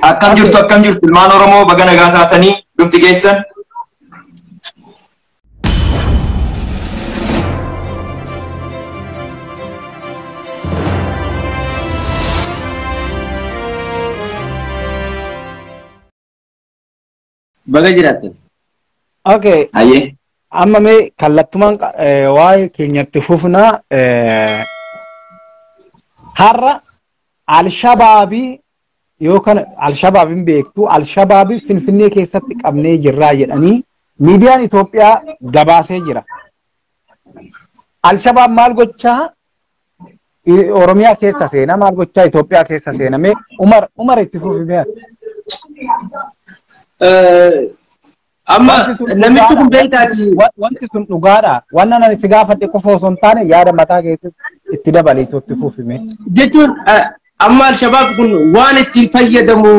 Akkam jirtu akkam jirtu ilmaan Oromoo baga nagaa taatanii dhufti keessan. Baga jiraattan. Okay. Ayyee. Amma mee kallattumaan waa'ee keenyatti fufnaa har'a Alshabaabii yookaan Alshabaabiin beektu Alshabaabii Finfinnee keessatti qabnee jirraa jedhanii miidiyaan Itoophiyaa gabaasee jira. Alshabaab maal gochaa Oromiyaa keessa seena maal gochaa Itoophiyaa keessa seename Umar itti fufi mee. Amma namichi kun beektaati. Wanti sun dhugaadha. Waan ani si gaafadhe qofa osoo hin taane yaada mataa keessatti itti dabalee itti fufime. Jechuun amma Alshabaab kun waan ittiin fayyadamu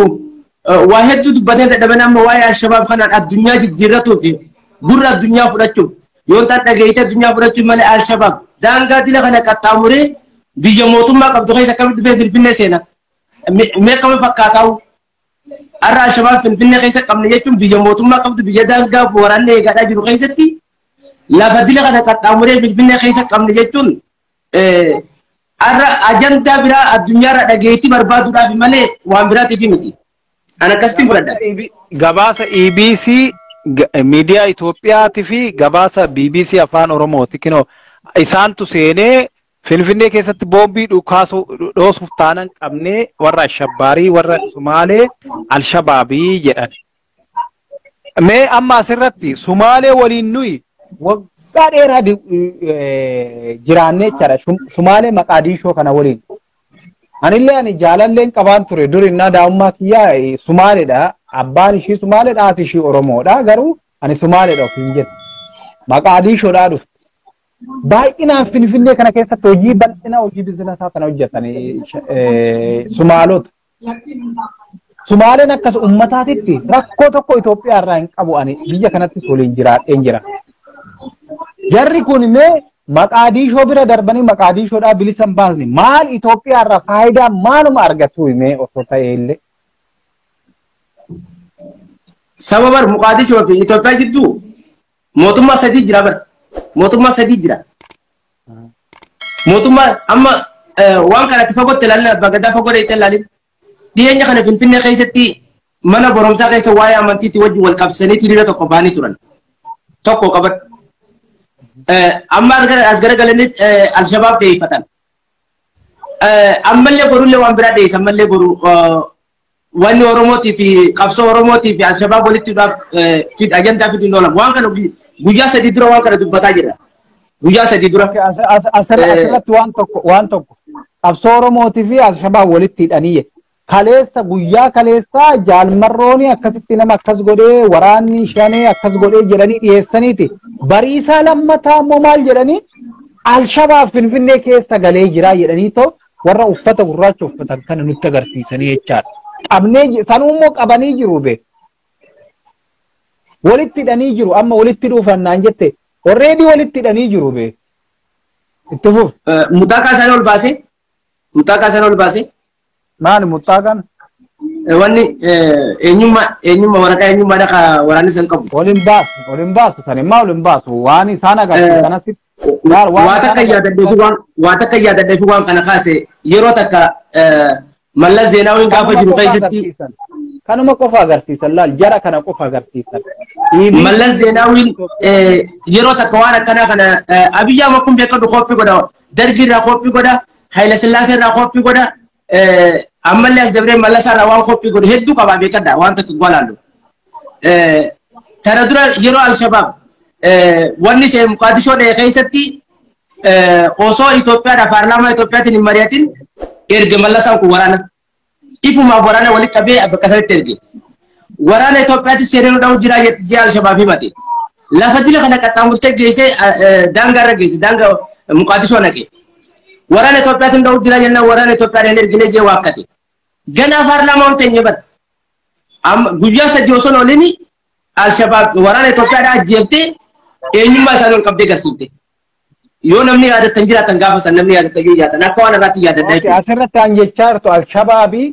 waa hedduu dubbatee dadhaban amma waa'ee Alshabaab kanaan addunyaa jijjiirratuu fi gurra addunyaa fudhachuuf yoo ta'an dhageeyte addunyaa fudhachuuf malee Alshabaab daangaa dila kana qaxxaamuree biyya mootummaa qabdu keessa akkamitti dhufee Finfinnee seena. Mee akkami fakkaataa'u? Har'a Alshabaab Finfinnee keessa qabne jechuun biyya mootummaa qabdu biyya daangaa waraanni eegaadhaa jiru keessatti lafa dila kana qaxxaamuree Finfinnee keessa qabne jechuun har'a ajandaa biraa addunyaarra dhageetti barbaaduudhaaf malee waan biraatiif miti. Ani akkasitti fudhadha. Gabaasa EBC miidiyaa Itoophiyaatii fi gabaasa BBC Afaan Oromooti. Kinoo isaantu seenee Finfinnee keessatti boombii dhoosuuf taanan qabnee warra Ashabbaarii warra Sumaalee Alshabaabii jedhan. Mee amma asirratti Sumaalee waliin nuyi waggaa dheeraa jiraannee jechaadha. Sumaalee Maqaadiishoo kana waliin. Anillee ani jaalalleen qabaan ture dur innaa daa'ummaa kiyyaa Sumaaleedha. Abbaan ishii Sumaaleedha haati ishii Oromoodha. Garuu ani Sumaaleedha ofiin jedhu. Maqaadiishoodhaa dhufte. Baay'inaan Finfinnee kana keessatti hojii bal'inaa hojii bizinesaa kana hojjetan Sumaalota. Sumaaleen akkas uummataatitti rakkoo tokko Itoophiyaa irraa hin qabu ani biyya kanattis waliin jiraadheen jira. Jarri kun mee Maqaadiishoo bira darbanii Maqaadiishoodhaa bilisa hin baasne maal Itoophiyaa irraa faayidaa maaluma argatu mee osoo ta'e illee. Sababa Maqaadiishoo fi Itoophiyaa gidduu mootummaa sadii jira bara. Mootummaa sadii jira. Mootummaa amma waan kanatti fagootti ilaalin abbaa gadaa fagoo dheeyte ilaalin. Dhiyeenya kana Finfinnee keessatti mana barumsaa keessa waa'ee amantiitti wajjin wal qabsanii hiriira tokko bahanii turan. Tokko qabadhu. Amma as garagalanii Alshabaab dheeyfatan. Ammallee borullee waan biraa dheeysa ammallee boru wanni Oromootii fi qabsoo Oromootii fi Alshabaab walitti ajandaa fiduun hin oolan. Waan kana guyyaa sadii dura waan kana dubbataa jira. Guyyaa sadii dura. Asirratti waan tokko qabsoo Oromootii fi Alshabaab walitti hidhanii kaleessa guyyaa kaleessaa jaalmarrooni akkasitti nama akkas godhee waraanni shanee akkas godhee jedhanii dhiyeessaniiti. Bariisaa lammataa immoo maal jedhanii Alshabaab Finfinnee keessa galee jira jedhanii too warra uffata gurraacha uffatan kana nutti agarsiisanii jechaadha. Qabnee sanuu immoo qabanii jiru be. Walitti hidhanii jiru amma walitti dhuufannaan jette already walitti hidhanii jiru be. Itti fuuf. Mutaakaa isaanii ol baase. Mutaakaa isaanii ol baase. Maali mutaakaan? Wanni eenyummaa waraqaa eenyummaadha ka waraanni san qabu. Waliin baasu san immaa waliin baasu waan isaan agarsiisan asitti. Waa takka yaadadhee fi waan kana kaase yeroo takka Mallas Zeenaawiin gaafa jiru keessatti. Kanuma qofa agarsiisan laal jara kana qofa agarsiisan. Mallas Zeenaawiin yeroo takka waan akkanaa kana Abiyyi Ahmad kun beekadu koppii godha Dargii irraa koppii godha Haayila Sillaasee irraa koppii godha ammallee as dabree Mallasaa irraa waan koppii godhu hedduu qabaa beekadha waan takka golaallu. Tana dura yeroo Alshabaab wanni see Muqaadishoo dha'e keessatti osoo Itoophiyaadha paarlaamaa Itoophiyaatiin hin mari'atin erge Mallasaan kun waraana. Ifumaaf waraana walitti qabee bakka sanitti erge. Waraana Itoophiyaatti seenee dha'u jira jettee Alshabaab himate. Lafa dila kana qaxxaamursee geessee daangaa irra geesse daangaa Muqaadishoo naqe. Waraana Itoophiyaatiin dha'u jira jennaan waraana Itoophiyaan hin ergine jee waakkate. Ganaa paarlaamaa hin teenye bara. Guyyaa sadii osoo hin oolini Alshabaab waraana Itoophiyaadhaa ajjeeftee eenyummaa isaanii ol qabdee garsiifte. Yoo namni yaadattan jiraatan gaafa san namni yaadattan yoo jiraatan akka waan irratti yaadadha jechuudha. Asirratti an jechaa jirtu Alshabaabii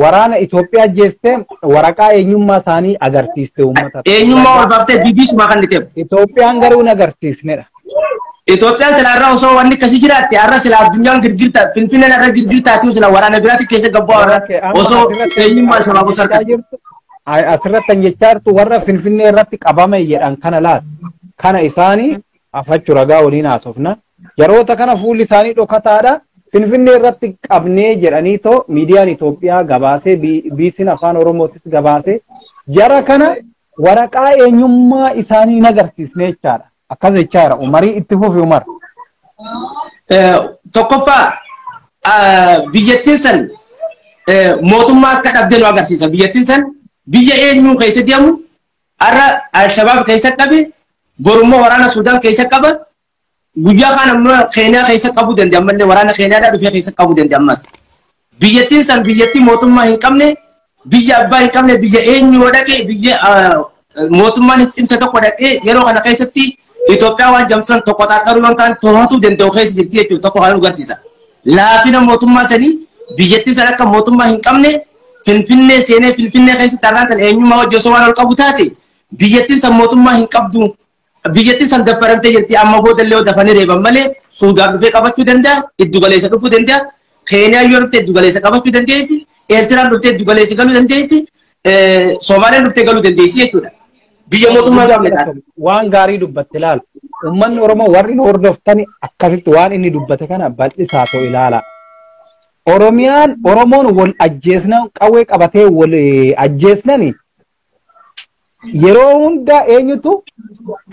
waraana Itoophiyaa jeeste waraqaa eenyummaa isaanii agarsiiste uummata. Eenyummaa wal baaftee BBC maa kan dhiteef. Itoophiyaan garuu hin agarsiisnedha. Itoophiyaan sila irraa osoo wanni akkasii jiraatte har'a sila addunyaan girgirta Finfinneen irra girgirtaati sila waraana biraatti keessa gabbaa warra osoo eenyummaa Alshabaab osoo harkatti. Asirratti an jechaa jirtu warra Finfinnee irratti qabame jedhan kana laata. Kana isaanii afachuu ragaa waliin haasofna. Yeroota kana fuulli isaanii dhokataadha. Finfinnee irratti qabnee jedhanii too miidiyaan Itoophiyaa gabaasee BBC'n afaan Oromootis gabaasee jara kana waraqaa eenyummaa isaanii hin agarsiisne jechaadha. Akkas jechaa jira. Umarii itti fufi Umar. Tokkoffaa biyyattiin san mootummaa akka dhabdee nu agarsiisa. Biyyattiin san biyya eenyuu keessa deemu har'a Alshabaab keessa qabe borummoo waraana Suudaan keessa qaba. Guyyaa kaan ammoo Keeniyaa keessa qabuu danda'a ammallee waraana Keeniyaadhaa dhufee keessa qabuu danda'a ammas. Biyyattiin san biyyattii mootummaa hin qabne biyya abbaa hin qabne biyya eenyu dhaqee biyya mootummaan hin cimsa tokko dhaqee yeroo kana keessatti Itoophiyaa waan jamsan tokko xaxaruu yoo ta'an to'atuu danda'u keessa jirti jechuudha tokko kan agarsiisa. Laafina mootummaa sanii biyyattiin san akka mootummaa hin qabne Finfinnee seenee Finfinnee keessatti har'aan tan eenyummaa hojii osoo waan ol qabu taate biyyattiin san mootummaa hin qabdu. Biyyattiin san daffaramtee jirti amma boodallee yoo dafanii reeban malee Suudaan dhufee qabachuu danda'a, giddu galeessa dhufuu danda'a, Keeniyaan yoo dhufte giddu galeessa qabachuu dandeessi, Eertiraan dhuftee giddu galeessa galuu dandeessi, Soomaaliyaan dhuftee galuu dandeessi jechuudha. Biyya mootummaa qabne taate. Waan gaarii dubbatte ilaala. Uummanni Oromoo warri nu hordoftani akkasitti waan inni dubbate kana bal'isaa ta'u ilaala. Oromiyaan Oromoon wal ajjeesnan qawwee qabatee wal ajjeesnani yeroo hunda eenyutu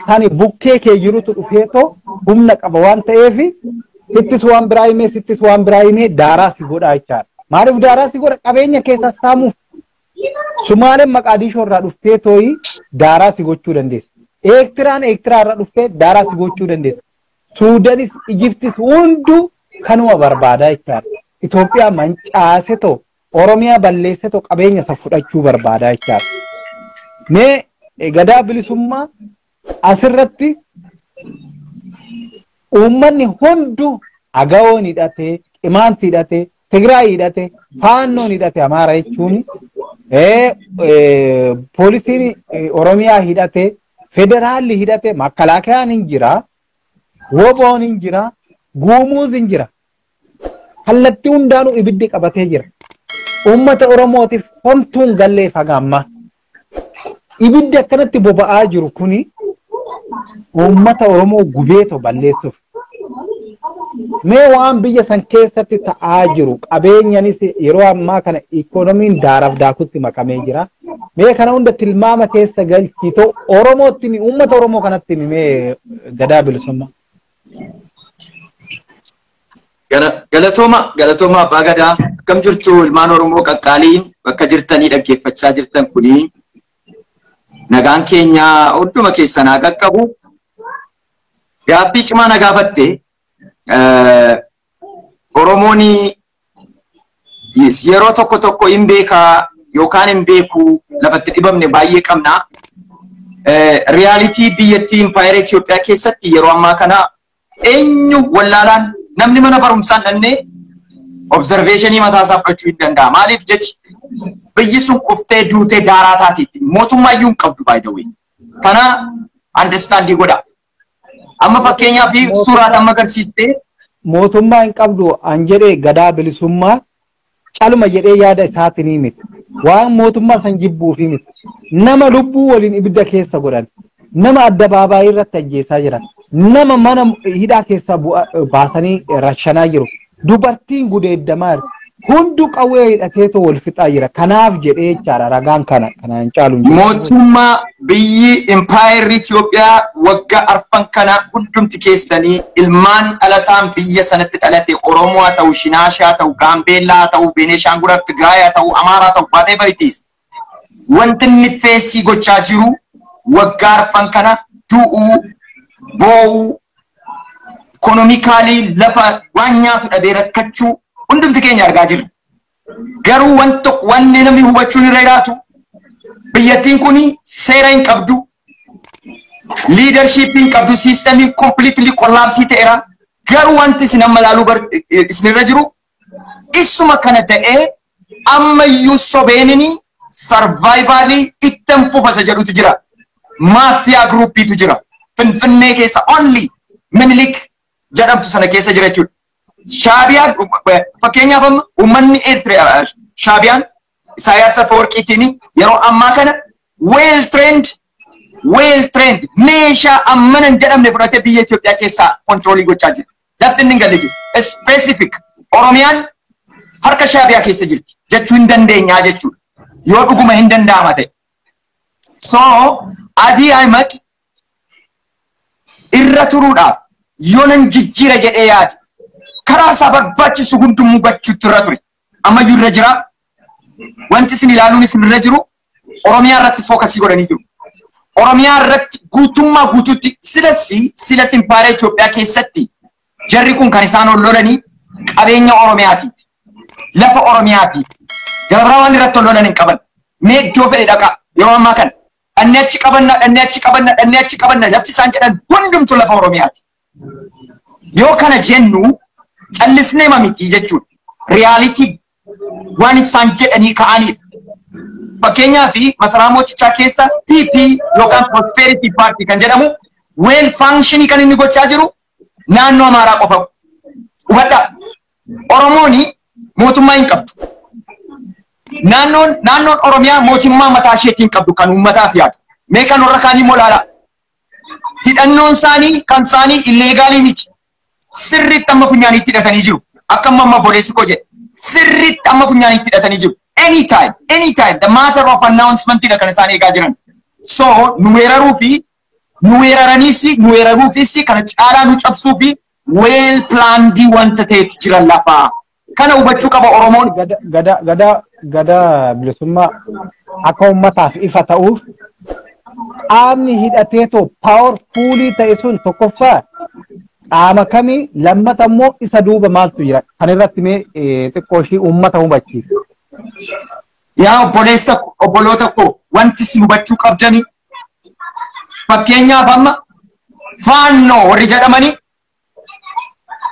kan bukkee kee jirutu dhufeetoo humna qaba waan ta'eef sittis waan biraa himee sittis waan biraa himee daaraa si godha jechaadha. Maaliif daaraa si godha? Qabeenya keessa saamuuf. Sumaaleen Maqaadishoo irraa dhuftee tooyi daaraa si gochuu dandeessi. Eertiraan Eertiraa irraa dhuftee daaraa si gochuu dandeessi. Suudanis Ijiptis hunduu kanuma barbaada jechaadha. Itoophiyaa mancaase too Oromiyaa balleesse too qabeenya isa fudhachuu barbaada jechaadha. Mee gadaa bilisummaa asirratti uummanni hunduu Agawoon hidhatee, Qimaanti hidhatee, Tigraay hidhatee, Faannoon hidhatee Amaara jechuun poolisiin Oromiyaa hidhatee, federaalli hidhatee, makkalaakayaan hin jira, woboon hin jira, guumuus hin jira. Kallattii hundaanuu ibiddi qabatee jira. Uummata Oromootiif homtuun gallee haga ammaa. Ibiddi akkanatti boba'aa jiru kuni uummata Oromoo gubeetoo balleessuuf. Mee waan biyya san keessatti ta'aa jiru qabeenyanis yeroo ammaa kana ikoonomiin daaraaf daakutti makamee jira. Mee kana hunda tilmaama keessa galchitoo Oromootti himi uummata Oromoo kanatti himi mee gadaa bilisummaa. Galatooma galatooma abbaa gadaa akkam jirtu ilmaan Oromoo qaqqaaliin bakka jirtanii dhaggeeffachaa jirtan kuni nagaan keenya hunduma keessan haa qaqqabu. Gaaffii cimaa na gaafatte Oromoon yeroo tokko tokko hin beekaa yookaan hin beeku lafatti dhibamne baay'ee qabna. Reality biyyattii impaayera Itoophiyaa keessatti yeroo ammaa kana eenyu wallaalaan namni mana barumsaan dhannee observationii mataa isaa fudhachuu hin danda'a. Maaliif jechi biyyi sun kuftee duutee daaraa taateetti mootummaa iyyuu hin qabdu by the way. Kana understandii godha. Amma fakkeenyaaf suuraa amma agarsiistee Mootummaa hin qabdu an jedhee gadaa bilisummaa caluma jedhee yaada isaatiin miti. Waan mootummaa san jibbuufi miti. Nama lubbuu waliin ibidda keessa godhan. Nama addabaabaayii irratti ajjeesaa jiran. Nama mana hidhaa keessaa baasanii rashanaa jiru. Dubartiin gudeeddamaa jirti. Hunduu qawwee hidhateetoo wal fixaa jira. Kanaaf jedhee jechaadha ragaan kana kanaan caalu hin jiru. Mootummaa biyyi impaayerri Itoophiyaa waggaa arfan kana hundumti keessanii ilmaan dhalataan biyya sanatti dhalate Oromoo haa ta'u, Shinaashaa haa ta'u, Gaambeellaa haa ta'u, Beneeshaangul haa ta'u, Tigraay haa ta'u, Amaaraa haa ta'u, whatever it is. Wanti inni feesii gochaa jiru waggaa arfan kana du'uu, boo'uu, economically lafa waan nyaatu dhabee rakkachuu hundumti keenya argaa jirra. Garuu wanti tokko wanni namni hubachuun irra jiraatu biyyattiin kun seera hin qabdu. Leadership hin qabdu, systemiin completely collapse ta'eera. Garuu wanti isin amma ilaaluu isinirra jiru isuma kana ta'ee ammayyuu sobeenini survivalii ittan fufasa jedhutu jira. Mafia groupiitu jira. Finfinnee keessa only Minilik jedhamtu sana keessa jira jechuudha. Shaabiyaa fakkeenyaaf amma uummanni Eertiraa Shaabiyaan Isaayyaas Afeworqiitiin yeroo ammaa kana well trained meeshaa ammana hin jedhamne fudhatee biyya Itoophiyaa keessaa controlii gochaa jira. Lafti inni hin galle jiru. Specific Oromiyaan harka Shaabiyaa keessa jirti jechuu hin dandeenyaa jechuudha. Yoo dhuguma hin danda'ama ta'e. So Abiy Ahmed irra turuudhaaf yoo nan jijjiira jedhee yaade karaa isaa barbaachisu hundumuu gochuutti irra ture. Ammayyuu irra jira. Wanti isin ilaaluun isin irra jiru Oromiyaa irratti focusii godhanii jiru. Oromiyaa irratti guutummaa guutuutti silas impaayera Itoophiyaa keessatti jarri kun kan isaan ol lolanii qabeenya Oromiyaatiif, lafa Oromiyaatiif, gara biraa waan irratti ol lolan hin qaban. Mee iddoo fedhe dhaqaa yeroo ammaa kana. Dhannee achi qabanna, dhannee achi qabanna, dhannee achi qabanna, lafti isaan jedhan hundumtu lafa Oromiyaati. Yoo kana jennu callisnee miti jechuudha. Reality waan isaan jedhanii ka'anidha. Fakkeenyaaf masaraa mootichaa keessa PP yookaan Prosperity Party kan jedhamu well functioning kan inni gochaa jiru naannoo Amaaraa qofa. Hubadhaa. Oromooni mootummaa hin qabdu. Naannoon Oromiyaa mootummaa mataa isheetiin qabdu kan uummataaf yaadu. Mee kan warra kaanii immoo ilaalaa. Hidhannoon isaanii kan isaanii illegalii miti. Sirriitti amma funyaaniitti hidhatanii jiru. Akka amma obboleessi koo jedhe. Sirriitti amma funyaaniitti hidhatanii jiru. Anytime, anytime, the matter of announcement dha kan isaan eegaa jiran. So nu weeraruu fi nu weeraraniis nu weeraruufis kana caalaa nu cabsuu fi well planned wanta ta'etu jira lafaa. Kana hubachuu qaba Oromoon. Gada bilisummaa akka uummataaf ifa ta'uuf qaamni hidhateetoo powerfulii ta'e sun tokkoffaa qaama kamii, lammata immoo isa duuba maaltu jira, kan irratti mee xiqqoo ishii uummata hubachiisa. Yaa obboleessa, obboloota koo, wanti isin hubachuu qabdani fakkeenyaaf amma Faannoo warri jedhamanii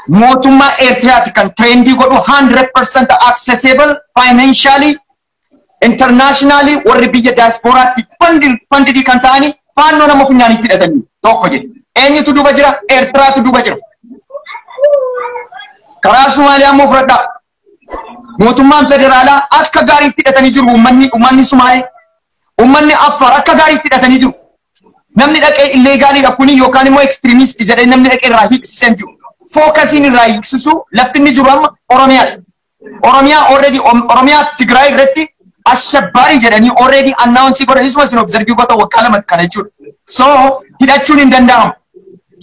mootummaa Eertiraati kan trainedii godhu, 100% accessible financially, internationally, warri biyya diasporaatti fundedii kan ta'ani Faannoo nama funyaanitti hidhatanii tokko jedhe. Eenyutu duuba jira? Eertiraatu duuba jira. Karaa Somaaliyaa immoo fudhadhaa. Mootummaan federaalaa akka gaariitti hidhatanii jiru uummanni Sumaalee. Uummanni Affaar akka gaariitti hidhatanii jiru. Namni dhaqee illegaliidha kuni yookaan immoo extremistii jedhee namni dhaqee irraa hiiksisan jiru. Focusiin irraa hiiksisu lafti inni jiru amma Oromiyaadha. Oromiyaa already Oromiyaa fi Tigraay irratti ashabbaarii jedhanii already announce godhan, isuma isin observe goota waggaa 2 kana jechuudha. So hidhachuun hin danda'amu.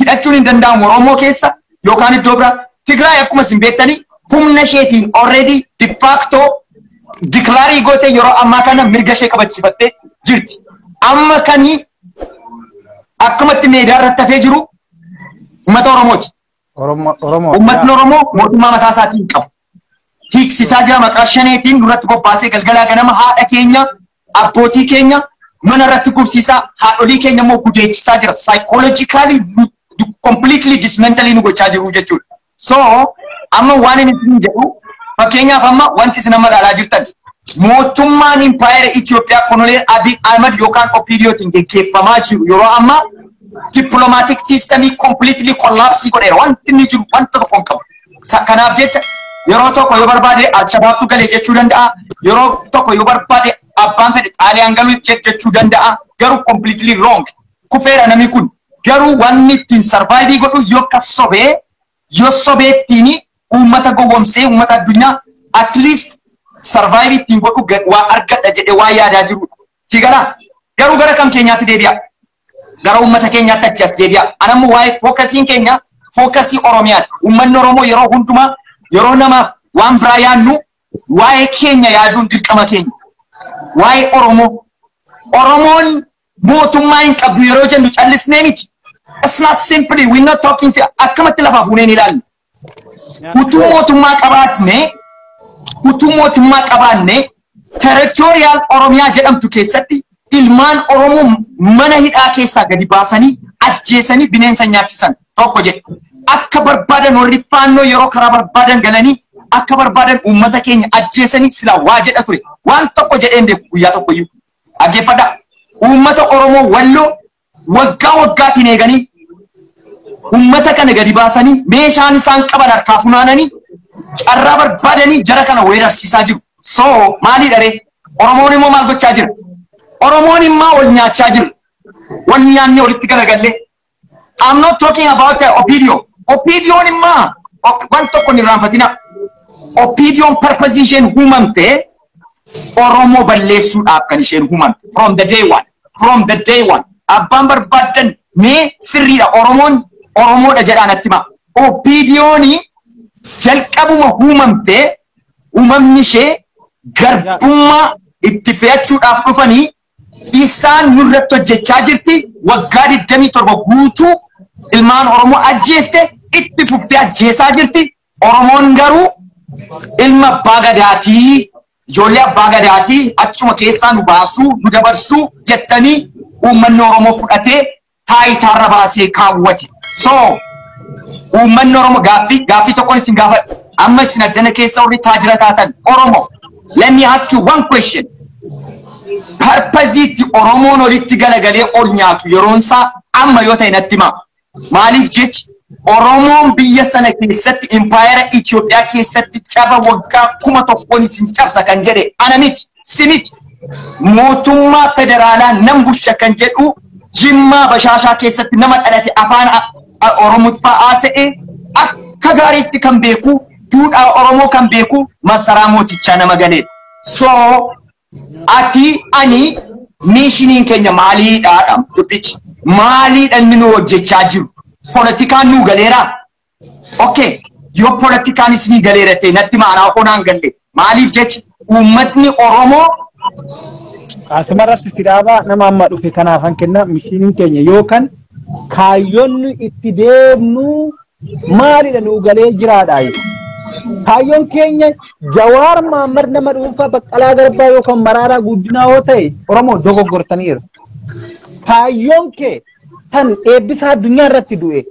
Hidhachuun hin danda'amu Oromoo keessa yookaan iddoo biraa. Tigraay akkuma isin beektanii humna isheetiin already de facto declare gootee yeroo ammaa kana mirga ishee kabachiifattee jirti. Amma kanii akkumatti meedaa irratti hafee jiru uummata Oromooti. Oromoo. Uummatni Oromoo mootummaa mataa isaatiin qabu. Hiiksisaa jira, maqaa shaneetiin duratti bobbaasee galgalaa ganama haadha keenya, abbootii keenya mana irratti gubsiisaa, haadholii keenya immoo gudeechisaa jira. Psychologically completely dismantling nu gochaa jiru jechuudha. So amma waan inni isin jedhu, fakkeenyaaf amma wanti isin amma ilaalaa jirtan mootummaan impaayera Itoophiyaa Koloneel Abiy Ahmed yookaan OPDOtiin geggeeffamaa jiru yeroo ammaa diplomatic systemii completely collapse godheera. Wanti inni jiru wanta tokko hin qabu. Kanaaf jecha yeroo tokko yoo barbaade Alshabaabtu galee jechuu danda'a. Yeroo tokko yoo barbaade abbaan fedhe Xaaliyaan galuu jechuu danda'a. Garuu completely wrong. Kufeera namni kun. Garuu wanni ittiin survive godhu yoo akka sobee, yoo sobee ittiin uummata gowwomsee uummata addunyaa at least survive ittiin godhu waa argadha jedhee waa yaadaa jirudha. Si galaa? Garuu gara kam keenyaatti deebi'a? Gara uummata keenyaatti achi as deebi'a. Anammoo waa'ee focusiin keenya focusii Oromiyaati. Uummanni Oromoo yeroo hundumaa yeroo namaaf waan biraa yaadnu waa'ee keenya yaaduun dirqama keenya. Waa'ee Oromoo. Oromoon mootummaa hin qabdu yeroo jennu callisnee miti. It's not simply, we're not talking akkamatti lafaa fuunee ni ilaallu. Utuu mootummaa qabaatne, utuu mootummaa qabaanne, territorial Oromiyaa jedhamtu keessatti Ilmaan Oromoo mana hidhaa keessaa gadi baasanii ajjeesanii bineensa nyaachisan tokko jedhe. Akka barbaadan warri faannoo yeroo karaa barbaadan galanii akka barbaadan uummata keenya ajjeesanii silaa waa jedha ture. Waan tokko jedheen beeku guyyaa tokko iyyuu. Dhaggeeffadhaa. Uummata Oromoo Walloo waggaa waggaatiin eeganii uummata kana gadi baasanii meeshaan isaan qaban harkaa funaananii carraa barbaadanii jara kana weerarsiisaa jiru. So maalidha ree? Oromoon immoo maal gochaa jira? Oromoon immoo wal nyaachaa jiru. Wal nyaannee walitti galagallee. I'm not talking about the OPDO. OPDOn immoo waan tokko hin irraanfatina. OPDOn purpose isheen uumamte Oromoo balleessuudhaaf kan isheen uumamte. From the day one. From the day one. Abbaan barbaadan mee sirriidha. Oromoon Oromoodha jedhaa natti himaa. OPDOn jalqabuma uumamte uumamni ishee garbummaa itti fe'achuudhaaf dhufanii isaan nurratti hojjechaa jirti. Waggaa 27 guutuu ilmaan Oromoo ajjeefte itti fuftee ajjeesaa jirti. Oromoon garuu ilma abbaa gadaatii, ijoollee abbaa gadaatii achuma keessaa nu baasuu nu dabarsuu jettanii uummanni Oromoo fudhatee taayitaarra baasee kaawwate. So uummanni Oromoo gaaffii tokkoon isin gaafadha. Amma isin addana keessa warri taajira taatan Oromoo, let me ask you one question. Purpose Oromoon olitti galagalee ol nyaatu yeroon isaa amma yoo ta'e natti himaa. Maaliif jechi Oromoon biyya sana keessatti impaayera Itoophiyaa keessatti caba waggaa 1000 isin cabsa kan jedhe ana miti, si miti. Mootummaa federaalaa nan bulcha kan jedhu Jimmaa Bashaashaa keessatti nama dhalate afaan Oromoffaa haasa'e akka gaariitti kan beeku duudhaa Oromoo kan beeku masaraa mootichaa nama galeedha. So ati ani miishiniin keenya maaliidha dubbichi? Maaliidha inni nu hojjechaa jiru? Poolitikaan nu galeeraa? Okay, yoo poolitikaan isinii galeera ta'e natti maanaa onaan galle. Maaliif jechi uummatni Oromoo Asumarratti si dhaabaa nama amma dhufe kanaaf han kenna mishiniin keenya yookaan kaayyoon itti deemnu maalidha nu galee jiraadha. Kaayyoon keenya Jawaar Mohaammed nama dhuunfaa Baqqalaa Garbaa yookaan Maraaraa Guddinaa yoo ta'e Oromoo dogoggortaniiru. Kaayyoon kee tan eebbisaa addunyaa irratti du'e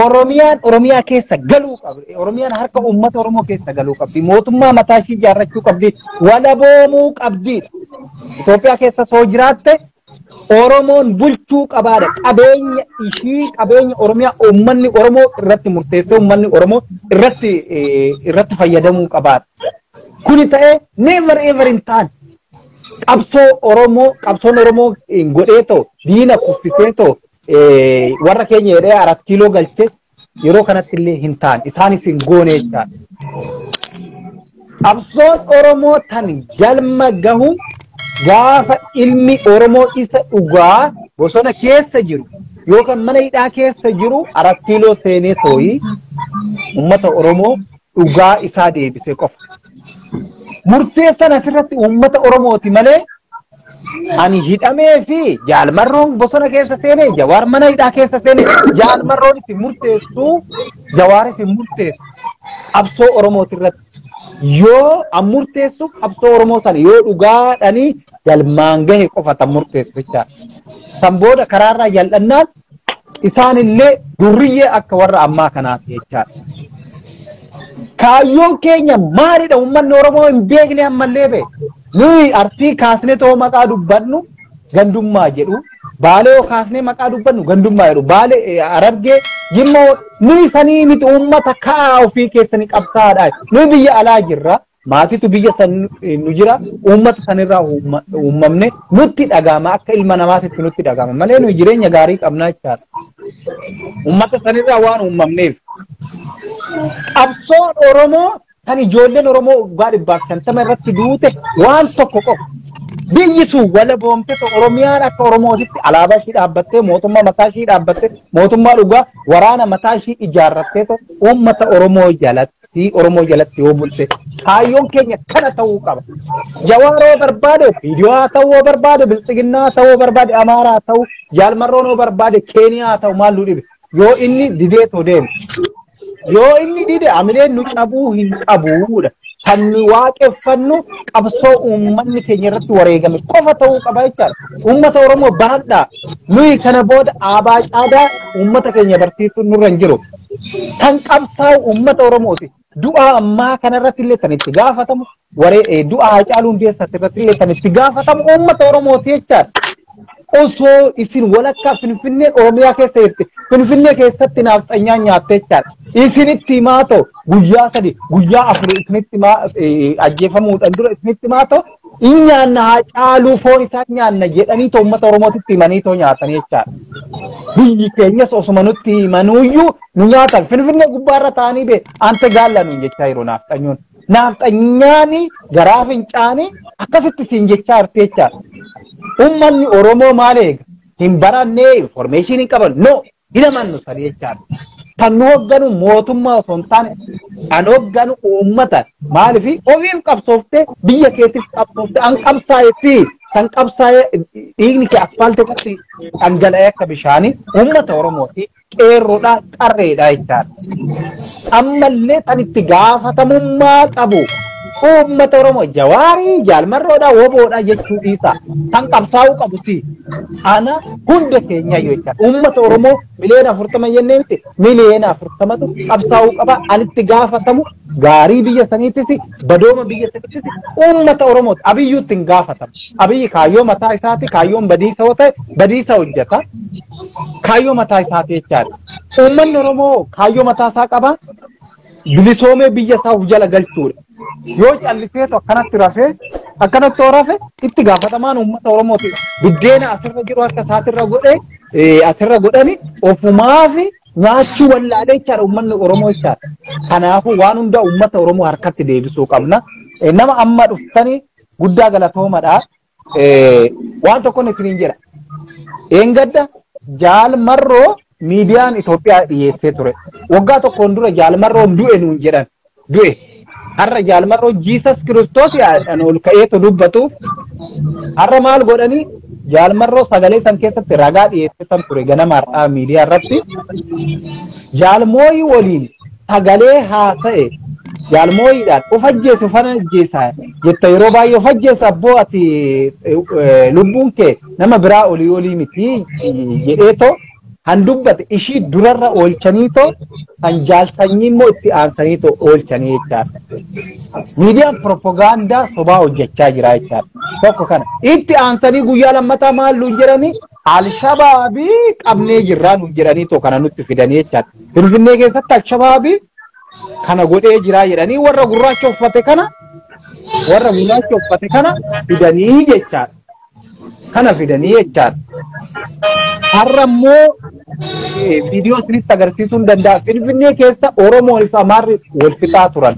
Oromiyaan Oromiyaa keessa galuu qabdi. Oromiyaan harka uummata Oromoo keessa galuu qabdi. Mootummaa mataa ishii ijaarrachuu qabdi. Walaboomuu qabdi. Itoophiyaa keessa soo jiraatte Oromoon bulchuu qabaadha. Qabeenya ishii qabeenya Oromiyaa uummanni Oromoo irratti murteessee uummanni Oromoo irratti fayyadamuu qabaadha. Kuni ta'ee never ever hin taane. Qabsoo Oromoo qabsoon Oromoo godhee ta'u diina kuffisee ta'u warra keenya jedhee 4 kiiloo galchee yeroo kanatti illee hin taane isaanis hin goone jechaadha. Qabsoon Oromoo tan galma gahu gaafa ilmi Oromoo isa dhugaa bosona keessa jiru yookaan mana hidhaa keessa jiru 4 kiiloo seenee tooyi uummata Oromoo dhugaa isaa deebisee qofa. Murteessan asirratti uummata Oromooti malee ani hidhamee fi Jaalmarroon bosona keessa seenee Jawaar mana hidhaa keessa seenee Jaalmarroon itti murteessu Jawaar itti murteessu qabsoo Oromooti irratti yoo an murteessu qabsoo Oromoo sana yoo dhugaadhanii galmaan gahe qofa tan murteessu jechaadha. San booda karaarraa jal'annaan isaanillee durriyyee akka warra ammaa kanaati jechaadha. Kaayyoon keenya maalidha uummanni Oromoo hin beekne ammallee bee. Nuyi Arsii kaasnee too maqaa dubbannu gandummaa jedhu. Baalee kaasnee maqaa dubbannu gandummaa jedhu. Baalee Harargee Jimma nuyi sanii miti uummata ka'aa ofii keessanii qabsaadha. Nuyi biyya alaa jirra. Maatiitu biyya san nu jira. Uummata sanirraa uumamne nutti dhagama akka ilma namaatitti nutti dhagama malee nuyi jireenya gaarii qabnaa jechaadha. Uummata sanirraa waan uumamneef. Qabsoon Oromoo kan ijoolleen Oromoo waggaa 150 irratti duute waan tokko qofa. Biyyi sun walaboomte Oromiyaan akka Oromootitti alaabaa ishii dhaabbattee mootummaa mataa ishii dhaabbattee mootummaa dhugaa waraana mataa ishii ijaarrattee uummata Oromoo jalatti Oromoo jalatti yoo bulte kaayyoon keenya kana ta'uu qaba. Jawaaroo barbaade viidiyoo ta'uu barbaade Biltsiginnaa ta'uu barbaade Amaaraa ta'uu Jaalmarroonoo barbaade Keeniyaa ta'uu maal nu dhibe yoo inni didee too deeme. Yoo inni dide amileen nu cabuu hin qabuudha. Kan nu waaqeffannu qabsoo uummanni keenya irratti wareegame qofa ta'uu qaba jechaadha. Uummata Oromoo baradhaa. Nuyi kana booda aabaa caadaa uummata keenya barsiisuun nurra hin jiru. Kan qabsaa'u uummata Oromooti. Du'a ammaa kanarratti illee kan itti gaafatamu, du'a Haacaaluu Hundeessaa irratti illee kan itti gaafatamu uummata Oromooti jechaadha. Osoo isin walakkaa Finfinneen Oromiyaa keessa jirti. Finfinnee keessatti naafxanyaan nyaatte jechaadha. Isinitti himaa ta'u guyyaa 3 guyyaa 4 isinitti himaa ajjeefamuudhaan dura isinitti himaa ta'u in nyaanna Haacaaluu foon isaa nyaanna jedhanii ta'u uummata Oromootitti himanii ta'u nyaatanii jechaadha. Biyyi keenyas osuma nutti himanuuyyuu nu nyaatan. Finfinnee gubbaarra taa'anii bee ante gaalla nuun jechaa jiru naafxanyoon. Naafxanyaani garaa fincaanii akkasitti siin jechaa jirti jechaadha. Uummanni Oromoo maal eega? Hin barannee information hin qaban. No, hin amannu sanii jechaadha. Kan nu hoogganu mootummaa osoo hin taane kan hoogganu uummata. Maaliif ofiif qabsooftee biyya keetiif qabsooftee an qabsaa'etti kan qabsaa'ee dhiigni kee asfaaltii irratti dhangala'ee akka bishaanii uummata Oromooti qeerroodha qarreedha jechaadha. Ammallee kan itti gaafatamummaa qabu uummata Oromoo Jawaarii Jaalmarroodha Woboodha jechuu dhiisa. Kan qabsaa'uu qabu si ana hunda keenya jechaadha. Uummata Oromoo miliyoona 40 jennee miti miliyoona 40tu qabsaa'uu qaba. Anitti gaafatamu gaarii biyya saniitis badooma biyya saniitis uummata Oromooti. Abiyyuutti hin gaafatamu. Abiyyi kaayyoo mataa isaati kaayyoon badiisa yoo ta'e badiisa hojjeta. Kaayyoo mataa isaati jechaadha. Uummanni Oromoo kaayyoo mataa isaa qaba. Bilisoomee biyya isaa of jala galchuudha. Yoo calliseetu akkanatti rafee akkanatti yoo rafe itti gaafatamaan uummata Oromooti. Biddeena asirra jiru harka isaatirra godhee asirra godhani ofumaa fi nyaachuu wallaalee jechaadha uummanni Oromoo jechaadha. Kanaafuu waan hunda uummata Oromoo harkatti deebisuu qabna. Nama amma dhuftanii guddaa galatoomadha. Waan tokkoon isiniin jedha. Eengadda Jaalmarroo miidiyaan Itoophiyaa dhiyeessee ture. Waggaa tokkoon dura Jaalmarroon du'e nuun jedhan. Du'e. Har'a Jaalmarroo Jiisas Kiristoos yaadhan ol ka'eetu dubbatu. Har'a maal godhanii Jaalmarroo sagalee san keessatti ragaa dhiyeessisan ture ganama har'aa miidiyaa irratti. Jaalmooyi waliin sagalee haasa'e Jaalmooyiidhaan of ajjeesu fana ajjeesa jetta yeroo baay'ee of ajjeesa abboo ati lubbuun kee nama biraa olii olii miti jedheetoo han dubbate ishii durarra oolchaniitoo kan jaalsanyii immoo itti aansaniitoo oolchanii jechaadha. Miidiyaan propagaandaa sobaa hojjechaa jira jechaadha. Tokko kana itti aansanii guyyaa lammataa maal nuun jedhanii Alshabaabii qabnee jirraa nuun jedhaniitoo kana nutti fidanii jechaadha. Finfinnee keessatti Alshabaabii kana godhee jiraa jedhanii warra gurraacha uffate kana warra gurraacha uffate kana fidanii jechaadha. Kana fidanii jechaadha. Har'a immoo viidiyoo isinitti agarsiisuu hin danda'a. Finfinnee keessa Oromoo fi Amaarri wal fixaa turan.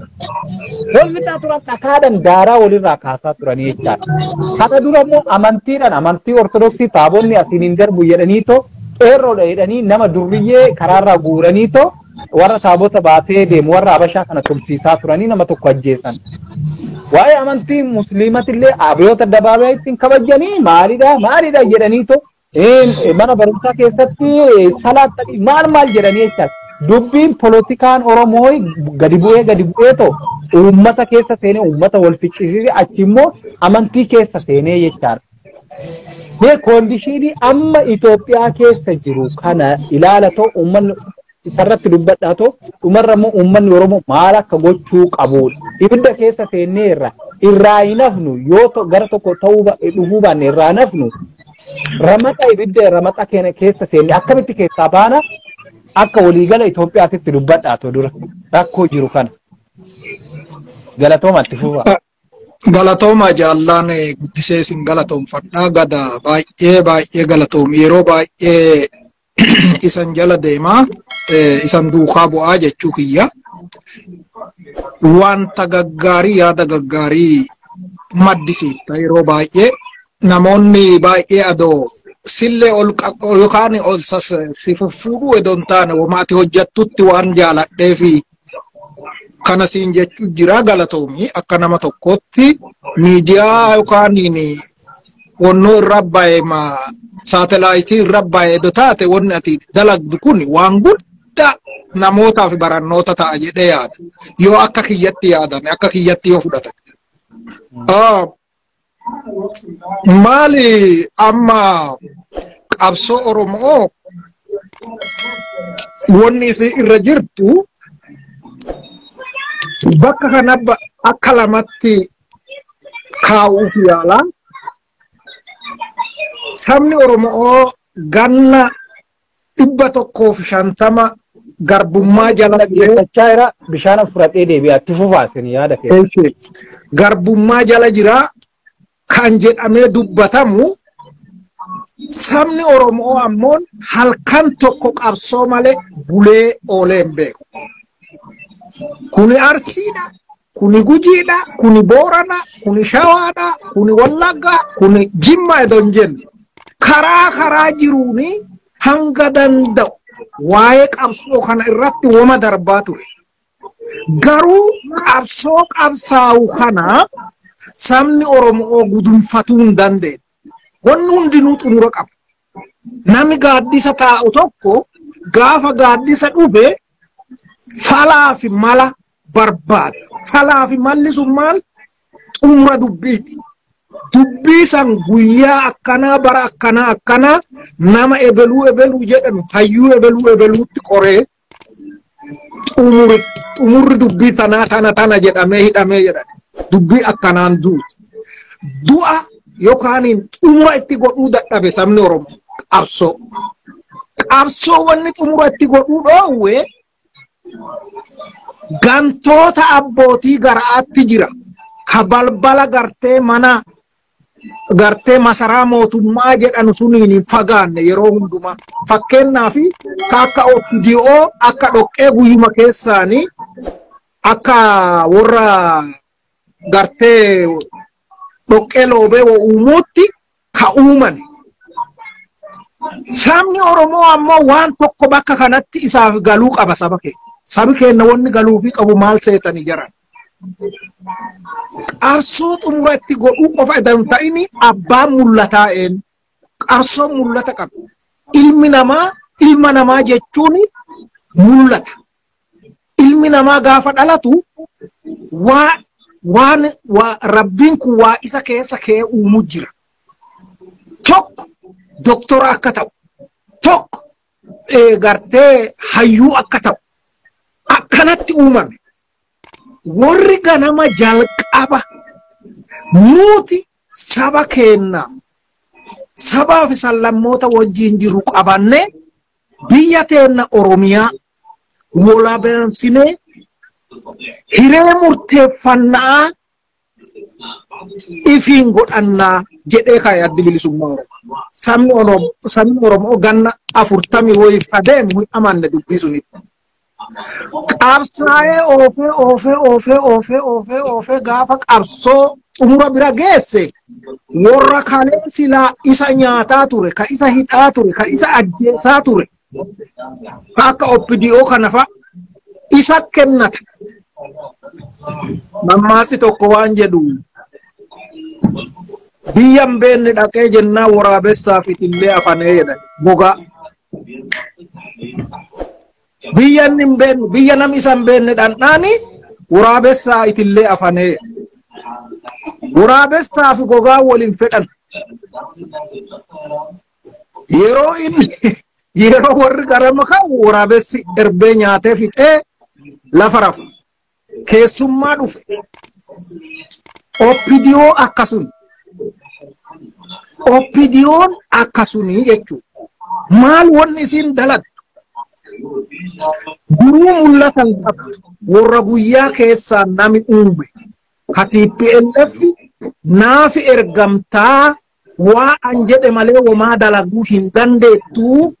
Wal fixaa turan dhakaadhaan daaraa walirraa kaasaa turanii jechaadha. Kana dura immoo amantiidhaan amantii Ortodoksii taabonni asiin hin darbu jedhaniitoo qeerroodha jedhanii nama durriyyee karaarraa guuraniitoo warra taabota baatee deemu warra Habashaa kana tumsiisaa turanii nama tokko ajjeesan. Waa'ee amantii Musliimatillee abiyoota addabaabaayii ittiin kabajanii maalidha maalidha jedhaniitoo mana barumsaa keessatti salaattanii maal maal jedhanii jechaadha. Dubbiin polotikaan Oromoo gadi bu'ee too uummata keessa seenee uummata wal ficcisiisee achi immoo amantii keessa seenee jechaadha. Mee koondishinii amma Itoophiyaa keessa jiru kana ilaala too uummanni isarratti dubbadhaa too dhumarra immoo uummanni Oromoo maal akka gochuu qabudha. Ibidda keessa seennee irraa hin hafnu yoo gara tokko ta'uu dhufuu baanne irraa hin hafnu ramaxa ibidda ramaxa keessa seenne akkamitti keessaa baana akka waliigala Itoophiyaatitti dubbadhaa too dura rakkoo jiru kana. Galatooma itti fufaa. Galatooma jaallaan guddisee isin galatoomfadhaa gada baay'ee baay'ee galatoomi yeroo baay'ee isan jala deemaa isan duukaa bu'aa jechuu kiyya. Wanta gaggaarii yaada gaggaarii maddisiifta yeroo baay'ee namoonni baay'ee adoo sillee ol yookaan ol si fuffuudhuu edoo hin taane womaati hojjattutti waan jaaladhee fi kana siin jechuu jira galatoomi akka nama tokkootti miidiyaa yookaan wannoo irra ba'e saatalaayitii irra ba'e edo taate wanni ati dalagdu kun waan guddaa. guddaa namootaaf barannoota ta'a jedhee yaada. Yoo akka kiyyatti yaadan, akka kiyyatti yoo fudhatan. Maali amma qabsoo Oromoo wanni isin irra jirtu bakka kana akka lamatti kaa'uuf yaala. Sabni Oromoo ganna 150 garbummaa jala jira bishaan fudhadhee deebi'aatti fufaasin yaada keessa. Garbummaa jala jira kan jedhamee dubbatamu sabni Oromoo ammoo halkan tokko qabsoo malee bulee oolee hin beeku. Kuni Arsiidha, kuni Gujiidha, kuni Boorana, kuni Shawaadha, kuni Wallaggaa, kuni Jimma edoo hin jenne. Karaa jiruuni hanga danda'u waa'ee qabsoo kana irratti wama darbaa ture. Garuu qabsoo qabsaa'u kana sabni Oromoo gudunfatuu hin dandeenye. Wanni hundinuu xumura qaba. Namni gaaddisa taa'u tokko gaafa gaaddisa dhufe falaa fi mala barbaada. Falaa fi malli sun maal? Xumura dubbiiti. Dubbii san guyyaa akkanaa bara akkanaa akkanaa nama ebeluu ebeluu jedhan hayyuu ebeluu ebeluutti qoree xumurri dubbii tanaa tana tana jedhamee hidhamee jedhan dubbii akkanaan duuti. Du'a yookaan xumura itti godhuu dadhabe sabni Oromoo qabsoo. Qabsoo wanni xumura itti godhuu dhoowwe gantoota abbootii garaatti jira. Ka balbala gartee mana gartee masaraa mootummaa jedhan suniin hin fagaanne yeroo hundumaa. Fakkeenyaaf ka akka OPDO akka dhoqqee guyyuma keessaanii akka warra gartee dhoqqee loobee uumuutti ka uuman. Sabni Oromoo ammoo waan tokko bakka kanatti isaaf galuu qaba saba keenya. Sabi keenya wanni galuufii qabu maal seetanii jiran. Qabsoo xumura itti godhuu qofa hin ta'in abbaan mul'ataa een qabsoo mul'ata qaba. Ilmi namaa ilma namaa jechuun mul'ata. Ilmi namaa gaafa dhalatu waan rabbiin kun waa isa keessa kee uumu jira. Tokko doktora akka ta'u, tokko gartee hayyuu akka ta'u akkanatti uumame. Warri ganama jalqaba nuti saba keenya sabaa fi sablammoota wajjin jiru qabanne biyya teenya Oromiyaa walaabinsinee hiree murteeffannaa ifiin godhannaa jedhee kaa'e addi bilisummaa Oromoo. Sabni Oromoo ganna 40 wayiif adeemu hin amanne dubbii sunitti. Qabsaa'ee oofee oofee oofee oofee oofee oofee gaafa qabsoo xumura bira geesse warra kalee silaa isa nyaataa ture, ka isa hidhaa ture, ka isa ajjeesaa ture, ka akka OPDO kana fa'a isa kennata. Mammaassi tokko waan jedhu biyya hin beekne dhaqee jennaan waraabessaaf itillee afanee jedhan gogaa. Biyya inni hin beekne biyya namni isa hin beekne dhandhaani waraabessaa itillee afanee. Waraabessaa fi gogaa waliin fedhan. Yeroo inni yeroo warri garama ka'u waraabessi erbee nyaatee fixee lafa rafu. Keessummaa dhufe. OPDO akkasuma. OPDOon akkasumii jechuudha. Maal wanni isin dalattu? Duruu mul'atan qabdu warra guyyaa keessaa nami uume. Ka TPLF naafi ergamtaa waa an jedhe malee womaa dalaguu hin dandeettuu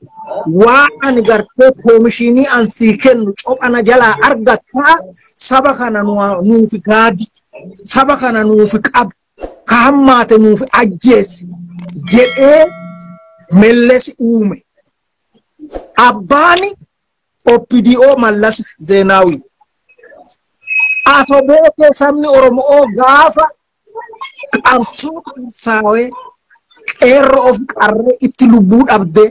waa ani gartee koomishinii an sii kennu cophana jalaa argattaa saba kana nuufi gaadi saba kana nuufi qabi ka hammaate nuufi ajjeesi jedhee Mellesi uume. Abbaani OPDO Mallas Zeenaawi. Atoo beekee sabni Oromoo gaafa qabsoo qabsaa'ee qeerroo of qarree itti lubbuu dhabdee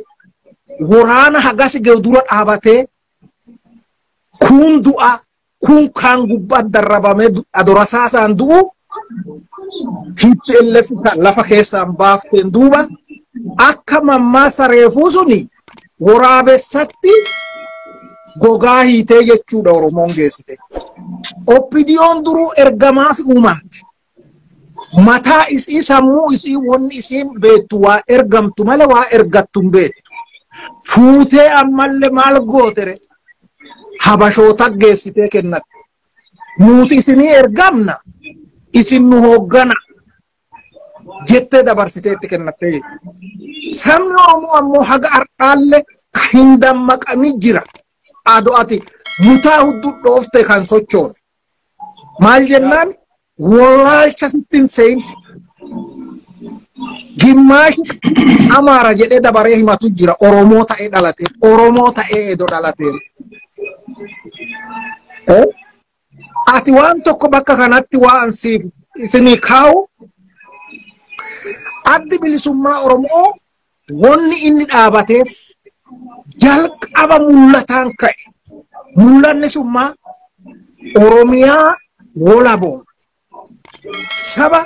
waraana hagas ga'u dura dhaabatee Kun du'a kun kaan gubbaa darrabamee adorasaasaan du'u TPLF lafa keessaan baafteen duuba akka mammaa sareefuu suni waraabessatti gogaa hiitee jechuudha Oromoon geessite. OPDO'n duruu ergamaaf uumamte. Mataa isii sammuu isii wanni isiin beektu waa ergamtu malee waa ergattu hin beektu. Fuutee ammallee maal gootere habashoota geessitee kennatte. Nuti isinii ergamna isin nu hooggana jettee dabarsitee itti kennattee jechuudha. Sabni Oromoo ammoo haga har'aallee hin dammaqamii jira. Adoo ati mutaa hudduu dhoofte kan sochoone. Maal jennaan walaalcha sitti hin se'in. Gimmaashi Amaara jedhee dabaree himatu jira. Oromoo ta'ee dhalate. Oromoo ta'ee edo dhalateera. Ati waan tokko bakka kanatti waan siif isinii kaa'u addi bilisummaa Oromoo wanni inni dhaabateef jalqaba mul'ataan ka'e. Mul'anni summaa Oromiyaa walaboon saba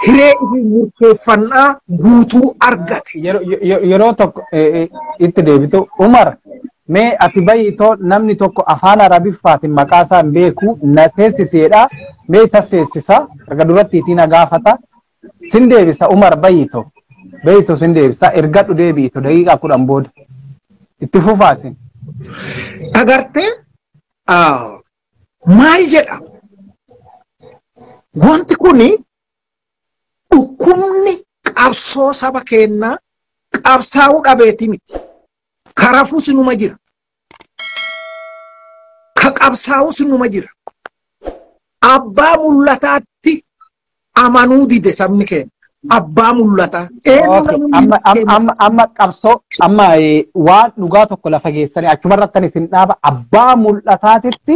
hiree ifii murteeffannaa guutuu argate. Yeroo tokko itti deebitu Umar mee ati bayitoo namni tokko afaan Arabiffaatiin maqaa isaa hin beeku na teessiseedha. Mee isa teessisa erga duratti itti na gaafata. Sin deebisa Umar bayitoo. Bayitoo sin deebisa ergadhu deebi'ito daqiiqaa 10 booda. Itti fufaasin. Agartee maal jedha? Wanti kuni dhukkubni qabsoo saba keenyaa qabsaa'uu dhabeeti miti. Karafuu sinuma jira. Ka qabsaa'uu sinuma jira. Abbaa mul'ataatti amanuu dide sabni keenya. Abbaa mul'ataa. Amma qabsoo amma waan dhugaa tokko lafa geessanii achumarrattan isin dhaaba abbaa mul'ataatitti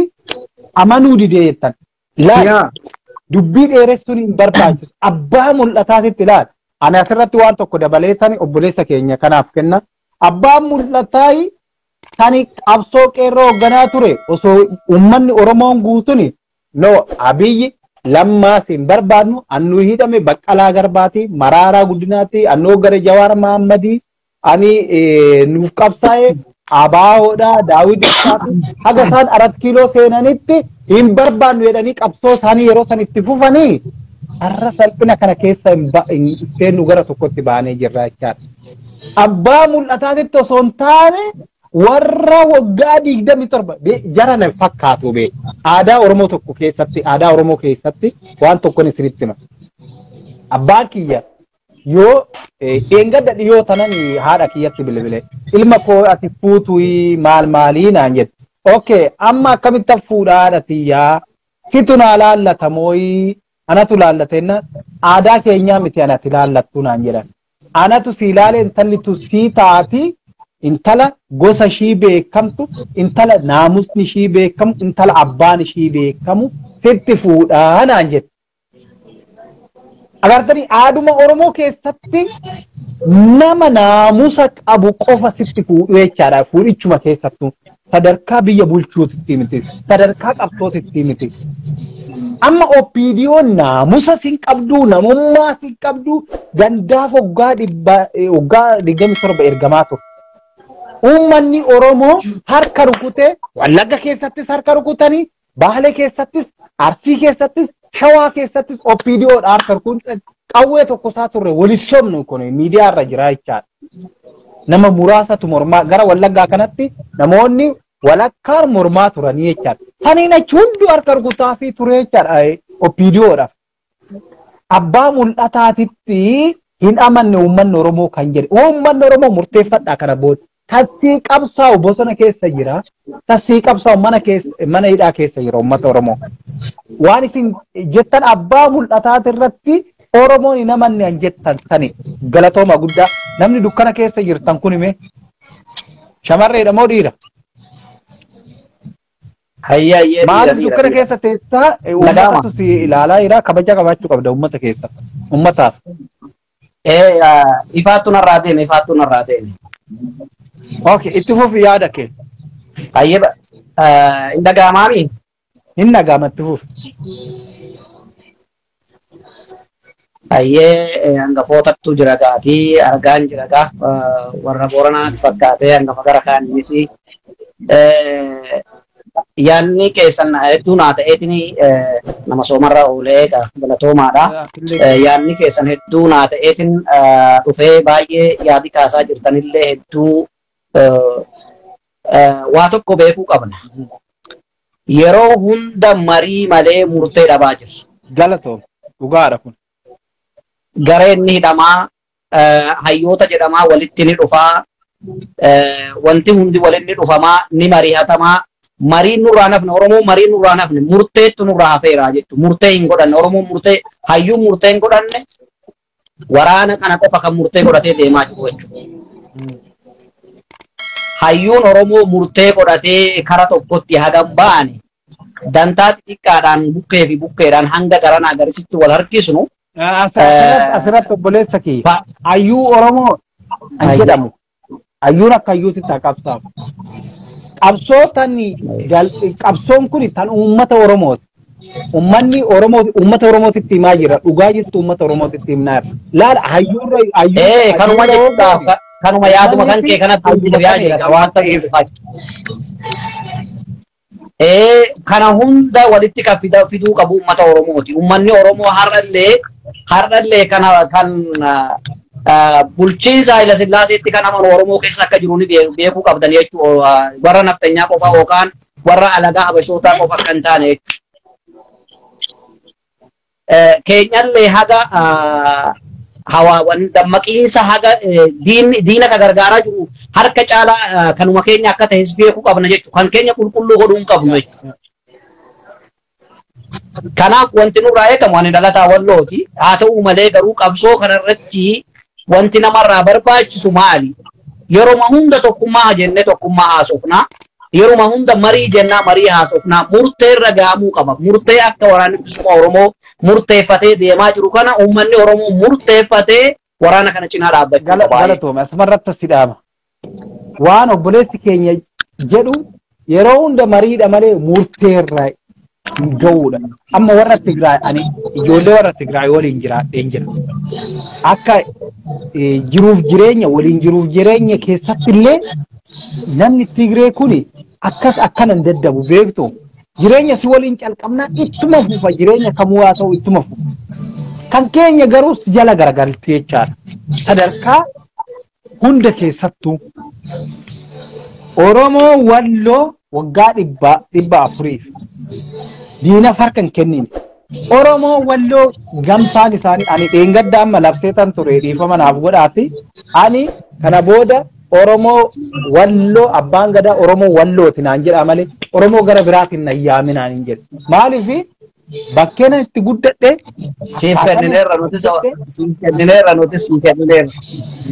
amanuu dide jettan. Laal dubbii dheeressuun hin barbaachisu. Abbaa mul'ataatitti ilaali. Ani asirratti waan tokko dabaleetani obboleessa keenya kanaaf kenna. Abbaan mul'ataa tani qabsoo qeerroo hoogganaa ture osoo uummanni Oromoon guutuni no Abiyyi Lammaas hin barbaadnu annuu hidhame Baqqalaa Garbaati Maraaraa Guddinaati annuu gara Jawaar Mahammadii ani nuuf qabsaa'e Abaahoodha Daawit Ibsaati haga isaan 4 kiiloo seenanitti hin barbaadnu jedhanii qabsoo isaanii yeroo san itti fufanii har'a salphina kana keessa hin seennu gara tokkotti baanee jirra jechaadha. Abbaa mul'ataatitti osoo hin taane warra waggaa 27 jara na fakkaatu bee aadaa Oromoo tokko keessatti aadaa Oromoo keessatti waan tokkoon isinitti hima. Abbaan kiyya yoo dheengadda dhiyoo tanan haadha kiyyatti bilbile ilma koo ati fuutuu maal maalii naan jette. Okay amma akkamitti fuudha haadha tiyyaa situ naa laallatamooyi anatu laallateenna aadaa keenyaa miti anati laallattu naan jedhan. Anatu si ilaale intalli tu sii taati intala gosa ishii beekamtu intala naamusni ishii beekamu intala abbaan ishii beekamu sitti fuudhaa naan jette. Agartanii aaduma Oromoo keessatti nama naamusa qabu qofa sitti fuudhu jechaadha. Fuudhichuma keessattuu sadarkaa biyya bulchuutitti miti sadarkaa qabsootitti miti. Amma OPDO'n naamusa sin qabdu namummaa sin qabdu gandaaf waggaa 27 ergamaa ture. Uummanni Oromoo harka rukutee Wallagga keessattis harka rukutanii Baalee keessattis Arsii keessattis Shawaa keessattis OPDO'n harka rukutan qawwee tokko isaa turre walitti sobnu kun miidiyaa irra jira jechaadha. Nama muraasatu mormaa gara Wallaggaa kanatti namoonni walakkaan mormaa turanii jechaadha. Saniin achi hunduu harka rukutaa fi ture jechaadha OPDO'dhaaf. Abbaa mul'ataatitti hin amanne uummanni Oromoo kan jedhe. Uummanni Oromoo murteeffadhaa kana booda. Tassii qabsaa'u bosona keessa jira. Tassii qabsaa'u mana hidhaa keessa jira uummata Oromoo. Waan isin jettan abbaa mul'ataati irratti Oromoon hin amanne an jettan sani galatooma guddaa. Namni dukkana keessa jirtan kun hime shamarreedha moo dhiira? Hayya Maaliif dukkana keessa teessaa uummatatu si ilaalaa jira kabaja qabaachuu qabda uummata keessa uummataaf. Ifaattu narraa deeme ifaattu narraa deeme. Okay itti fufi yaada kee. Hin dhaga'amaami? Hin dhaga'amatti fuuf. Ayyee hangafootattu jira gaatii argaan jira gaa warra Booranaatti fakkaatee hangafa gara kaaniinis yaanni keessan hedduu naa ta'eetiin nama soomarra oolee galatoomaadha. Yaanni keessan hedduu naa ta'eetiin dhufee baay'ee yaadi kaasaa jirtanillee hedduu waa tokko beekuu qabna. Yeroo hunda marii malee murtee dhabaa jirra. Galatoom dhugaadha kun. Gareen ni hidhamaa, hayyoota jedhamaa walitti ni dhufaa, wanti hundi walitti ni dhufamaa, ni mari'atamaa. Mariin nurraa nafne Oromoo mariin nurraa nafne murteettu nurraa hafeera jechuudha. Murtee hin godhanne Oromoon murtee hayyuun murtee hin godhanne waraana kana qofa kan murtee godhatee deemaa jiru jechuudha. Hayyuun Oromoo murtee godhatee kara tokkotti hagam ba'ane dantaa xixiqqaadhaan bukkee fi bukkeedhaan hanga garanaa garisitti wal harkisnu. Asirratti obboleessa kee hayyuu Oromoo kan jedhamu hayyuun akka hayyuutti isaa qabsaa'u. Qabsoon kun tan uummata Oromooti. Uummanni Oromoo uummata Oromootitti himaa jira. Dhugaa jirtu uummata Oromootitti himnaa jira. Laala hayyuurra hayyuu. Kanuma jechuudha. Kanuma yaaduma kan kee kanatti deebi'aa jira waan ta'eef. Kana hunda walitti kan fiduu qabu uummata Oromooti. Uummanni Oromoo har'allee kana kan bulchiinsa Haayila Sillaaseetti kan amanu Oromoo keessa akka jiru ni beekuu qabdan jechuudha. Warra naftanyaa qofa yookaan warra alagaa habashootaa qofa kan taane jechuudha. Keenyallee haga hawaawwan dammaqiinsa haga diina ka gargaaraa jiru harka caalaa kanuma keenya akka ta'es beekuu qabna jechuudha. Kan keenya qulqulluu godhuu hin qabnu jechuudha. Kanaaf wanti nurraa eegamu ani dhalataa Wallooti. Haa ta'u malee garuu qabsoo kanarratti wanti namarraa barbaachisu maali? Yeroo hunda tokkummaa jennee tokkummaa haasofnaa. Yeroo hunda marii jennaa marii haasofnaa. Murtee irra gahamuu qaba. Murtee akka waraanni bilisummaa Oromoo murteeffatee deemaa jiru kana uummanni Oromoo murteeffatee waraana kana cinaa dhaabbachuu qaba. Galatoome asumarratti si dhaama. Waan obboleessi keenya jedhu yeroo hunda mariidha malee murtee irra hin ga'uudha. Amma warra Tigraay ani ijoollee warra Tigraay waliin jiraadheen jira. Akka jiruuf jireenya waliin jiruuf jireenya keessatti illee namni Tigree kuni akkas akkana hin daddabu beektu. Jireenya si waliin calqabnaa ittuma fufa jireenya kamuu haa ta'u ittuma fufa. Kan keenya garuu jala garagalti jechaadha. Sadarkaa hunda keessattuu Oromoo Walloo waggaa 400 diina harka hin kennine. Oromoo Walloo gamtaan isaanii ani dheengadda amma labseetan ture dhiifama naaf godhaati. Ani kana booda Oromoo Walloo abbaan gadaa Oromoo Wallooti naan jedha malee Oromoo gara biraatiin na yaaminaan hin jedhu. Maaliif bakkeen itti guddadhe siif kennineerra nuti siif kennineerra nuti siif kennineerra.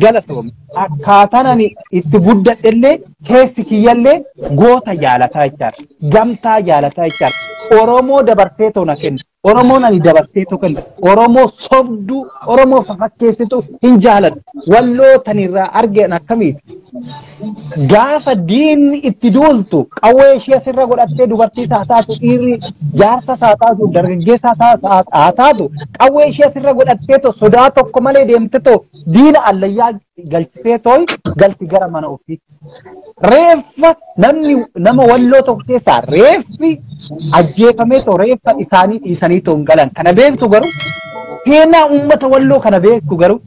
Galatoome akkaataan ani itti guddadhellee keessi kiyyallee goota jaalataa jechaadha. Gamtaa jaalataa jechaadha. Oromoo dabarsee tona kenna. Oromoon ani dabarsee tokko kenna. Oromoo sobduu, Oromoo fafakkeessitu hin jaaladhu. Walloo tanirraa argeen akkamiiti? Gaafa diinni itti duultu qawwee ishee asirra godhattee dubartii haa taatu, dhiirri jaarsa haa taatu, dargaggeessa haa taatu, qawwee ishee asirra godhattee to sodaa tokko malee deemte to diina allayyaa galchitee tooyi galti gara mana ofii. Reeffa namni nama Walloo tokko keessaa reeffi ajjeefamee too reeffa isaanii dhiisanii too hin galan. Kana beektu garuu seenaa uummata Walloo kana beektu garuu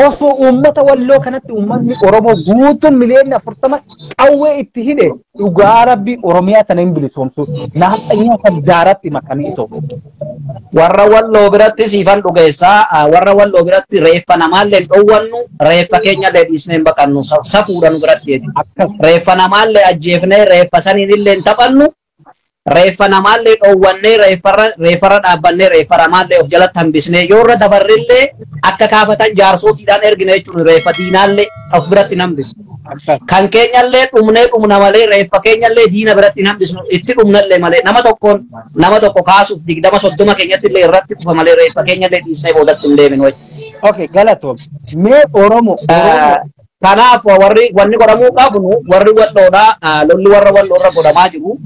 osoo uummata Walloo kanatti uummanni Oromoo guutuun miliyoona 40 qawwee itti hidhe dhugaa rabbi Oromiyaa tana hin bilisoomsu. Naaxanyaa kan jaaratti makanii itoo. Warra Walloo biratti siifan dhugeessaa warra Walloo biratti reeffa namaallee hin dhowwannu reeffa keenyallee dhiisnee hin baqannu safuudha nu biratti jechuudha. Reeffa namaallee ajjeefnee reeffa saniinillee hin taphannu reeffa namaallee dhowwannee reeffarra dhaabbannee reeffa namaallee of jalatti hambisnee yoo irra dabarrillee akka kaafatan jaarsootiidhaan ergina jechuudha reeffa diinaallee of biratti hin hambisnu. Kan keenyallee dhumnee dhumna malee reeffa keenyallee diina biratti hin hambisnu itti dhumnallee malee nama tokko kaasuuf 20 30 keenyatti illee irratti kufa malee reeffa keenyallee dhiisnee boodatti hin deeminu jechuudha. Okay, galatoom. Mee Oromoo Kanaaf warri wanni godhamuu qabnu warri walloodha lolli warra walloorra godhamaa jiru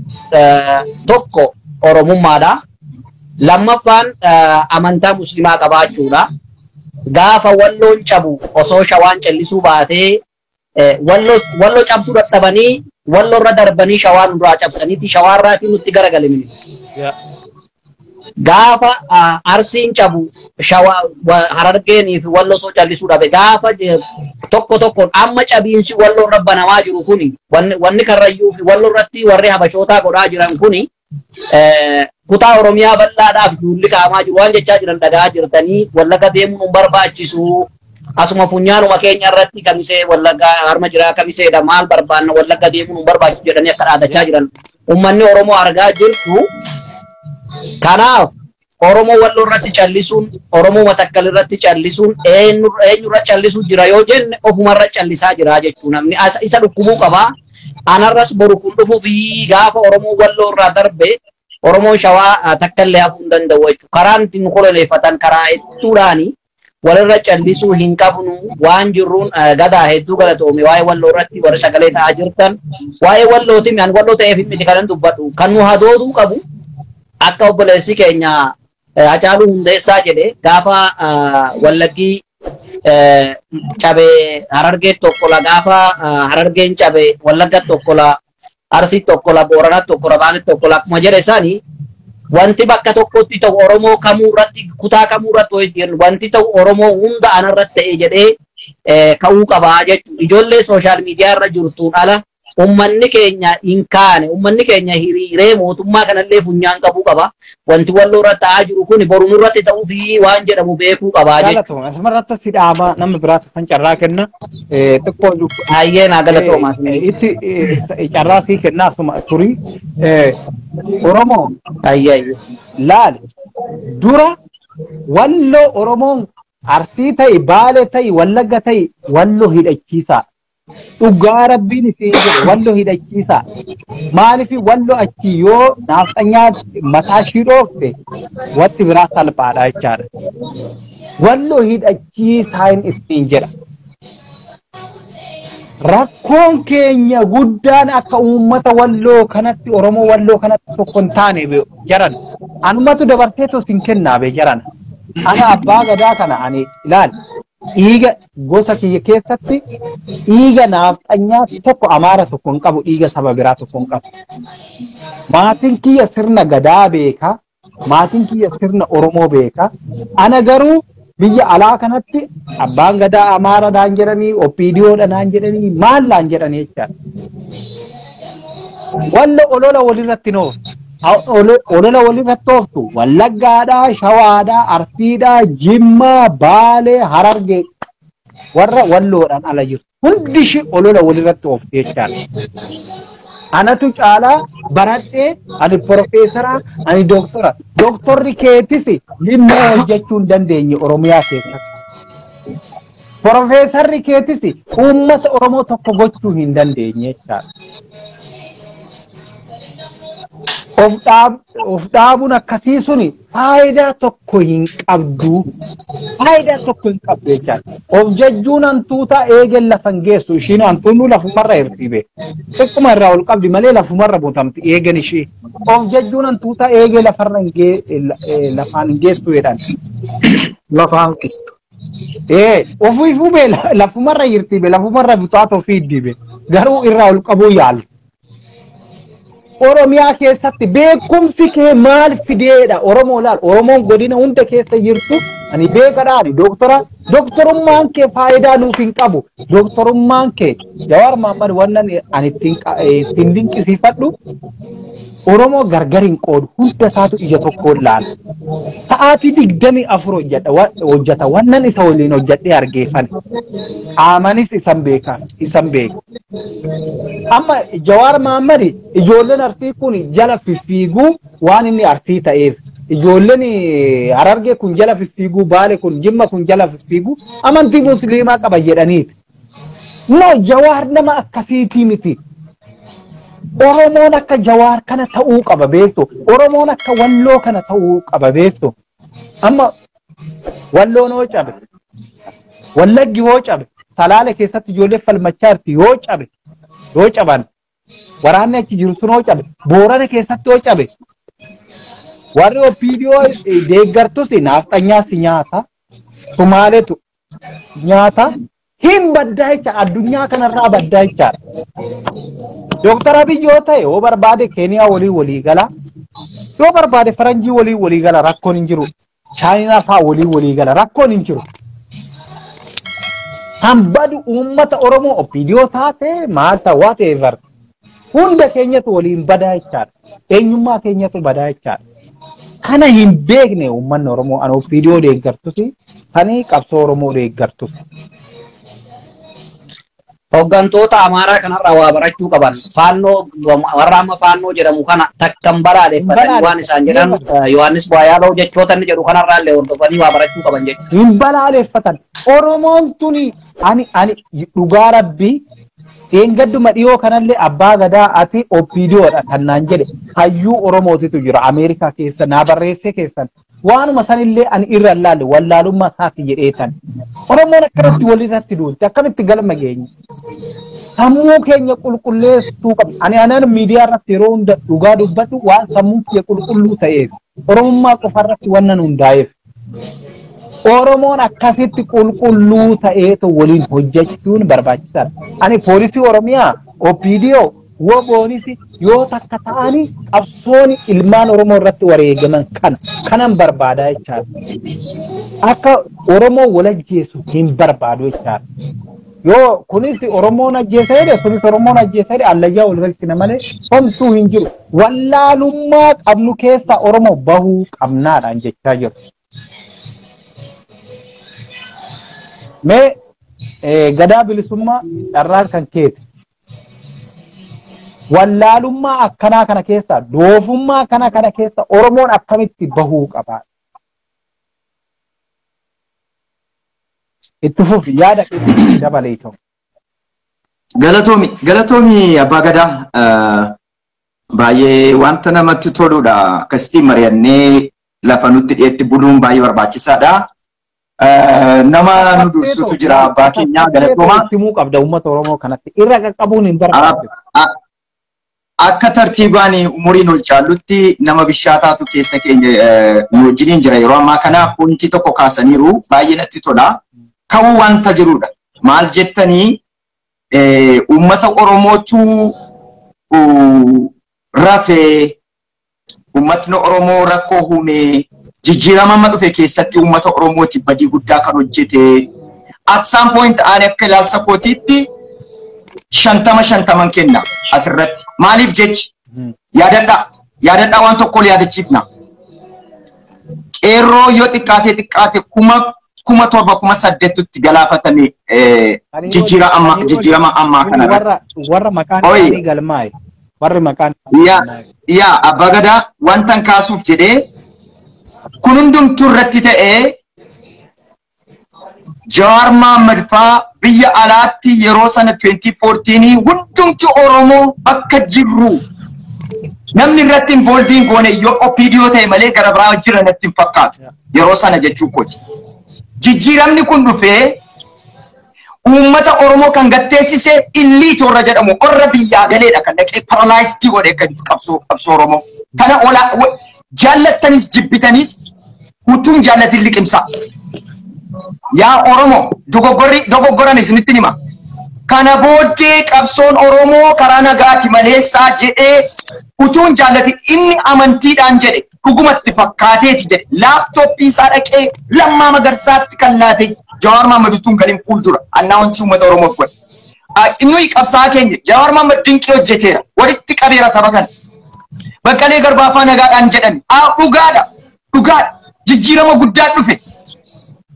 tokko Oromummaadha. Lammaffaan amantaa musliimaa qabaachuudha. Gaafa walloon cabu osoo shawaan callisuu baatee walloo cabsuu dadhabanii walloorra darbanii shawaan duraa cabsaniiti shawaarraatiin nutti garagale mini. Gaafa arsiin cabu harargeenii fi walloo osoo callisuu dhabe gaafa tokko tokkoon amma cabiinsi walloorra banamaa jiru kuni wanni karrayyuu fi walloorratti warri habashootaa godhaa jiran kuni kutaa Oromiyaa bal'aadhaaf duulli kaa'amaa jiru waan jechaa jiran dhagaa jirtanii Wallagga deemuun hin barbaachisu. Asuma funyaanuma keenya irratti kamisee Wallagga harma jiraa kamiseedha maal barbaanna Wallagga deemuun hin barbaachisu jedhanii akka dhaadachaa jiran uummanni Oromoo argaa jirtu. Kanaaf Oromoo walloo irratti callisuun Oromoo Matakkal irratti callisuun eenyurra callisuu jira yoo jenne ofumarra callisaa jira jechuun namni isa dhukkubuu qaba. Anarras boru kun dhufuu fi gaafa Oromoo walloo irraa darbe Oromoon shawaa takkallee hafuu hin danda'u jechuudha. Karaan ittiin nu koloneeffatan karaa hedduudhaani walirra callisuu hin qabnu waan jirruun gadaa hedduu galatoome waa'ee walloo irratti warri sagalee ta'aa jirtan waa'ee wallootiin an walloo ta'eef miti kanan dubbadhu kan nu hadooduu qabu akka obboleessi keenya Hacaaluu Hundeessaa jedhe gaafa Wallaggii cabe Harargee tokkola gaafa Harargeen cabe Wallagga tokkola Arsii tokkola Booranaa tokkola Baalee tokkola akkuma jedhe isaanii wanti bakka tokkotti ta'u Oromoo kamuu irratti kutaa kamuu irratti wanti ta'u Oromoo hunda anarratti ta'e jedhee ka'uu qabaa jechuudha. Ijoollee sooshaal miidiyaa irra jirtuun ala ummanni keenya hin kaane ummanni keenya hiriiree mootummaa kanallee funyaan qabuu qaba. Wanti walloo irra ta'aa jiru kun boru nurratti ta'uu fi waan jedhamu beekuu qabaa jechuudha. Asumarratti si dhaaba nama biraas kan carraa kenna xiqqoo Hayyee naa galatooma. Itti carraa sii kenna asuma turii Oromoo Hayyee laal dura walloo Oromoon Arsii ta'i Baalee ta'i Wallagga ta'i walloo hidhachiisaa. Dhugaa rabbiin isin jedhe walloo hidhachiisaa. Maaliif walloo achi yoo naafxanyaa mataa ishii dhoofte wanti biraa salphaadha jechaadha. Walloo hidhachiisaa isin jedha. Rakkoon keenya guddaan akka uummata walloo kanatti Oromoo walloo kanatti tokko hin taane jaran. Anumatu dabarseetoo isin kennaa be jaran. Ana abbaa gadaa kana ani ilaali. Dhiiga gosa kiyya keessatti dhiiga naafxanyaa tokko Amaara tokko hin qabu dhiiga saba biraa tokko hin qabu. Maatiin kiyya sirna gadaa beeka. Maatiin kiyya sirna Oromoo beeka. Ana garuu biyya alaa kanatti abbaan gadaa Amaara naan jedhanii, OPDO naan jedhanii, maal naan jedhanii jechaadha. Wallo olola walirratti nooftu. Olola walirratti ooftu Wallaggaadhaa, Shawaadhaa, Arsiidhaa, Jimmaa, Baalee, Harargee warra walloodhaan ala jirtu. Hundi ishee olola walirratti ooftu jechaadha. Anatu caalaa baradhee ani profeesaraa ani dooktora. Dooktorri keetis dhimma hojjechuu hin dandeenye Oromiyaa keessatti. Profeesarri keetis uummata Oromoo tokko gochuu hin dandeenye jechaadha. Of dhaabuun akkasii suni faayidaa tokko hin qabdu. Faayidaa tokko hin qabdu jechaadha. Of jajjuun hantuuta eegeen lafa hin geessu. Ishiin hantuunnu lafumarra hirtiibe. Xiqquma irraa ol qabdi malee lafumarra butamti eegeen ishii. Of jajjuun hantuuta eegee lafarra lafaan hin geessu jedhan. Lafa hanqistu. Ofiifuu bee lafumarra hirtiibe lafumarra butaata ofii iddiibe. Garuu irraa ol qabuu yaalti. Oromiyaa keessatti beekumsi kee maal fideedha? Oromoo laal Oromoon godina hunda keessa jirtu ani beekadha ani dooktora. Dooktorummaan kee faayidaa nuuf hin qabu. Dooktorummaan kee Jawaar Mohammad wannan ani ittiin dinqisiifadhu Oromoo gargar hin qoodu hunda isaatu ija tokkoon laala. Sa'aatii 24 hojjeta wannan isa waliin hojjedhee argeeffan. Qaamanis isan beeka isan beeka. Amma Jawaar Mohammad ijoolleen Arsii kun jala fiffiiguu waan inni Arsii ta'eef ijoolleen Harargee kun jala fiffiiguu Baale kun Jimma kun jala fiffiiguu amantii musliimaa qaba jedhaniiti. No Jawaar nama akkasiitii miti. Oromoon akka Jawaar kana ta'uu qaba beektu. Oromoon akka walloo kana ta'uu qaba beektu. Amma walloon hoo cabe, Wallaggi hoo cabe, Salaale keessatti ijoollee falmachaa jirti yoo cabe yoo caban waraanni achi jiru sun yoo cabe Boorana keessatti yoo cabe warri OPDO deeggartus naafxanyaas nyaata Sumaaletu nyaata hin baddaa jecha addunyaa kanarraa baddaa jechaadha. Dooktar Abiy yoo ta'e yoo barbaade Keeniyaa walii walii gala yoo barbaade Faranjii walii walii gala rakkoon hin jiru. Chaayinaa fa'aa walii walii gala rakkoon hin jiru. Kan badu uummata Oromoo OPDO taate maal ta'a whatever hunda keenyatu waliin badaa jechaadha. Eenyummaa keenyatu badaa jechaadha. Kana hin beekne uummanni Oromoo an OPDO deeggartus kan qabsoo Oromoo deeggartus. Hooggantoota Amaaraa kanarraa waa barachuu qaban. Faannoo warra amma faannoo jedhamu kana takkan balaaleffatanii waan isaan jedhan Yohaannis Bu'aayaaloo jechoota inni jedhu kanarraa illee hordofanii waa barachuu qaban jechuudha. Hin balaaleffatan. Oromoon tuni ani dhugaa rabbii dheengadduma dhiyoo kanallee abbaa gadaa ati OPDOdha kan naan jedhe hayyuu Oromootitu jira Ameerikaa keessa naa barreessee keessan waanuma sanillee ani irra laalle wallaalummaa isaati jedheetan. Oromoon akkanatti walirratti duulte akkamitti galma geenye? Sammuu keenya qulqulleessuu qabna. Ani anaan miidiyaa irratti yeroo hunda dhugaa dubbatu waan sammuun kiyya qulqulluu ta'eef Oromummaa qofa irratti wannan hundaa'eef. Oromoon akkasitti qulqulluu ta'eetu waliin hojjechuun barbaachisaadha. Ani poolisii Oromiyaa OPDO WBOnis yoo takka ta'anii qabsoon ilmaan Oromoo irratti wareegaman kanan barbaadaa jechaadha. Akka Oromoo wal ajjeesu hin barbaadu jechaadha. Yoo kunis Oromoon ajjeesa jedhe sunis Oromoon ajjeesa jedhe allayyaa wal galchina malee homtuu hin jiru. Wallaalummaa qabnu keessa Oromoo bahuu qabnaadhaan jechaa jiru. Mee gadaa bilisummaa dharraan kan keeti. Wallaalummaa akkanaa kana keessa doofummaa akkana kana keessa Oromoon akkamitti bahuu qaba? Itti fufi yaada keessa dabalee ta'u. Galatoomi abbaa gadaa baay'ee wanta namatti toludha. Akkasitti mari'annee lafa nutti dhiyeetti buluun baay'ee barbaachisaadha. Nama nu dursutu jira abbaa keenyaa galatooma. Himuu qabda uummata Oromoo kanatti irra qaqqabuun hin barbaachisu. Akka tartiibaan umuriin ol caallutti nama bishaataatu keessa keenya nu wajjiniin jira yeroo ammaa kana pointii tokko kaasaniiru baay'ee natti tola. Ka'uu wanta jirudha. Maal jettanii uummata Oromootu rafee uummatni Oromoo rakkoo uumee jijjiirama amma dhufe keessatti uummata Oromooti badii guddaa kan hojjete. At some point ani akka ilaalcha kootiitti 50-50 kenna asirratti. Maaliif jechi? Yaadadhaa waan tokko yaadachiifna. Qeerroo yoo xiqqaate 7,000 8,000tti galaafatame jijjiirama ammaa kanarratti. Warra maqaan isaanii galmaa'e. Warri maqaan. Yaa abbaa gadaa wantan kaasuuf jedhee kun hundumtuu irratti ta'ee Jawaar Mohaammed faa biyya alaatti yeroo sana 2014 hundumti Oromoo bakka jirru namni irratti involviin goone yoo OPDO ta'e malee gara biraa jira natti hin fakkaatu yeroo sana jechuu kooti. Jijjiiramni kun dhufee uummata Oromoo kan gatteessise illiit warra jedhamu warra biyyaa galeedha kan dhaqee paralaayistii godhe akka qabsoo Oromoo. Kana jaallattanis jibbitanis utuun jaallatin liqimsa. Yaa Oromoo dogoggoran isinitti hima. Kana booddee qabsoon Oromoo karaa nagaati maleessaa jedhee utuun jaallatin inni amantiidhaan jedhe dhugumatti fakkaateeti jedhe laaptooppii isaa dhaqee Lammaa Magarsaatti kan laate Jawaar Mohaammed utuun galin fuuldura annaawwansi uummata Oromoof godhe. Nuyi qabsaa keenya Jawaar Mohaammed dinqii hojjeteera walitti qabeera saba kana. Baqqalee Garbaafaa nagaadhaan jedhame dhugaadha jijjiirama guddaa dhufe.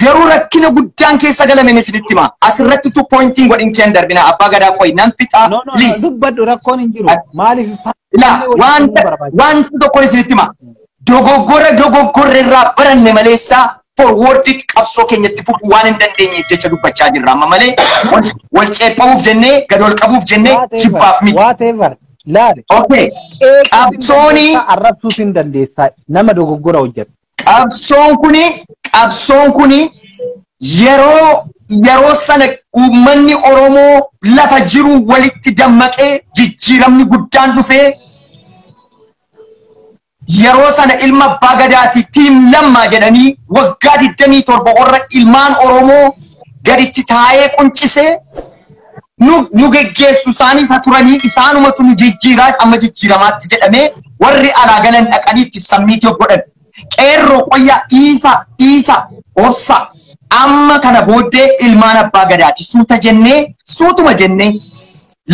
Garuu rakkina guddaan keessa galame isinitti hima. Asirratti tu pointiin godhin keen darbina abbaa gadaa qoyi nan fixaa please. Dubbadhu rakkoon hin jiru. Maaliif wanta tokkoon isinitti hima. Dogoggorra irraa baranne maleessaa forwarded qabsoo keenyatti fufuu waan hin dandeenyeef jecha dubbachaa jirra amma malee wal ceephaa'uuf jennee gad ol qabuuf jennee jibbaaf miti. Whatever. Laale. Okay. Qabsooni arrabsuus hin dandeessaa nama dogoggora hojjetu. Qabsoon kuni yeroo Yeroo sana uummanni Oromoo lafa jiru walitti dammaqee jijjiiramni guddaan dhufee yeroo sana ilma abbaa gadaati tiim lammaa jedhanii waggaa 27 warra ilmaan Oromoo gaditti taa'ee quncisee nu geggeessu isaanii isa turanii isaanumatu nu jijjiiraa amma jijjiiramaatti jedhamee warri alaa galan dhaqanii itti sammiitii godhan. Qeerroo qoyyaa dhiisa dhiisa obsa amma kana booddee ilmaan abbaa gadaati suuta jennee suutuma jennee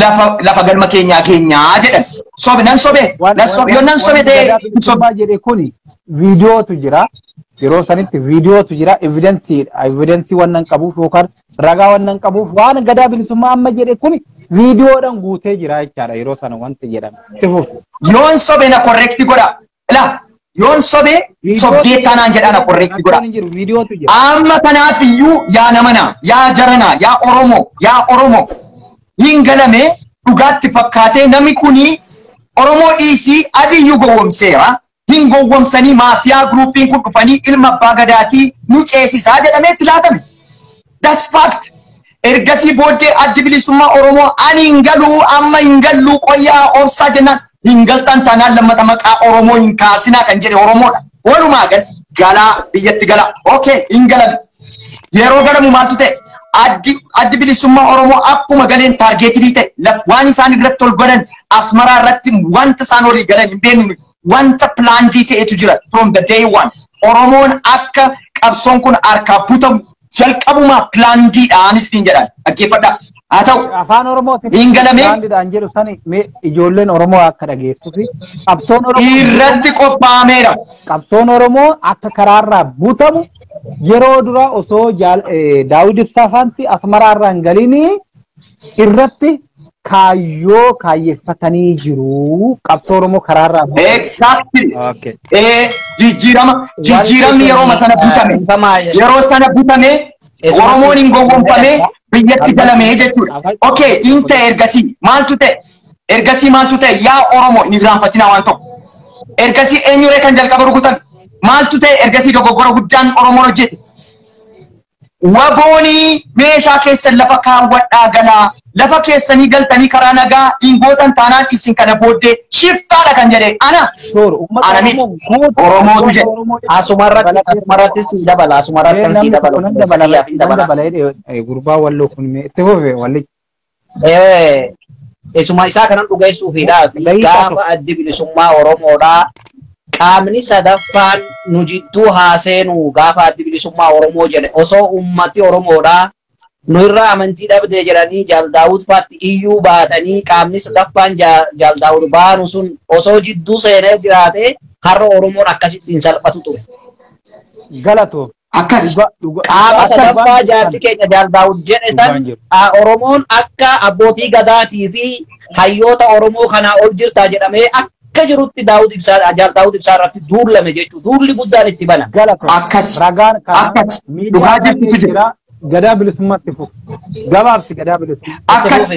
lafa galma keenyaa keenyaa jedhan. Sobe nan sobe nan sobe yoo nan sobe ta'e sobe jedhe kuni viidiyootu jira. Yeroo sanitti viidiyootu jira evidensii wannan qabuuf yookaan ragaa wannan qabuuf waan gadaa bilisummaa amma jedhe kuni viidiyoodhaan guutee jira jechaadha yeroo sana wanti jedhame. Yoon sobe na correct godha. La yoon sobe sobdee kanaan jedha na correct godha. Amma kanaaf iyyuu yaa namana yaa jarana yaa Oromoo hin galame dhugaatti fakkaatee namni kuni Oromoo dhiisii adiyyuu gowwomseera. Hin gowwomsanii maafiyaa gruupiin kun dhufanii ilma abbaa gadaatii nu ceesisaa jedhamee itti laatame. That's fact. Ergasii booddee addi bilisummaa Oromoo ani hin galuu amma hin galluu qoyyaa obsaa jennaan hin galtan taanaan lammata maqaa Oromoo hin kaasinaa kan jedhe Oromoodha. Walumaa galaa biyyatti galaa. Okay hin galame. Yeroo galamu maaltu ta'e? Addi bilisummaa Oromoo akkuma galeen taargeetii ta'e waan isaan irratti ol godhan Asmaraa irratti wanta isaan olii galan hin beeknu. Wanta pilaandii ta'etu jira from the day one. Oromoon akka qabsoon kun harkaa butamu jalqabumaa pilaandiidhaanis niin jedhan dhaggeeffadhaa. Haa ta'u afaan Oromootiin hin galamee pilaandiidhaan jedhu sani mee ijoolleen Oromoo akka dhageessuufi qabsoon Oromoo irratti qophaa'ameera. Qabsoon Oromoo akka karaarraa butamu yeroo dura osoo Daawud Ibsaa faanti Asmaraarraa hin galinii irratti kaayyoo kaayeffatanii jiru. Qabsoo Oromoo karaarraa. Exactly. Jijjiiramni yeroo sana butame. Yeroo sana butame Oromoon hin gowwoomfame biyyatti galame jechuudha. Okay, hin ta'e ergasii maaltu ta'e? Ergasii maaltu ta'e? Yaa Oromoo hin irraanfatinaa waan tokko. Ergasii eenyuree kan jalqaba rukutame? Maaltu ta'e ergasii dogoggora guddaan Oromoon hojjete? Waboonii meeshaa keessan lafa kaawwadhaa galaa. Lafa keessanii galtanii karaa nagaa hin gootan taanaan isin kana booddee shiftaadha kan jedhe ana. Ana miti. Oromootu jedhe. Asumarratti sii dabala. Asumarratti sii dabala. Gurbaa walloo kun itti fufe wallichi. Isuma isaa kanan dhugeessuufidha. Gaafa addi bilisummaa Oromoodhaa qaamni sadaffaan nu jidduu haaseenu gaafa addi bilisummaa Oromoo jedhe osoo ummati Oromoodhaa nu irraa amantii dhabdee jedhanii Jaal Daawud faatti iyyuu baatanii qaamni sadaffaan Jaal Daawud baanu sun osoo jidduu seenee jiraate har'a Oromoon akkasitti hin salphatu ture. Galatoo. Akkas. Qaama sadaffaa jaarti keenya Jaal Daawud jedhe san Oromoon akka abbootii gadaatii fi hayyoota Oromoo kanaa ol jirtaa jedhamee akka jirutti Daawud Ibsaa Jaal Daawud Ibsaa irratti duulame jechuudha. Duulli guddaan itti bana. Galatoo. Akkas. Ragaan Akkas. Dhugaa jirtutu jira. Gadaa bilisummaatti fufu. Gabaabsi gadaa bilisummaa. Akkas.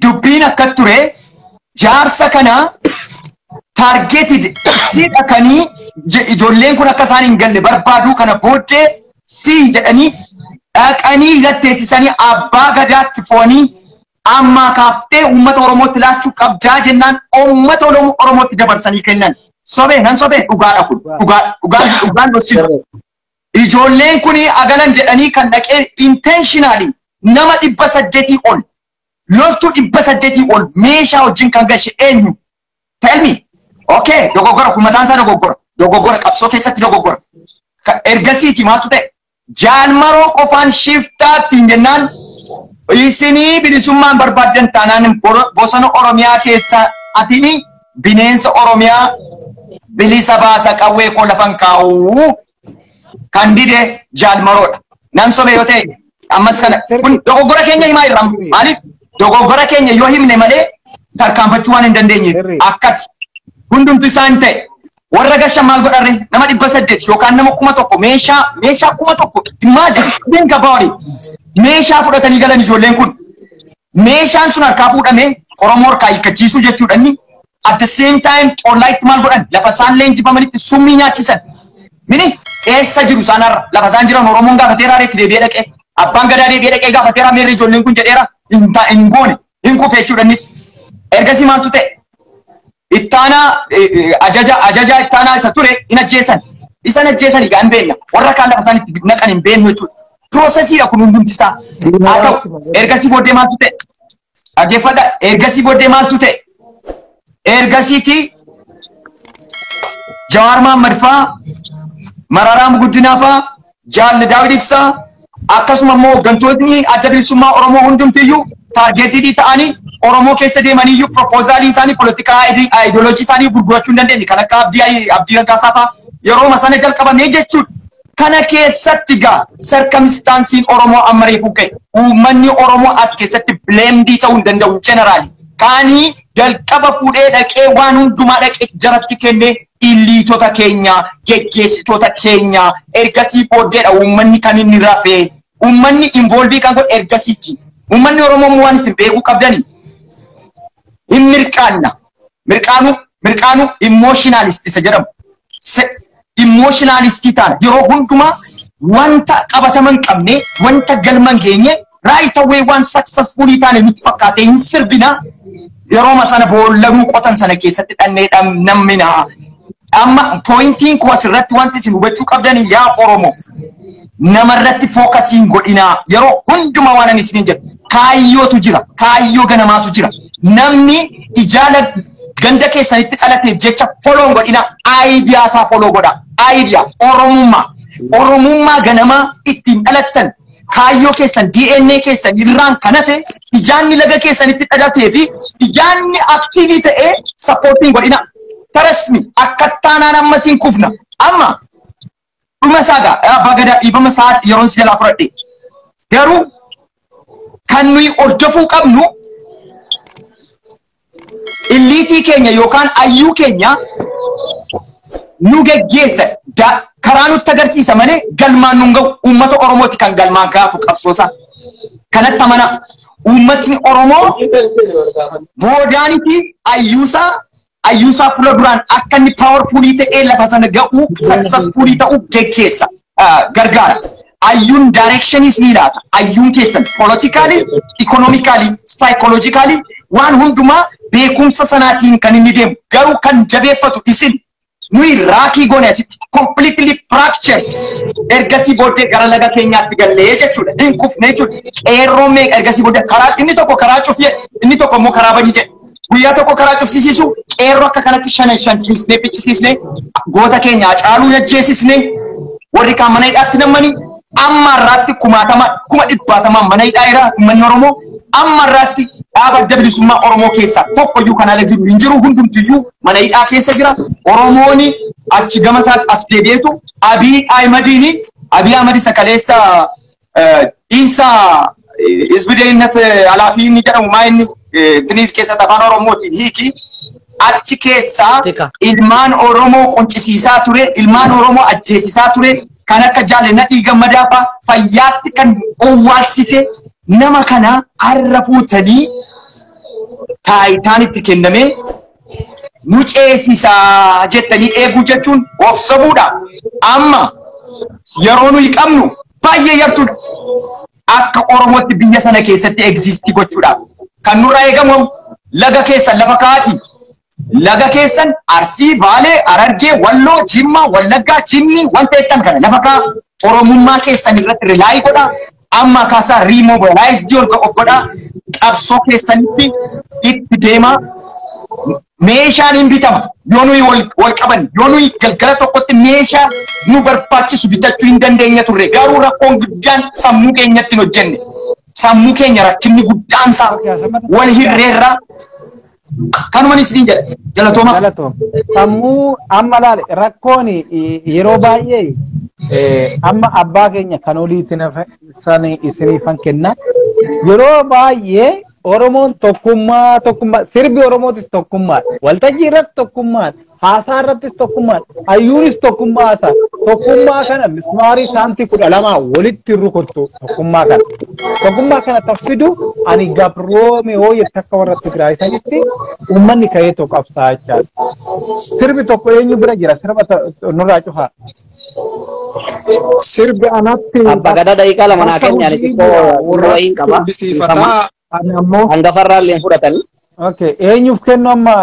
Dubbiin akka ture jaarsa kana targeted si dhaqanii ijoolleen kun akka isaan hin galle barbaaduu kana booddee si jedhanii dhaqanii gatteessisanii abbaa gadaatti foonii amma kaaftee uummata Oromootti laachuu qabdaa jennaan uummata Oromootti dabarsanii kennan. Sobee nan sobee dhugaadha kun dhugaan dhoksinu. Ijoolleen kun agalan jedhanii kan dhaqee intentionally nama 800 ol loltuu 800 ol meeshaa wajjin kan gashe eenyu? Tell me. Okay, dogoggora kun mataan isaa dogoggora. Dogoggora qabsoo keessatti dogoggora. Ergasiiti maaltu ta'e? Jaalmaroo qofaan shiftaatti hin jennaan isinii bilisummaan barbaaddan taanaan bosona Oromiyaa keessa atini bineensa Oromiyaa bilisa baasa qawwee koo lafan kaa'u kan dide Jaalmaroodha. Nan sobe yoo ta'e ammas kana kun dogoggora keenya himaa jirra. Maaliif dogoggora keenya yoo himne malee tarkaanfachuu waan hin dandeenye akkas hundumtu isaan ta'e. Warra gashan maal godharre nama 800 yookaan nama 1000 meeshaa 1000 imagine think about it meeshaa fudhatanii galan ijoolleen kun meeshaan sun harkaa fuudhamee Oromoo harkaa hiikkachiisuu jechuudha inni at the same time xollaayitti maal godhan lafa isaan leenjifamanitti summii nyaachisan mini eessa jiru isaan har'a lafa isaan jiran Oromoon gaafatee raareetti deebi'ee dhaqee Abbaan gadaa deebi'ee dhaqee gaafateera meerri ijoolleen kun jedheera hin goone hin kufe jechuudha innis. Ergasii maaltu ta'e? Ittaanaa ajaja ittaanaa isa ture hin ajjeesan. Isan ajjeesan egaa hin beekna. Warra kaan lafa isaan itti naqan hin beeknu jechuudha. Piroosesiidha kun hundumti isaa. Haa ta'u ergasii booddee maaltu ta'e? Dhaggeeffadha. Ergasii booddee maaltu ta'e? Ergasiiti Jawaar Mohammad faa, Mararaa Guddinaa faa, Jaalli Daawit Ibsaa akkasuma immoo hooggantootni adda bilisummaa Oromoo hundumtiyyuu taargeetii ta'anii Oromoo keessa deemaniyyuu propoozaalii isaanii poolitikaa ayidooloojii isaanii gurgurachuu hin dandeenye kan akka Abdii Raggaasaa faa yeroo sana jalqabamee jechuudha. Kana keessatti gaa sarkamstaansiin Oromoo amma reefuu ka'e uummanni Oromoo as keessatti bileemdii ta'uu hin danda'u jeneraali. Kaanii jalqaba fuudhee dhaqee waan hundumaa dhaqee jaratti kennee illiitota keenya geggeessitoota keenya ergasii booddeedha uummanni kan inni rafee uummanni involvii kan godhe ergasiitti. Uummanni Oromoo waan isin beekuu qabdanii hin mirqaanna. Mirqaanuu emotionalist isa jedhamu. Emotionalistii taana yeroo hundumaa wanta qabataman hin qabne wanta galma hin geenye right away waan successfulii taane nutti fakkaatee hin sirbina. Yeroo sana boollanuu qotan sana keessatti dhannee nammina. Amma poointiin koo asirratti wanti isin hubachuu qabdan yaa Oromoo namarratti fookasii hin godhinaa. Yeroo hundumaa waan ani isiniin jedhu kaayyootu jira, kaayyoo ganamaatu jira. Namni ijaala ganda keessanitti dhalateef jecha foloo hin godhinaa, aayidiyaa isaa foloo godhaa. Aayidiyaa Oromummaa, Oromummaa ganamaa ittiin dhalattan kaayyoo keessan DNA keessan irraan kan hafe ijaanni laga keessanitti dhalatee fi ijaanni aktiivii ta'ee sappoortii hin godhinaa. Trust me, akka taanaan ammas hin kufna. Amma dhuma isaa gaa abbaa gadaa dhiifama isaa yeroon si jalaa fudhadhe. Garuu kan nuyi hordofuu qabnu illiitii keenya yookaan ayyuu keenya nu geggeessa karaa nutti agarsiisa malee galmaan nun gahu. Uummata Oromooti kan galmaan gaafu qabsoosa. Kanatti amana. Uummatni Oromoo boodaanitti ayyuusaa fuula duraan akka inni powerfulii ta'ee lafa sana ga'uu successfulii ta'uu geggeessa gargaara. Ayyuun directionis ni laata. Ayyuun keessan politically, economically, psychologically waan hundumaa beekumsa sanaatiin kan inni deemu. Garuu kan jabeeffatu isin nuyi raakii goone asitti completely fractured. Ergasii booddee gara laga keenyaatti gallee jechuudha. Hin kufne jechuudha. Qeerroo meeqa ergasii booddee karaa inni tokko karaa cufee inni tokko immoo karaa banii jedhe. Guyyaa tokko karaa cufsiisisu qeerroo akka kanatti shanan shansiisnee ficcisiisnee goota keenya Hacaaluu ajjeesisnee warri kaan mana hidhaatti nammanii amma irraatti kumaatama kuma dhibbaatamaan mana hidhaa jira uummanni Oromoo. Amma irraatti dhaaba adda bilisummaa Oromoo keessaa tokkoyyuu kan ala jiru hin jiru, hundumtiyyuu mana hidhaa keessa jira. Oromooni achi gama isaatti as deebi'eetu Abiy Ahimadiini Abiy Ahimad isa kaleessa dhiinsa Hizbi alaafii inni jedhamu maa inni Tiniis keessatti afaan Oromootiin hiiki achi keessaa ilmaan Oromoo quncisiisaa ture, ilmaan Oromoo ajjeesisaa ture, kan akka Jaalle Nadhii Gammadaa fa'aa fayyaatti kan owwaalsise nama kana har'a fuutanii taayitaan itti kennamee nu ceesisaa jettanii eeguu jechuun of sobuudha. Amma yeroo nuyi qabnu baay'ee yartuudha. Akka Oromootti biyya sana keessatti egzistii gochuudhaaf kan nurraa eegamu laga keessan lafa kaa'aati. Laga keessan Arsii, Baalee, Harargee, Walloo, Jimmaa, Wallaggaa, Jinni wanta jettan kana lafa kaa'a. Oromummaa keessan irratti rilaayii godhaa. Amma kaasaa riimobilaayizdii of godhaa. Qabsoo keessanitti itti deemaa. Meeshaan hin bitama. Yoo nuyi wal qaban, yoo nuyi galgala tokkotti meeshaa nu barbaachisu bitachuu hin dandeenya turre. Garuu rakkoon guddaan sammuu keenyatti hin hojjenne. Sammuu keenya rakkinni guddaan isaa wal hirreerraa. Kanumaan isiniin jedha. Galatooma. Galatooma. Sammuu amma laale rakkoon yeroo baay'ee amma abbaa keenya kan oliitti sani isiniifan kenna. Yeroo baay'ee Oromoon tokkummaa tokkummaa sirbi Oromootis tokkummaadha. Waltajjii irratti tokkummaadha. Haasaa irrattis tokkummaadha. Hayyuunis tokkummaa haasaa. Tokkummaa kana mismaarii saantii 12 walitti rukuttu tokkummaa kana. Tokkummaa kana tafsidu ani gabroome hoo jette akka warra Tigraay sanitti uummanni ka'ee tokko qabsaa jechaadha. Sirbi tokko eenyu bira jira? Sirba nurraa cufaa. Sirbi anatti Abba gadaa daqiiqaa lama naa bakka kenni ani hojii xiqqoo jira warra wayiin qaba. sirbisiifataa ani ammoo Hangafarraa illee fudhatanii. Okay, eenyuuf kennu amma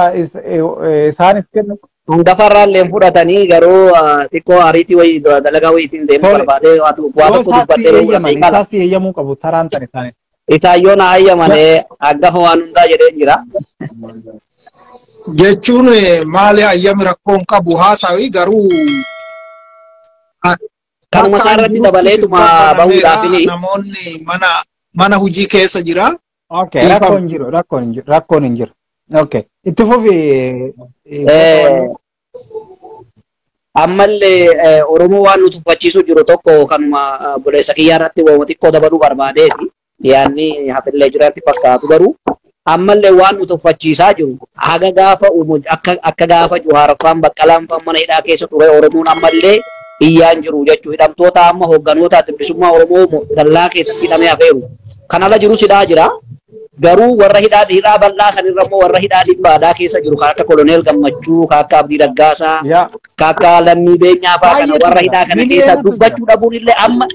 isaaniif kennu? Hangafarraa illee fudhatanii garuu xiqqoo ariitii wayii dalagaa wayiitiin deemuu Tole. barbaadee waa Yoo tokko isaas dubbadhee bahuu eeyyaman, daqiiqaa lama. isaas eeyyamuu qabu taraan tan isaaniif. Isaan yoo na hayyamane hangafa waan hundaa jedheen jira. Jechuun maali hayyami rakkoon qabu haasawi garuu Kanuma bakka isaa an irratti jirutti dabaleetuma sirba banameera bahuudhaafini. namoonni mana hojii keessa jira. Okay, Dhiifama. rakkoon hin jiru, rakkoon hin jiru, rakkoon hin jiru. Okay, itti fufi goota walloo. Ammallee Oromoo waan nu tuffachiisu jiru tokko kanuma obboleessa kiyyaa irratti waanuma xiqqoo dabaluu barbaadeeti. Yaanni hafillee jiraatti fakkaatu garuu ammallee waan nu tuffachiisaa jiru haga gaafa akka gaafa Juhaaraffaan Baqqalaan faan mana hidhaa keessa ture Oromoon ammallee iyyaan jiru jechuu hidhamtoota amma hoogganoota bilisummaa Oromoo dallaa keessatti hidhamee hafeeru. Kan ala jirus hidhaa jira. Garuu warra hidhaa hidhaa bal'aa sanirra immoo warra hidhaa dhibbaadaa keessa jiru kan akka Koloneel Gammachuu, kan akka Abdii Raggaasaa, Yaa, kan akka Lammii Beenyaa fa'aa kana baay'eetu warra jira, hidhaa kana keessa miliyoonatu jira. dubbachuu dhabuun illee amma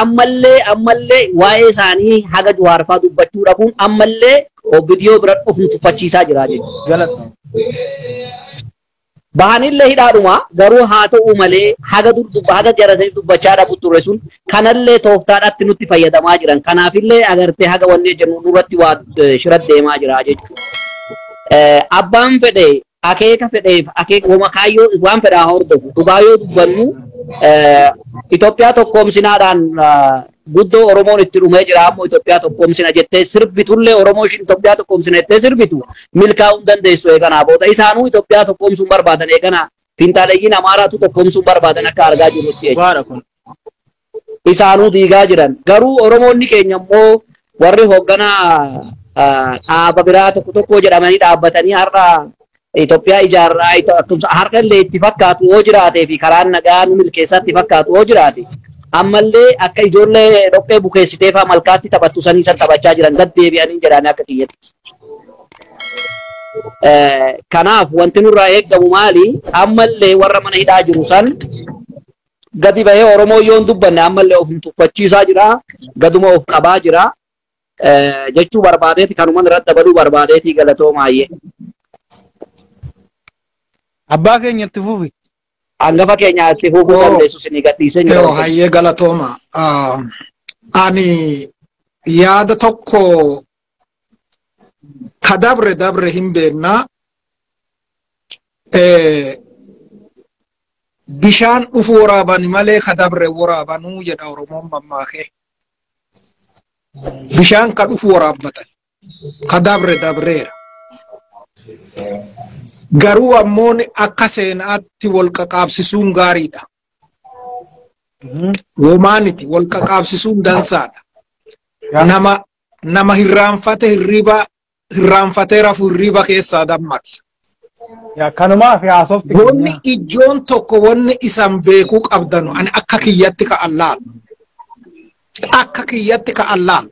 ammallee waa'ee isaanii haga Juhaar fa'aa dubbachuu dhabuun ammallee obbidiyoo bira of nu tuffachiisaa jira jechuudha. Galata. Bahanillee hidhaadhuma garuu haa ta'u malee haga dur haga jarasanii dubbachaa dhabu ture sun kanallee tooftaadhaatti nutti fayyadamaa jiran. Kanaafillee agartee haga wanni jennu nurratti waa shira deemaa jira jechuudha. Abbaan fedhe akeeka fedheef akeeka wama kaayyoo waan fedhaa hordofu dhugaa yoo dubbannu Itoophiyaa tokkoomsinaadhaan guddoo Oromoon itti dhumee jira ammoo Itoophiyaa tokkoomsina jettee sirbitullee Oromoo ishiin Itoophiyaa tokkoomsina jettee sirbitu milkaa'uu hin dandeessu eeganaa booda isaanuu Itoophiyaa tokkoomsuun barbaadan eeganaa finxaaleeyyiin Amaaraatu tokkoomsuun barbaadan akka argaa jirrutti jechuudha. Dhugaadha kun. Isaanuu diigaa jiran garuu Oromoonni keenya immoo warri hoogganaa dhaaba biraa tokko tokko jedhamanii dhaabbatanii har'a Itoophiyaa ijaarraa har'a illee itti fakkaatu yoo jiraatee fi karaan nagaa nu milkeessaatti fakkaatu yoo jiraate ammallee akka ijoollee dhoqqee bukeessitee fa'aa malkaatti taphattu sanii san taphachaa jiran gad deebi'anii jedhanii akka kiyyatti. Kanaaf wanti nurraa eeggamu maali? Ammallee warra mana hidhaa jiru san gadi bahee Oromoo yoo hin dubbanne ammallee of tuffachiisaa jira, gaduma of qabaa jira jechuu barbaadeeti kanuma irratti dabaluu barbaadeeti galatoomaa. Abbaa keenya itti fufi. Hangafa keenya itti fufuu dandeessu isinii gadhiisee jira. Yoo hayyee galatooma. Ani yaada tokko ka dabre dabre hin beeknaa. Bishaan dhufu waraabani malee ka dabre waraabanuu jedha Oromoon mammaakee. Bishaan ka dhufu waraabbatan. Ka dabre dabreera. Garuu ammoo akka seenaatti wal qaqaabsisuun gaariidha. Womaaniti wal qaqaabsisuun dansaadha. Nama hirraanfate hirriba hirraanfatee rafu hirriba keessaa dammaqsa. Kanumaaf haasofti. Wanni ijoon tokko wanni isan beekuu qabdanu ani akka kiyyatti ka allaalu. Akka kiyyatti ka allaalu.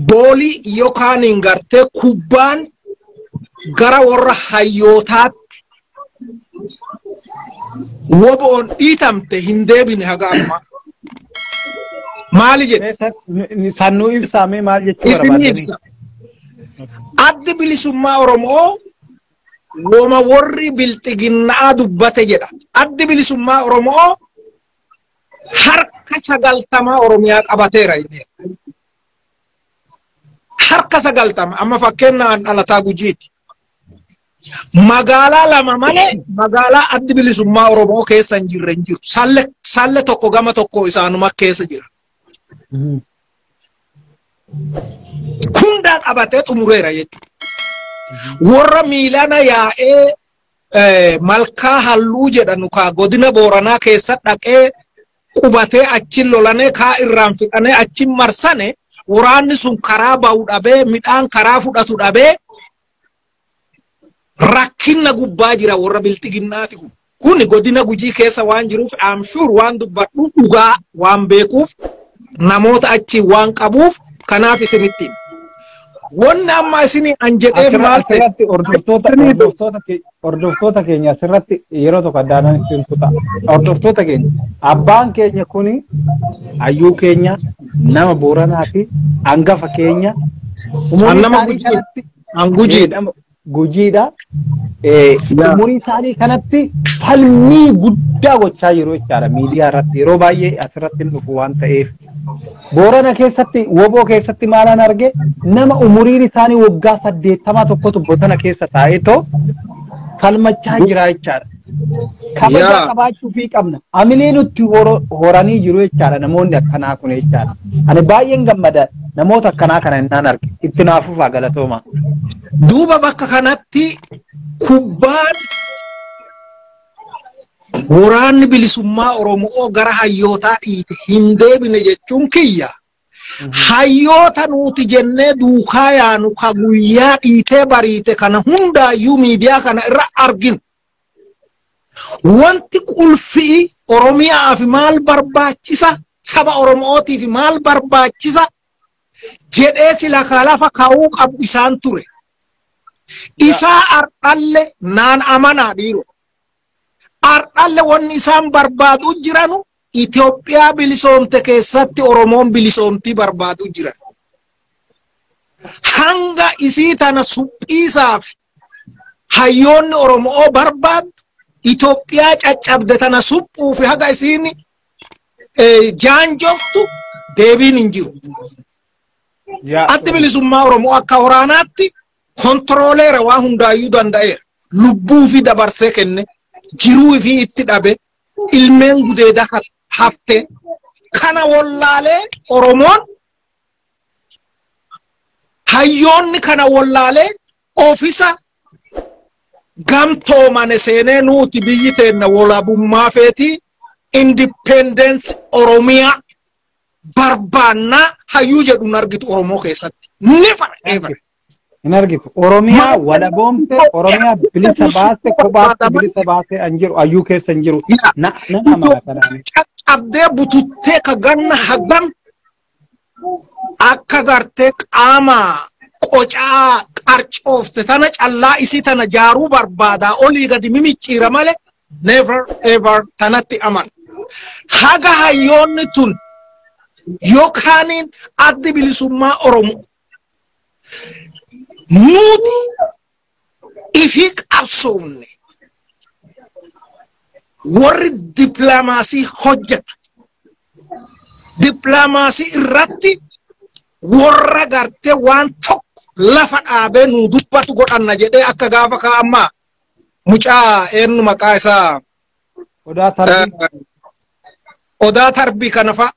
Boolii yookaan hin gartee kubbaan gara warra hayyootaatti woboon dhiitamte hin deebine haga ammaa. Maali jedhe? Sannuu ibsaame maal jechuu Isin barbaadani? ibsa. Addi bilisummaa Oromoo woma warri bilxiginnaa dubbate jedha. Addi bilisummaa Oromoo harka 90 Oromiyaa qabateera jedhee. Harka 90 amma fakkeenyaan dhalataa Gujiiti. Magaalaa lama malee magaalaa addi bilisummaa Oromoo keessa hin jirre hin jiru. Salle tokko gama tokko isaanuma keessa jira. Hundaa qabatee xumureera jechuudha. Warra miilana yaa'ee malkaa halluu jedhanu kaa godina Booranaa keessa dhaqee qubatee achi lolanee kaa irraan fixanee achi marsane waraanni sun karaa ba'u dhabee midhaan karaa fudhatu dhabee rakkinna gubbaa jira warra bilxiginnaati kun. Kuni godina Gujii keessa waan jiruuf I'm sure waan dubbadhu dhugaa waan beekuuf namoota achi waan qabuuf kanaaf isinitti hima. Wanni amma isinii an jedhee maal ta'e? Asirratti hordoftoota keenya asirratti yeroo tokko addaanan isin kuta. Hordoftoota keenya abbaan keenya kuni hayyuu keenya nama Booranaati hangafa keenya. Nama Gujiidha. Gujiidha. Umurii isaanii kanatti falmii guddaa gochaa jiru jechaadha miidiyaa irratti yeroo baay'ee asirratti hin dhufu waan ta'eef. Boorana keessatti woboo keessatti maalaan arge nama umuriin isaanii waggaa 80 tokkotu bosona keessa taa'ee falmachaa jira jechaadha. Kabaja qabaachuu fi qabna. Amilee nutti horanii jiru jechaadha namoonni akkanaa kun jechaadha. Ani baay'een gammada namoota akkanaa kana innaan arge. Itti naafufaa galatooma. Duuba bakka kanatti kubbaan waraanni bilisummaa Oromoo gara hayyootaa dhiite hin deebine jechuun kiyya. Hayyoota nuti jennee duukaa yaanu ka guyyaa dhiitee bariite kana hundaayyuu miidiyaa kana irra arginu. Wanti qulfii Oromiyaaf maal barbaachisa? Saba Oromootiif maal barbaachisa? Jedhee sila lafa kaa'uu qabu isaan ture. Isaa ardhalle naan amanaa dhiiroo. Ardhalle wanni isaan barbaadu jiranu Itoophiyaa bilisoomte keessatti Oromoon bilisoomtii barbaadu jiran. Hanga isii tana suphiisaaf hayyoonni Oromoo barbaadu Itoophiyaa caccabde tana suphuufi haga isiin jaanjoftu deebiin hin jiru. Atti bilisummaa Oromoo akka waraanaatti kontirooleera waan hundaayyuu danda'eera. Lubbuu fi dabarsee kenne jiruu fi itti dhabe ilmeen gudeeda hafte kana wallaalee Oromoon hayyoonni kana wallaalee oofisa gamtoomane seenee nuti biyyi teenna walabummaa feetii independence Oromiyaa barbaannaa hayyuu jedhuun argitu Oromoo keessatti. Never ever. Hin argitu. Oromiyaa walaboomte, Oromiyaa bilisa baaste, kophaatti bilisa baaste an jiru, hayyuu keessa hin jiru. Na amana kanaan. Caccabdee bututtee ka ganna hagam akka gartee qaama qocaa qarcoofte tana callaa isii tana jaaruu barbaadaa olii gadi mimicciira malee never ever tanatti amana. Haga hayyoonni tun yookaaniin addi bilisummaa Oromoo nuti ifii qabsoomne warri dippiloomaasii hojjetu dippiloomaasii irratti warra gartee waan tokko lafa dhaabee nu dubbatu godhanna jedhee akka gaafa kaa'ammaa mucaa eenyu maqaa isaa Odaa Tarbii kana fa'a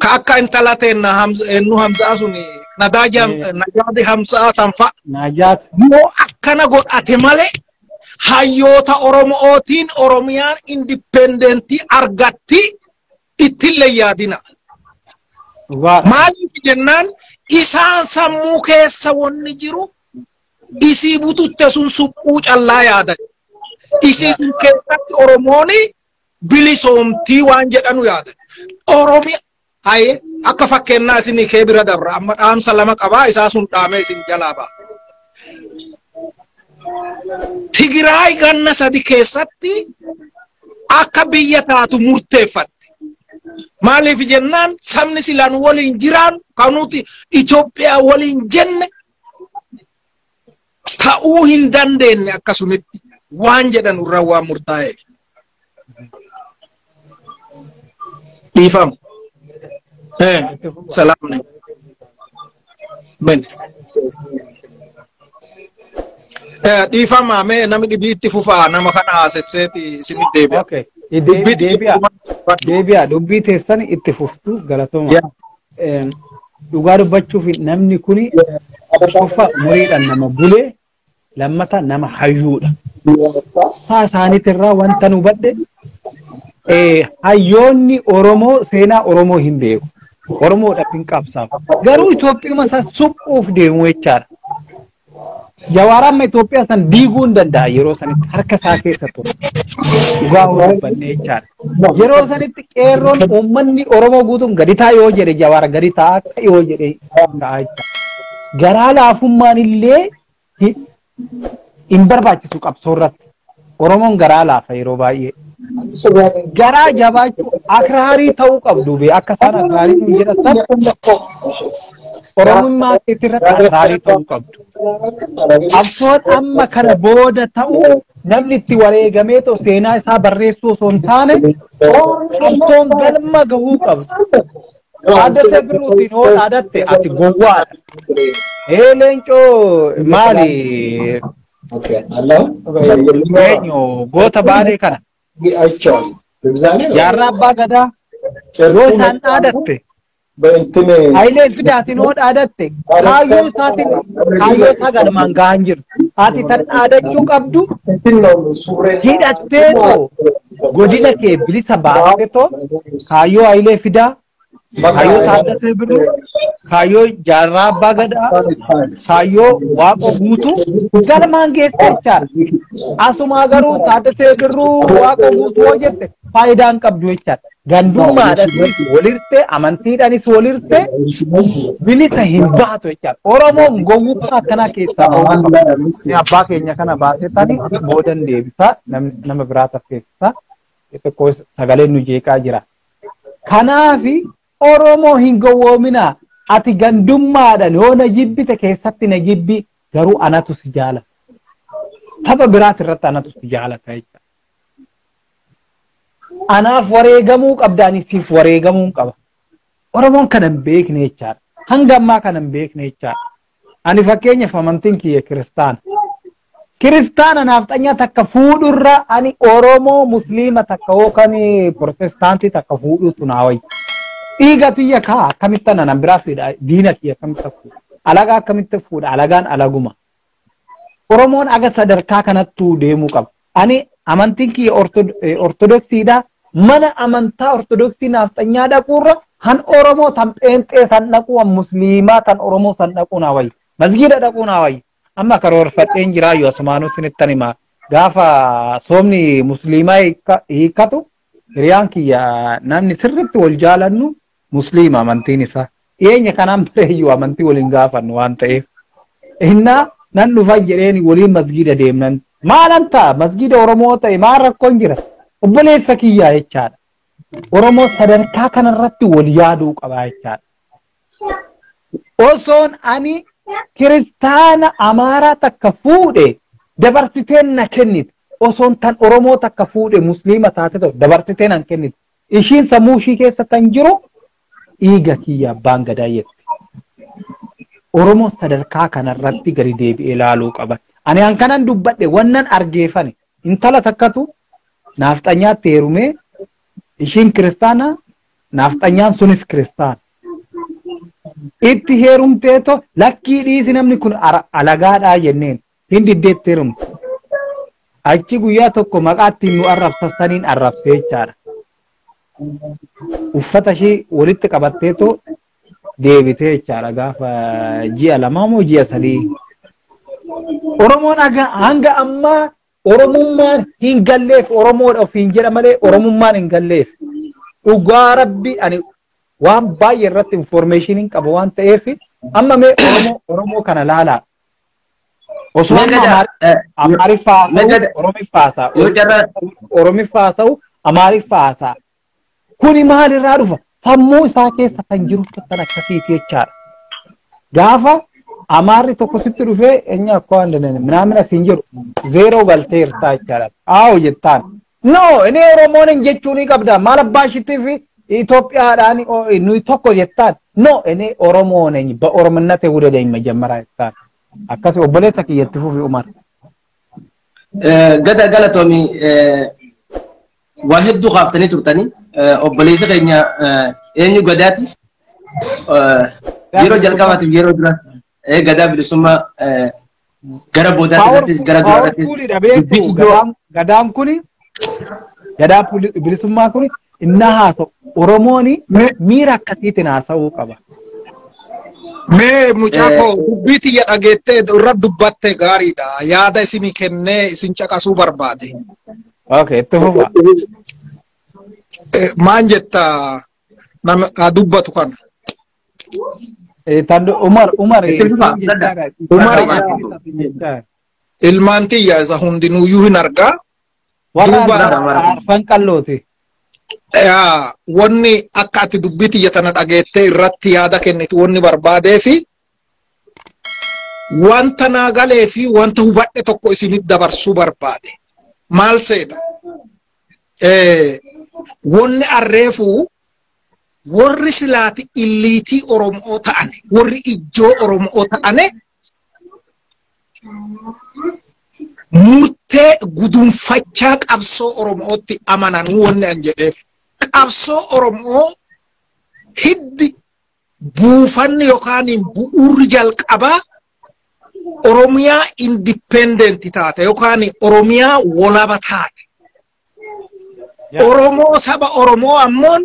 ka akka intala teenna eenyu Hamzaa sun Najaadi Hamzaa tan fa'a yoo akkana godhate malee hayyoota Oromootiin Oromiyaan indipendentii argatti ittillee yaadina. Maaliif jennaan isaan sammuu keessa wanni jiru isii bututte sun suphuu callaa yaadan. Isii sun keessatti Oromoon bilisoomtii waan jedhanu yaadan. Oromiyaa haye akka fakkeenyaa isinii kee bira dabra amma dhaamsa lama qabaa isaa sun dhaamee isin jalaa ba'a. Tigraay ganna sadi keessatti akka biyya taatu murteeffatte. Maaliif jennaan sabni silaan waliin jiraan kan nuti Itoophiyaa waliin jenne ta'uu hin dandeenye akkasumitti waan jedhan irraa waan murtaa'e. Dhiifamu. Salaamne. Ben. Dhiifama mee namni dhibii itti fufaa nama kana haasesseeti isinitti deebi'a. Okay. Deebi'a dubbii teessan itti fuftu galatooma. Dhugaa dubbachuuf namni kuni qofa umuriidhaan nama bulee lammata nama hayyuudha. Saa isaaniitirraa wanta nu hubadhe hayyoonni Oromoo seenaa Oromoo hin beeku. Oromoodhaaf hin qabsaa'u. Garuu Itoophiyaa san suphuuf deemu jechaadha. Jawaar amma Itoophiyaa san diiguu hin danda'a yeroo sanitti harka isaa keessa ture. Dhugaa dubbanne jechaadha. Yeroo sanitti qeerroon uummanni Oromoo guutuun gadi ta'a yoo jedhe Jawaar gadi ta'a yoo jedhe ta'a jechaadha. Garaa laafummaan illee hin barbaachisu qabsoo irratti. Oromoon garaa laafa yeroo baay'ee. Garaa jabaachuu akraarii ta'uu qabdu bee akka isaan akraarii nu jedhan Oromummaa keetti irratti akraarii ta'uu qabdu. Qabsoon amma kana booda ta'u namni itti wareegamee ta'u seenaa isaa barreessuu osoo hin taane qabsoon galma gahuu qabdu. Taaddasee Birruutiin hoo dhaadatte ati gowwaadha. Ee leencoo maali? Eenyu goota baalee kana. Jaarraa abbaa gadaa yoo isaan dhaadatte Hayilee Fidaatiin hoo dhaadatte kaayyoo isaatiin kaayyoo isaa galmaan gahaa hin jiru. Ati tan dhaadachuu qabdu hidhattee too godina kee bilisa baaste too kaayyoo Hayilee Fidaa, kaayyoo Taaddasee Birruu, kaayyoo Jaarraa Abbaa Gadaa, kaayyoo Waaqoo Guutuu galmaan geesse jechaadha. Asumaa garuu Taaddasee Birruu Waaqoo Guutuu hoo jette faayidaa hin qabdu jechaadha. Gandummaadhaanis walirte, amantiidhaanis walirte bilisa hin baatu jechaadha. Oromoon gowwummaa akkanaa keessaa bahuu qaba. Abbaa keenya kana baasee tani boodan deebisaa nama biraa tafkeessisaa xixiqqoo sagaleen nu jeeqaa jira. Kanaafi Oromoo hin gowwoominaa. Ati gandummaadhaan yoo na jibbite keessatti na jibbi garuu anatu si jaalata. Tapha biraas irratti anatu si jaalata jechaadha. Anaaf wareegamuu qabda ani siif wareegamuu qaba. Oromoon kana hin beekne jechaadha. Hanga ammaa kana hin beekne jechaadha. Ani fakkeenyaaf amantiin kiyya kiristaana. Kiristaana naafxanyaa takka fuudhurra ani Oromoo Musliima takka yookaan Protestaantii takka fuudhuutu naa wayya. Dhiiga tiyya kaa akkamitti anan biraa fuudha diina kiyya akkamitti fuudha alagaa akkamitti fuudha alagaan alaguma. Oromoon aga sadarkaa kanattuu deemuu qaba. Ani amantiin kiyya Ortodoksiidha. Mana amantaa Ortodoksii naafxanyaa dhaquurra han Oromoo tan pheenxee san dhaquu han Musliimaa tan Oromoo san dhaquu naa wayya. Masgiida dhaquu naa wayya. Amma karoorfadheen jiraayyuu asumaanuu sinittan himaa. Gaafa soomni Musliimaa hiikkatu hiriyaan kiyya namni sirriitti wal jaalannu Musliima amantiin isaa. Dhiyeenya kanaan bareeyyuu amantii waliin gaafannu waan ta'eef. Innaa nan dhufa jedheen waliin masgiida deemnan. Maalan ta'a masgiida Oromoo ta'e maal rakkoon jira? Obboleessa kiyyaa jechaadha. Oromoo sadarkaa kanarratti wal yaaduu qaba jechaadha. Osoon ani kiristaana Amaaraa takka fuudhe dabarsiteen na kennite. Osoon tan Oromoo takka fuudhe Musliima taate ta'u dabarsitee nan kennite. Ishiin sammuu ishii keessa tan jiru dhiiga kiyya abbaan gadaa jette. Oromoo sadarkaa kanarratti gadi deebi'ee ilaaluu qaba. Ani an kanan dubbadhe wannan argeeffane intala takkatu naafxanyaatti heerumee ishiin kiristaana naafxanyaan sunis kiristaana. Itti heerumteeto lakkii dhiisi namni kun alagaadhaa jenneen hin diddeetti heerumte. Achi guyyaa tokko maqaa ittiin nu arrabsasaniin arrabsee jechaadha. Uffata ishii walitti qabatteeto deebitee jechaadha gaafa ji'a 2 moo ji'a 3. Oromoon hanga ammaa Oromummaan hin galleef Oromoodha ofiin jedha malee Oromummaan hin galleef. Dhugaa rabbi ani waan baay'ee irratti information hin qabu waan ta'eef amma mee Oromoo kana laalaa. Osoo Amaariffaa haasa'u Oromiffaa haasa'u Oromiffaa haasa'u Amaariffaa haasa'a. Kuni maalirraa dhufa? Sammuu isaa keessa kan jiru kan akkasiiti jechaadha. Gaafa Amaarri tokko sitti dhufee enya akkoo andanene minaamin asiin jedhu zeeroo galteertaa jechaadha. Aawo jettaan. No, inni Oromoon hin jechuu ni qabda. Maal abbaa ishiitii fi Itoophiyaadhaan nuyi tokko jettaan. No, inni Oromoon hin Orominnate wudadeenya majammaraa jettaan. Akkas obboleessa kiyyatti fufi Umar. Gada galatoomi waa hedduu kaaftanii turtanii obboleessa keenya eenyu gadaati yeroo jalqabaatiif yeroo dura gadaa bilisummaa gara boodaattis gara duraattis gadaan kuni gadaa bilisummaa kuni innaa haasa'u Oromoon miira akkasiitiin haasa'uu qaba. Mee mucaa koo dubbii tiyya dhageettee irra dubbatte gaariidha. Yaada isinii kennee isin caqasuu barbaade. Okay, itti fufa. Maan jetta nama dubbatu kana? Umar Umar Umar ilmaan tiyya isa hundinuuyyuu hin argaa. Duuba arfan qallooti. Wanni akka ati dubbii tiyya tana dhageettee irratti yaada kennitu wanni barbaadee fi wanta naa galee fi wanta hubadhe tokko isinitti dabarsuu barbaade. Maal seeta? Wanni arreefuu warri silaati illiitii Oromoo ta'ane, warri ijoo Oromoo ta'ane murtee gudunfachaa qabsoo Oromootti amanan wanni an jedheef. Qabsoo Oromoo hiddi buufanni yookaan bu'uurri jalqabaa Oromiyaa indipendenti taate yookaan Oromiyaa walaba taate. Oromoo saba Oromoo ammoon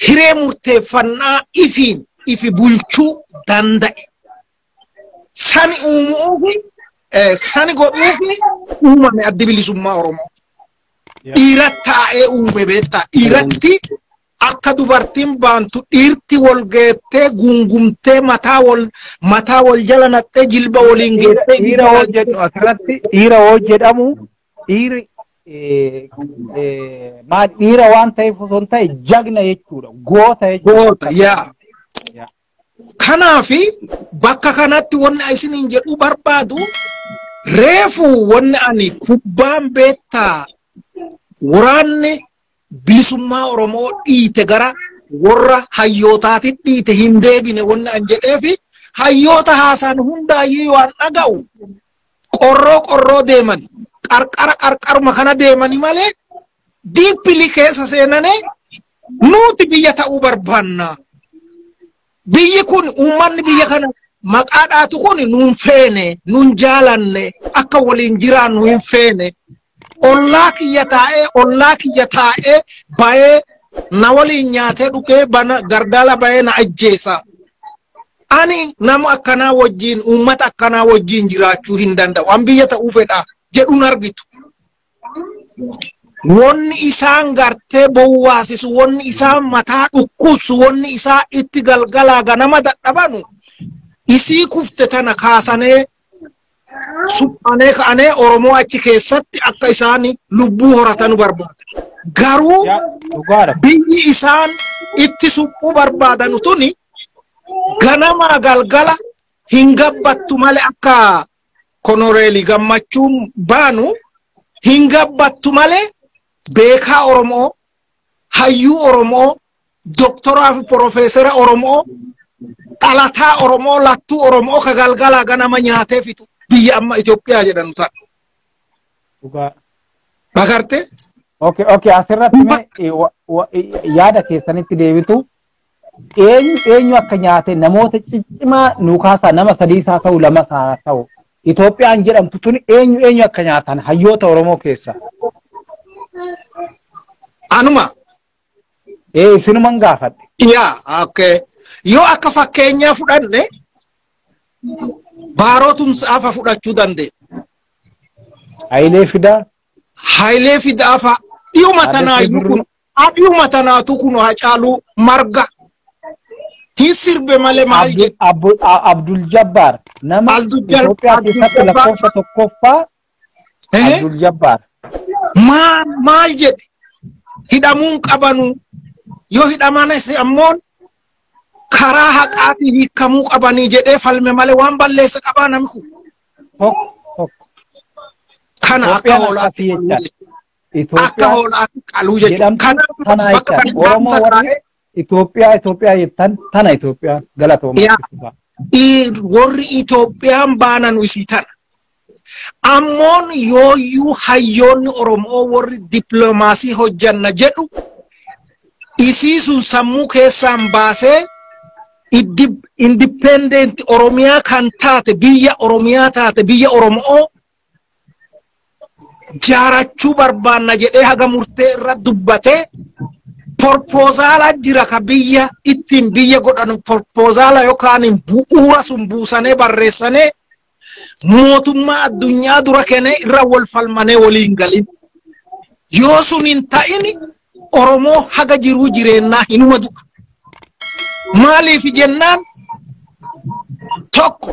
hiree murteeffannaa ifiin ifi bulchuu danda'e. Sani uumuufi sani godhuufi uumame addi bilisummaa Oromoo. Dhiira taa'ee uume beektaa. Dhiiratti akka dubartiin baantu dhiirti wal geettee gungumtee mataa wal jala naqxee jilba waliin geettee. Dhiira hoo jedhu asirratti dhiira hoo jedhamu dhiirri maal dhiira waan ta'eef osoo hin ta'e jagna jechuudha. Goota jechuudha. Goota yaa. Kanaafi bakka kanatti wanni isiniin jedhu barbaadu reefu wanni ani kubbaan beektaa waraanni bilisummaa Oromoo dhiite gara warra hayyootaatti dhiite hin deebine wanni an jedheefi hayyoota haasaan hundaayyuu waan dhaga'u qorroo qorroo deeman qarqara qarqaruma kana deemani malee diippilii keessa seenane nuti biyya ta'uu barbaanna. Biyyi kun uummanni biyya kana maqaa dhaatu kun nuun feene nuun jaalanne akka waliin jiraannu hin feene. Ollaa kiyya taa'ee bayee na waliin nyaatee dhugee bana gargaala bayee na ajjeesa. Ani nama akkanaa wajjin uummata akkanaa wajjin jiraachuu hin danda'u. An biyya ta'uu fedha jedhuun argitu. Wanni isaan gartee bowwaasisu, wanni isaan mataa dhukkubsu, wanni isaa itti galgalaa ganama dadhabanu isii kufte tana kaasanee suphanee ka'anee Oromoo achi keessatti akka isaan lubbuu horatanu barbaada. Garuu biyyi isaan itti suphuu barbaadanu tuni ganamaa galgala hin gabbattu malee akka Konoreelii Gammachuun baanu hin gabbattu malee beekaa Oromoo, hayyuu Oromoo, doktoraa fi profeesera Oromoo, dhalataa Oromoo, lattuu Oromoo ka galgalaa ganama nyaatee fixu biyya amma Itoophiyaa jedhanu ta'a. Bagartee? Okay, okay, asirratti mee yaada keessanitti deebitu eenyu akka nyaate namoota ciccimaa nu kaasaa nama sadiisaa ta'u lama isaa ta'u Itoophiyaan jedhamtu tun eenyu akka nyaatan hayyoota Oromoo keessa. Anuma. Isinuman gaafadhe. Yaa, okay. Yoo akka fakkeenyaa fudhanne Baaroo Tumsaa fudhachuu dandeenya. Hayilee Fidaa. Hayilee Fidaa fa'a. Dhiyuma tanaayyuu kun dhiyuma tanaatu kun Hacaaluu Marga. Hin sirbe malee maal jedhu. Abdul Jabbaar nama Itoophiyaa keessatti lakkoofsa tokkoffaa Abdul Jabbaar. Maal jedhe hidhamuun qabanu yoo hidhamanis ammoo karaa haqaatiin hiikamuu qabanii jedhee falme malee waan balleessa qabaa namni kun. Kana akka hoolaatti akka hoolaatti qaluu jechuudha. Kana bakka kana Itoophiyaa Itoophiyaa jettan tana Itoophiyaa galatooma. Warri Itoophiyaan baanan isii tana. Ammoon yooyyuu hayyoonni Oromoo warri dippiloomaasii hojjanna jedhu isii sun sammuu keessaan baasee indipendent Oromiyaa kan taate biyya Oromiyaa taate biyya Oromoo jaarachuu barbaanna jedhee haga murtee irra dubbatee Proposala jira ka biyya ittiin biyya godhanu proposala yookaan bu'uura sun buusanee barreessanee mootummaa addunyaa dura kennee irra wal falmanee waliin galin. Yoo sun hin ta'in Oromoo haga jiruu jireenyaa hinuma du'a. Maaliif jennaan Tokko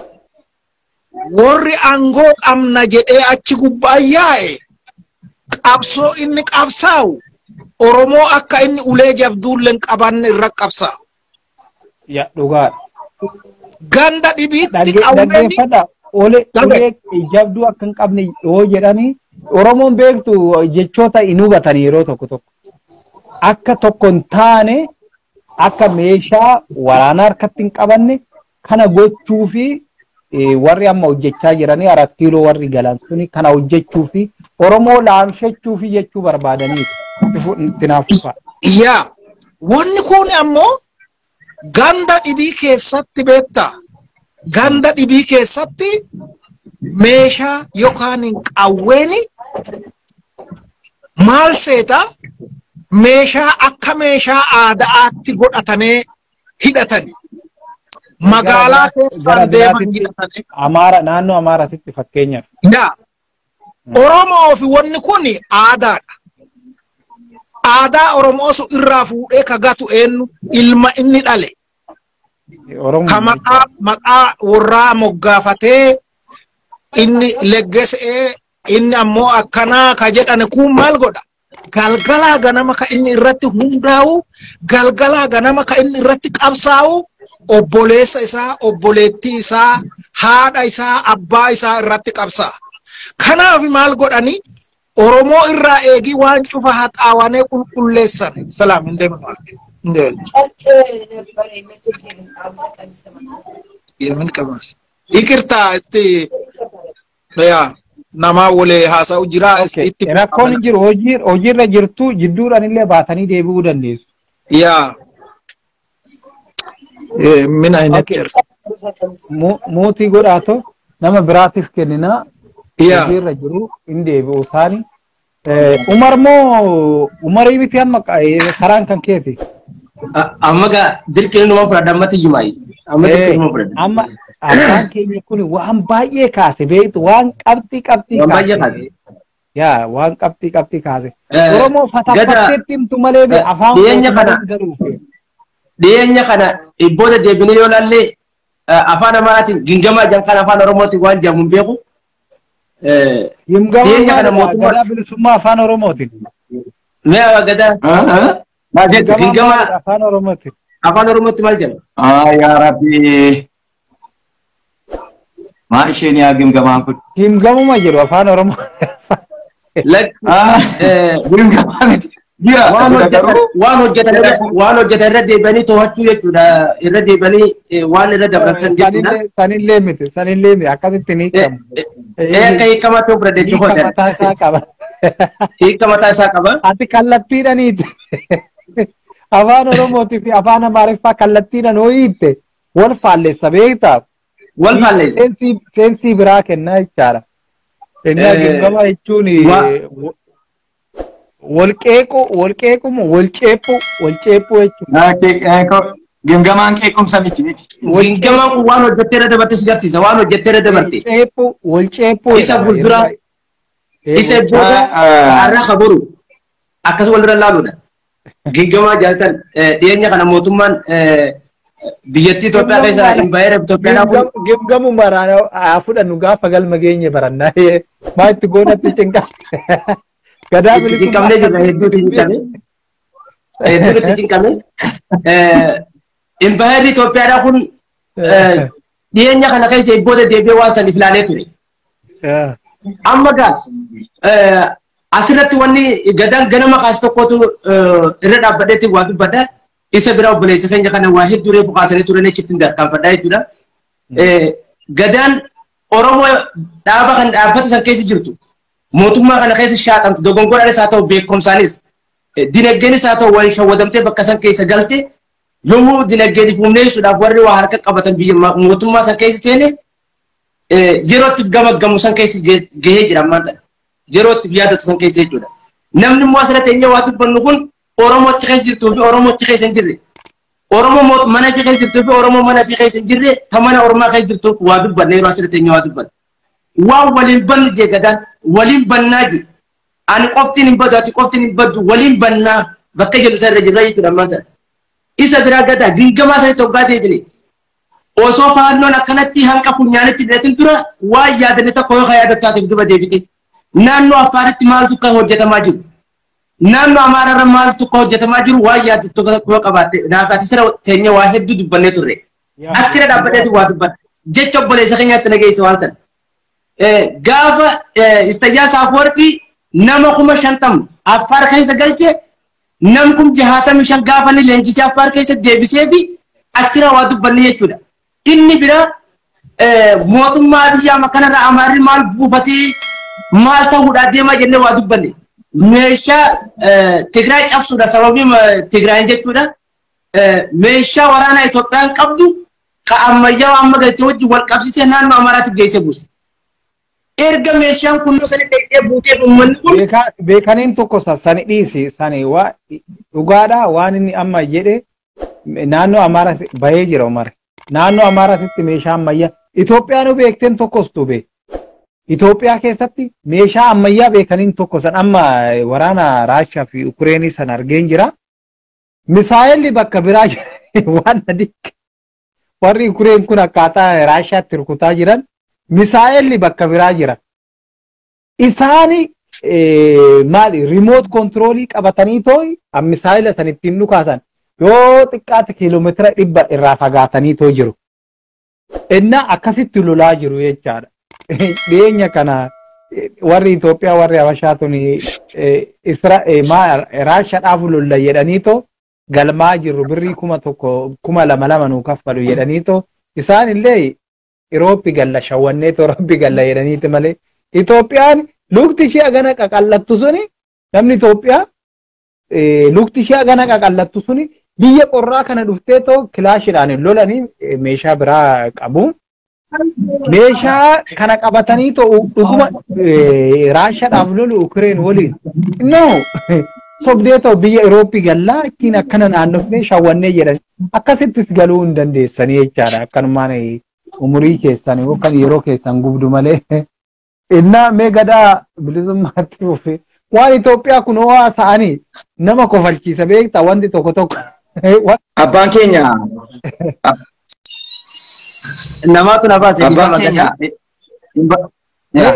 warri aangoo qabna jedhee achi gubbaa yaa'e qabsoo inni qabsaa'u Oromoo akka inni ulee jabduullee hin qabanne irra qabsaa'u. Yaa dhugaadha. Ganda dhibiitti qawween Dhaggeeffadha. Ulee jabduu akka hin qabne yoo jedhanii Oromoon beektu jechoota hin hubatanii yeroo tokko tokko. Akka tokko hin taane akka meeshaa waraanaa harkatti hin qabanne kana gochuu fi warri amma hojjechaa jiranii 4 kiiloo warri galan suni kana hojjechuu fi Oromoo laamshechuu fi jechuu barbaadaniitu. Itti naaf fufa. Yaa wanni kun ammoo ganda dhibii keessatti beektaa? Ganda dhibii keessatti meeshaa yookaan qawween maal seeta meeshaa akka meeshaa aadaatti godhatanii hidhatani. Magaalaa keessaan deeman hidhatanii. Amaara naannoo Amaaraatitti fakkeenyaaf. Yaa Oromoo fi wanni kun aadaadha. Aadaa Oromoo sun irraa fuudhee ka gatu eenyu ilma inni dhale. Ka maqaa warraa moggaafatee inni leggese'ee inni ammoo akkanaa ka jedhane kun maal godha? Galgalaa ganama ka inni irratti hundaa'u, galgalaa ganama ka inni irratti qabsaa'u, obboleessa isaa, obboleettii isaa, haadha isaa, abbaa isaa irratti qabsaa'a. Kanaaf maal godhani? Oromoo irraa eegii waan cufa haxaawanee qulqulleessan. Salaam hin deeman. Ikirtaa itti nama wole haasa'u jira. Rakkoon hin jiru hojiirra jirtu jidduudhaan illee baatanii deebi'uu dandeessu. Yaa. Mina hin jedhu. Mootii godhaatoo nama biraatiif kenninaa. Hojiirra jiru hin deebi'u isaanii. Umar moo Umarii miti amma karaan kan keeti? Amma gaa dirqii numa fudhadha ammatti iyyumaayi. Amma dirqii numa fudhadha. Amma abbaan keenya kun waan baay'ee kaase beektu waan qabxii qabxii kaase. Yaa waan qabxii qabxii kaase. Oromoo fataffatteetti himtu malee afaan galuufi. Dhiyeenya kana booda deebinee yoo laallee afaan Amaaraatiin gingamaa jedhan kan afaan Oromootiin waan jedhamu hin beeku. Dhiyeenya kana mootummaa gadaa bilisummaa afaan Oromootiin. Mee gadaa? Maal jedhu gingamaa afaan Oromootiin. Afaan Oromootti maal jedhu? Yaa Rabbi. Maa isheen yaa gimgamaan kun? Gimgamuma jedhu afaan Oromoo. Gimgamaa miti. Jira. Waan hojjetan irra deebi'anii to'achuu jechuudha. Irra deebi'anii waan irra dabarsan jechuudha. Sanillee miti. Sanillee miti. Akkasitti ni hiikamu. Akka hiikamaa ta'u fudhate jechuudha. Hiika mataa isaa qaba. Hiika mataa isaa qaba. Ati kallattiidhaniiti. Afaan Oromootii fi afaan Amaariffaa kallattiidhaan hoo hiikte wal faalleessa beektaa? Wal faalleessa. Seensii biraa kennaa jechaadha. Inni gimgama jechuun wal qeequ wal qeequmu wal ceephu wal ceephu jechuudha. Gimgamaan qeequmsa miti miti. Gimgamaan kun waan hojjettee irra dabarte si garsiisa. Waan hojjettee irra dabarte. Ceephu wal ceephu. Isa fuuldura isa booda har'a kaboru akkasuma walirra laaluudha. Gimgamaa jaalatan dhiyeenya kana mootummaan biyyattii Itoophiyaa keessa impaayera Itoophiyaa kun. Gimgamu maraan haa fudhannu gaafa galma geenye barannaa. Maa itti goonatti cinqa. Gadaa bilisummaa. Cinqamnee jirra hedduutti cinqame. Hedduutti cinqame. Impaayerri Itoophiyaadhaa kun dhiyeenya kana keessa booda deebi'ee waan saniif ilaalee ture. Amma gaa asirratti wanni gadaan ganama kaase tokkotu irra dhaabbadheetti waa dubbadha. Isa bira obboleessa keenya kana waa hedduu reefu kaasanii turan achitti hin darkaanfadhaa jechuudha. Gadaan Oromoo dhaaba kan dhaabbata san keessa jirtu mootummaa kana keessa shaaxamte dogongoraanis haa ta'u beekumsaanis dinagdeenis haa ta'u wal shawwadamtee bakka san keessa galte yommuu dinagdeen fuumneessuudhaaf warri waa harka qabatan biyya mootummaa san keessa seene yeroo itti gamaggamu san keessa gahee jira ammaan tana. Yeroo itti yaadatu san keessa jechuudha. Namni immoo asirratti eenyu waa dubbannu kun Oromoo achi keessa jirtuu fi Oromoo achi keessa hin jirre. Oromoo mana fi keessa jirtuu fi Oromoo mana fi keessa hin jirre ta mana Oromaa keessa jirtuuf waa dubbanne yeroo asirratti eenyu waa dubbanne. Waan waliin bannu jee gadaan waliin bannaa jee. Ani qoftiin hin baddu ati qoftiin hin baddu waliin bannaa bakka jedhu sarara jirra jechuudha ammaan tana. Isa biraa gadaa gingamaa sanii tokkaa deebine. Osoo faannoon akkanatti hanqa funyaanitti hidhatin tura waan yaadanne tokko yoo yaadattaatiif duba deebite. Naannoo Affaaritti maaltu akka hojjetamaa jiru? Naannoo Amaaraarra maaltu akka hojjetamaa jiru waan yaadattu tokko qabaatte. Naaf ati sira teenya waa hedduu dubbannee turre. Achirra dhaabbateetu waa dubbanne. Jecha obboleessa keenyaatti nageessa waan sana. Gaafa Isayyaas Afwerqii nama 50,000 Affaar keessa galche nam 65,000 gaafa inni leenjisee Affaar keessa deebisee fi achirra waa dubbanne jechuudha. Inni bira mootummaa biyya kanarra Amaarri maal buufatee maal ta'uudhaa deemaa jennee waa dubbanne. Meeshaa Tigraay cabsuudha sababii Tigraayin jechuudha. Meeshaa waraanaa Itoophiyaan qabdu ka ammayyaa amma galtee wajjin wal qabsiisee naannoo Amaaraatti geesse buuse. Erga meeshaan kun sani dheedhee buutee uummanni kun beekaniin tokko sani dhiisi sani waa dhugaadha waan inni amma jedhe naannoo Amaaraa bahee jira Umar. Naannoo Amaaraatti meeshaa ammayyaa Itoophiyaanuu beekteen tokkos tube. Itoophiyaa keessatti meeshaa ammayyaa beekaniin tokko san amma waraana Raashaa fi Ukireenii san argeen jira. Misaa'elli bakka biraa waan adii warri Ukireen kun akkaataa Raashaatti rukutaa jiran misaa'elli bakka biraa jira. Isaani maali remote controlii qabatanii tooyi misaa'ela san ittiin dhukaasan yoo xiqqaate kiiloomeetira 100 irraa fagaatanii too jiru. Inna akkasitti lolaa jiru jechaadha. Dhiyeenya kana warri Itoophiyaa warri Habashaa tuni Raashaadhaaf lolla jedhanii too galmaa jirru birrii 1000 2000 nuu kaffalu jedhanii too isaan illee Iroopi galla shawwannee too rabbi galla jedhaniiti malee Itoophiyaan lukti ishee hagana qaqallattu suni namni Itoophiyaa lukti ishee hagana qaqallattu suni biyya qorraa kana dhuftee too kilaashiidhaan lolanii meeshaa biraa qabu. Meeshaa kana qabatanii too dhuguma Raashaadhaaf lolu Ukireen waliin. No! Sobdee too biyya Iroopi gallaa ittiin akkana naannofnee shawwannee jedhan akkasittis galuu hin dandeessanii jechaadha. Akkanumaan umurii keessan yookaan yeroo keessan gubdu malee. Innaa mee gadaa bilisummaatti fufe waan Itoophiyaa kun ho'aa sa'anii nama kofalchiisa beektaa wanti tokko tokko. Abbaan keenya namaatu na baase. Abbaan keenya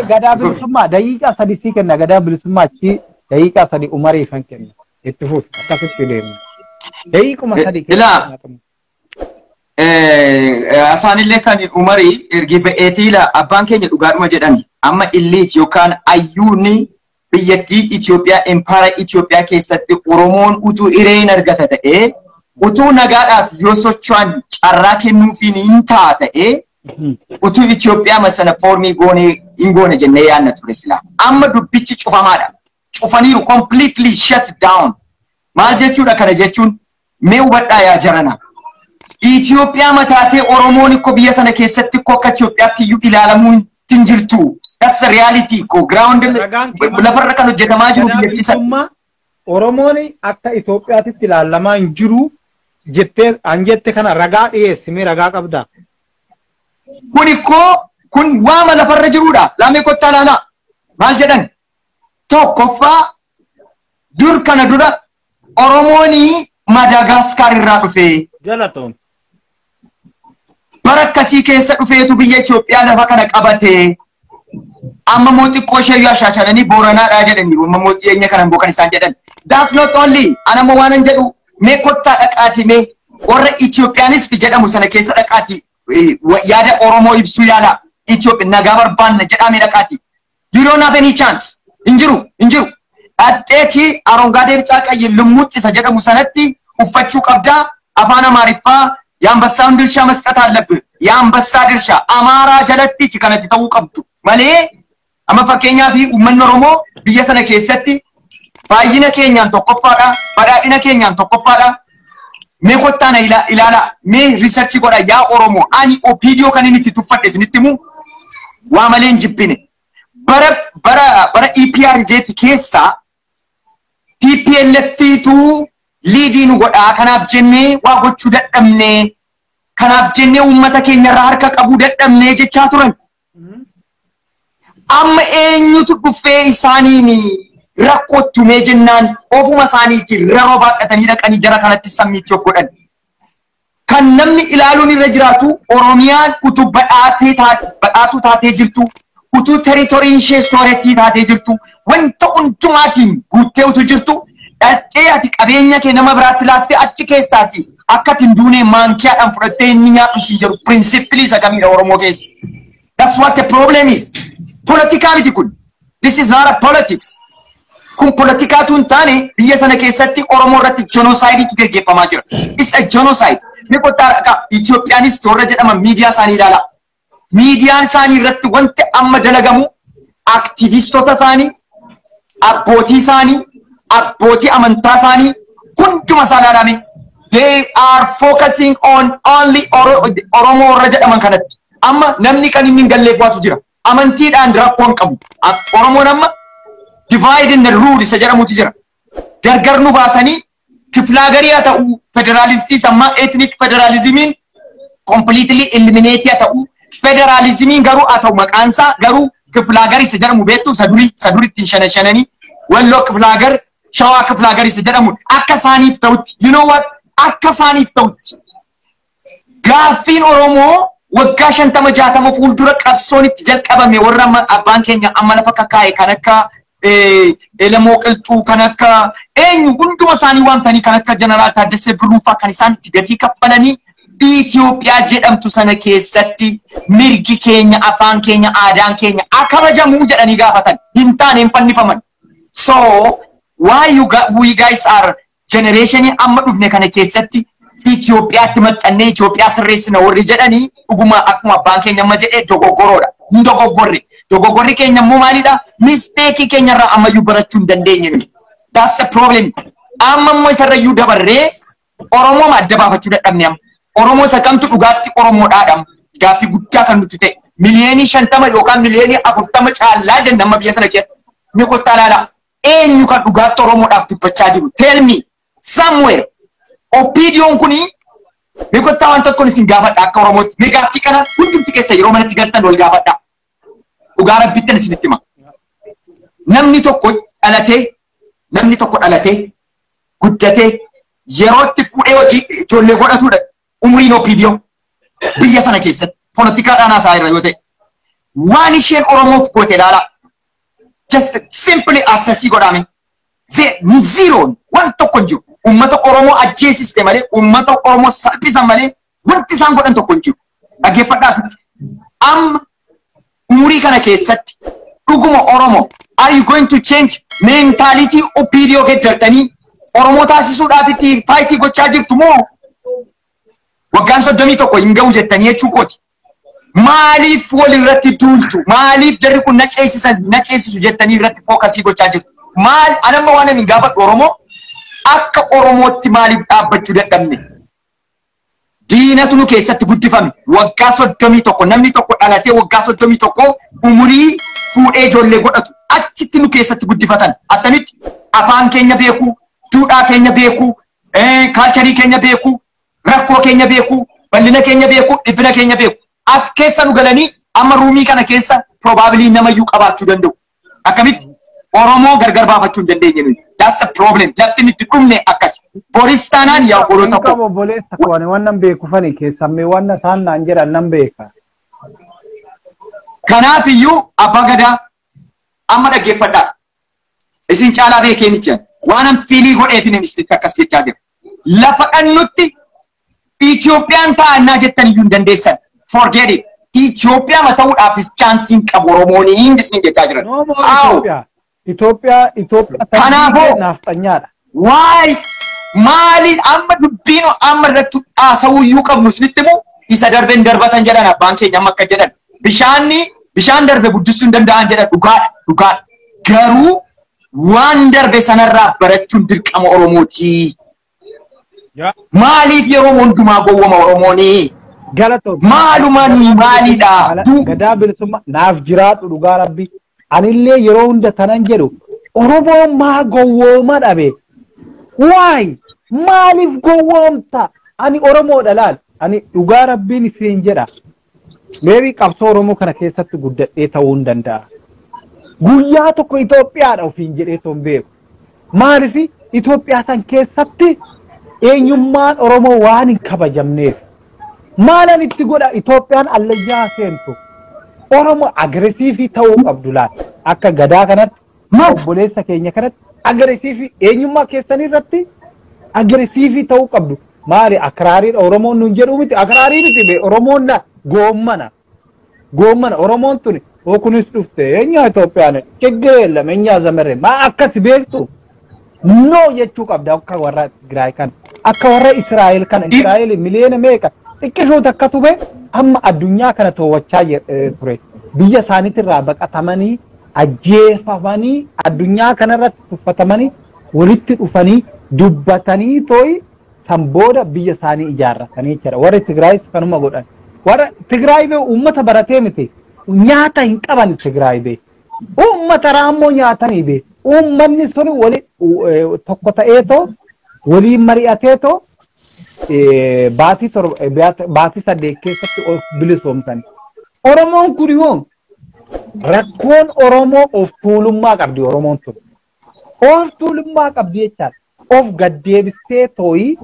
gadaa bilisummaa daqiiqaa 3 sii kenna gadaa bilisummaa achi daqiiqaa 3 umariifan kenna itti fufi akkasitti deemna. Daqiiquma 3 kenna. Asaanillee kan umarii ergi ba'eetiila abbaan keenya dhugaadhuma jedhani amma illiit yookaan ayyuunni biyyattii Itoophiyaa empaara Itoophiyaa keessatti Oromoon utuu hireen argata ta'ee utuu nagaadhaaf yoo socho'an carraa kennuufiin hin ta'a ta'ee utuu Itoophiyaa masana foormii goonee hin goone jennee yaadna ture silaa. Amma dubbichi cufamaadha. Cufaniiru completely shut down. Maal jechuudha kana jechuun mee hubadhaa yaa jarana. Itoophiyaa mataatee Oromoon ikkoo biyya sana keessatti ikkoo akka Itoophiyaatti iyyuu ilaalamuu hin jirtu. That's the reality. Ko ground lafarra kan hojjetamaa jiru biyyattii sana. Oromoon akka Itoophiyaatti ilaalamaa hin jiru jettee an jette kana ragaa dhiyeessimee ragaa qabda. Kun ikkoo kun waama lafarra jirudha. Laamee kottaa ilaalaa. Maal jedhan? Tokkoffaa dur kana dura Oromoon Madaagaskar irraa dhufe. Galatoon. Bara akkasii keessa dhufeetu biyya Itoophiyaa lafa kana qabate. Amma moo xiqqoo ishee yoo ashaashalanii Booranaadhaa jedhaniiru. Amma moo dhiyeenya kana immoo kan isaan jedhan. That's not only. Ana immoo waan an jedhu mee kottaa dhaqaati mee warra Itoophiyaanis jedhamu sana keessa dhaqaati yaada Oromoo ibsuu yaala. Itoophiyaa nagaa barbaanna jedhamee dhaqaati. You don't have any chance. Hin jiru hin jiru. Dhaqxeetii Arongaadee Bicaa Qayyi Lummuutti isa jedhamu sanatti uffachuu qabdaa. Afaan Amaariffaa የአንበሳውን ድርሻ መስጠት አለብህ። የአንበሳ ድርሻ አማራ jalatti kanatti ta'uu qabdu malee amma fakkeenyaaf uummanni Oromoo biyya sana keessatti baay'ina keenyaan tokkoffaadha, badhaadhina keenyaan tokkoffaadha. Mee kottaa na ilaala, mee riisarchii godha yaa Oromoo. Ani OPDO kan inni itti tuffadhe isinitti himu waa malee hin jibbine. Bara bara bara EPRDF keessa TPLF-tu liidii nu godhaa kanaaf jennee waa gochuu dadhabne kanaaf jennee uummata keenyarraa harka qabuu dadhabne jechaa turan. Amma eenyutu dhufee isaaniin rakkootumee jennaan ofuma isaaniitiin raroo baadhatanii dhaqanii jara kanatti sammiitti of godhan. Kan namni ilaaluun irra jiraatu Oromiyaan utuu badhaatuu taatee jirtu, utuu territoriin ishee soorettii taatee jirtu, wanta hundumaatiin guuttee utuu jirtu, dhaqxee ati qabeenya kee nama biraatti laattee achi keessaati akka ati hin duune maankiyaadhaan fudhattee inni nyaadhu siin jedhu principle isa kamiidha Oromoo keessa. That's what the problem is. Politikaa miti kun. This is not a politics. Kun politikaatu hin taane biyya sana keessatti Oromoo irratti genocidetu geggeeffamaa jira. It's a genocide. Mee kottaa akka Itoophiyaanis warra jedhaman miidiyaa isaanii ilaalaa. Miidiyaan isaanii irratti wanti amma dalagamu aktivistoota isaanii, abbootii isaanii, abbootii amantaa isaanii hunduma isaa ilaalame. They are focusing on only Oromoo warra jedhaman kanatti. Amma namni kan inni hin galleef waatu jira. Amantiidhaan rakkoo hin qabu. Oromoon amma divide and rule isa jedhamutu jira. Gargar nu baasanii kiflaagarii haa ta'u federaalistii sammaa ethnic federalismiin completely eliminate haa ta'u federalismiin garuu haa ta'u maqaansaa garuu kiflaagarii isa jedhamu beektu isa durii ittiin shana shananii Walloo kiflaagar Shawaa kiflaagar isa jedhamu akka isaaniif ta'utti, you know what, akka isaaniif ta'utti gaaffiin Oromoo waggaa 50 60 fuuldura qabsoon itti jalqabame warra abbaan keenya amma lafa kakaa'e kan akka Elamoo Qilxuu kan akka eenyu hunduma isaanii waamtanii kan akka Jeneraal Taaddasee Birruufaa kan isaan itti gatii kaffalanii Itoophiyaa jedhamtu sana keessatti mirgi keenya, afaan keenya, aadaan keenya akka kabajamuu jedhanii gaafatan hin taane hin fannifaman. So why you we guys are generation amma dhufne kana keessatti Itoophiyaatti maxxannee Itoophiyaa sirreessina warri jedhanii dhuguma akkuma abbaan keenya amma jedhee dogoggoroodha. Hin dogoggorre. Dogoggorri keenya immoo maalidha? Mistake keenyarraa ammayyuu barachuu hin dandeenye nuyi. That's the problem. Amma immoo isarrayyuu dabarree Oromoo adda baafachuu dadhabne amma. Oromoo isa kamtu dhugaatti Oromoodhaadha. Gaaffii guddaa kan nuti ta'e. Miliyoonii 50 yookaan miliyoonii 40 caallaa jenna amma biyya sana keessa. Mee kottaa ilaalaa. Eenyu kan dhugaatti Oromoodhaaf dubbachaa jiru? Tell me somewhere. OPDO'n kuni mee kottaa waan tokkoon isin gaafadha akka Oromootti. Mee gaaffii kana hundumti keessa yeroo manatti galtan wal gaafadha. Dhugaa rabbittan isinitti hima. Namni tokko dhalatee guddatee yerootti fuudhee hojii ijoollee godhatudha. Umriin OPDO biyya sana keessatti poolitikaadhaan haasaa irra yoo ta'e waan isheen Oromoof goote ilaalaa. Just simply assessii godhame. Zeroon waan tokko hin jiru. Uummata Oromoo ajjeesiste malee uummata Oromoo salphisan malee wanti isaan godhan tokko hin jiru. Dhaggeeffadhaa asitti. Amma umurii kana keessatti dhuguma Oromoo are you going to change mentality OPDO geeddartanii Oromoo taasisuudhaaf itti faayitii gochaa jirtu moo waggaan 31 hin ga'u jettanii jechuu kooti. Maaliif walirratti duultu? Maaliif jarri kun na ceesisu jettanii irratti fookasii gochaa jirtu? Maal anamma waan ani gaafadhu Oromoo akka Oromootti maaliif dhaabbachuu dadhabne? Diinatu nu keessatti guddifame. Waggaa 31 namni tokko dhalatee waggaa 31 umurii fuudhee ijoollee godhatu achitti nu keessatti guddifatan. Attamitti afaan keenya beekuu, duudhaa keenya beekuu, kaalcharii keenya beekuu, rakkoo keenya beekuu, bal'ina keenya beekuu, dhiphina keenya beekuu. As keessa nu galanii amma ruumii kana keessa probably namayyuu qabaachuu danda'u. Akkamitti Oromoo gargar baafachuu hin dandeenye nuyi. That's the problem. Lafti nuti dhumne akkas. Boris taanaan yaa obboloota koo. Qabu obboleessa koo ani waan nan beeku fani keessammee waan isaan naan jedhan nan beeka. Kanaaf iyyuu abbaa gadaa amma dhaggeeffadhaa. Isin caalaa beekee miti. Waan an fiilii godheetiin isinitti akkas jechaa jira. Lafa dhannutti Itoophiyaan taa'annaa jettan iyyuu hin dandeessan. Forget it. Itoophiyaa ta'uudhaafis chaansiin qabu Oromoon hin jechaa jiran. Itoophiyaa. Itoophiyaa. Kanaafuu nafxanyaadha. Waay maaliin amma dubbiin amma irratti haasawuu iyyuu qabnu isinitti himu isa darbeen darbatan jedhan abbaan keenya amma akka jedhan. Bishaan darbe guddisuu hin danda'an jedhan dhugaadha dhugaadha. Garuu waan darbe sanarraa barachuun dirqama Oromooti. Maaliif yeroo hundumaa gowwama Oromooni? Galatoo. Maaluma nuyi maalidha? Gadaa bilisummaa naaf jiraadhu dhugaa rabbi. Anillee yeroo hunda tanan jedhu Oromoon maa gowwooma dhabe? Waay maaliif gowwoomta? Ani Oromoodha laal. Ani dhugaa rabbiin isin jedha. Meebii qabsoo Oromoo kana keessatti guddadhee ta'uu hin danda'a. Guyyaa tokko Itoophiyaadha ofiin jedhee toon beeku. Maaliif Itoophiyaa san keessatti Eenyummaan Oromoo waan hin kabajamneef. Maalan itti godha Itoophiyaan allayyaa seentu. Oromoo aggressive ta'uu qabdu laata. Akka gadaa kanatti obboleessa keenya kanatti aggressive eenyummaa keessanii irratti aggressive ta'uu qabdu. Maali akraariidha Oromoon nun jedhu miti akraarii miti be Oromoon la goommana. Goommana Oromoon tuni oo kunis dhufte eenyaa Itoophiyaan ችግር የለም እኛ ዘመሬ ማ akkas beektu no jechuu qabda akka warra Tigraay kana akka warra Israa'el kana Israa'el miliyoona meeqa xiqqishoo takka tube amma addunyaa kana to'achaa ture biyya isaaniitirraa baqatamanii ajjeefamanii addunyaa kanarratti tuffatamanii walitti dhufanii dubbatanii tooyi san booda biyya isaanii ijaarratanii jira warri Tigraayis kanuma godhan warra Tigraay bee uummata baratee miti nyaata hin qaban Tigraay bee uummata raammoo nyaatanii bee uummanni sun wali tokko ta'eetoo waliin mari'ateetoo baatii 7 baatii 8 keessatti of bilisoomsani. Oromoon kun yoo rakkoon Oromoo of tuulummaa qabdi Oromoon tun. Of tuulummaa qabdi jechaadha. Of gaddeebistee tooyi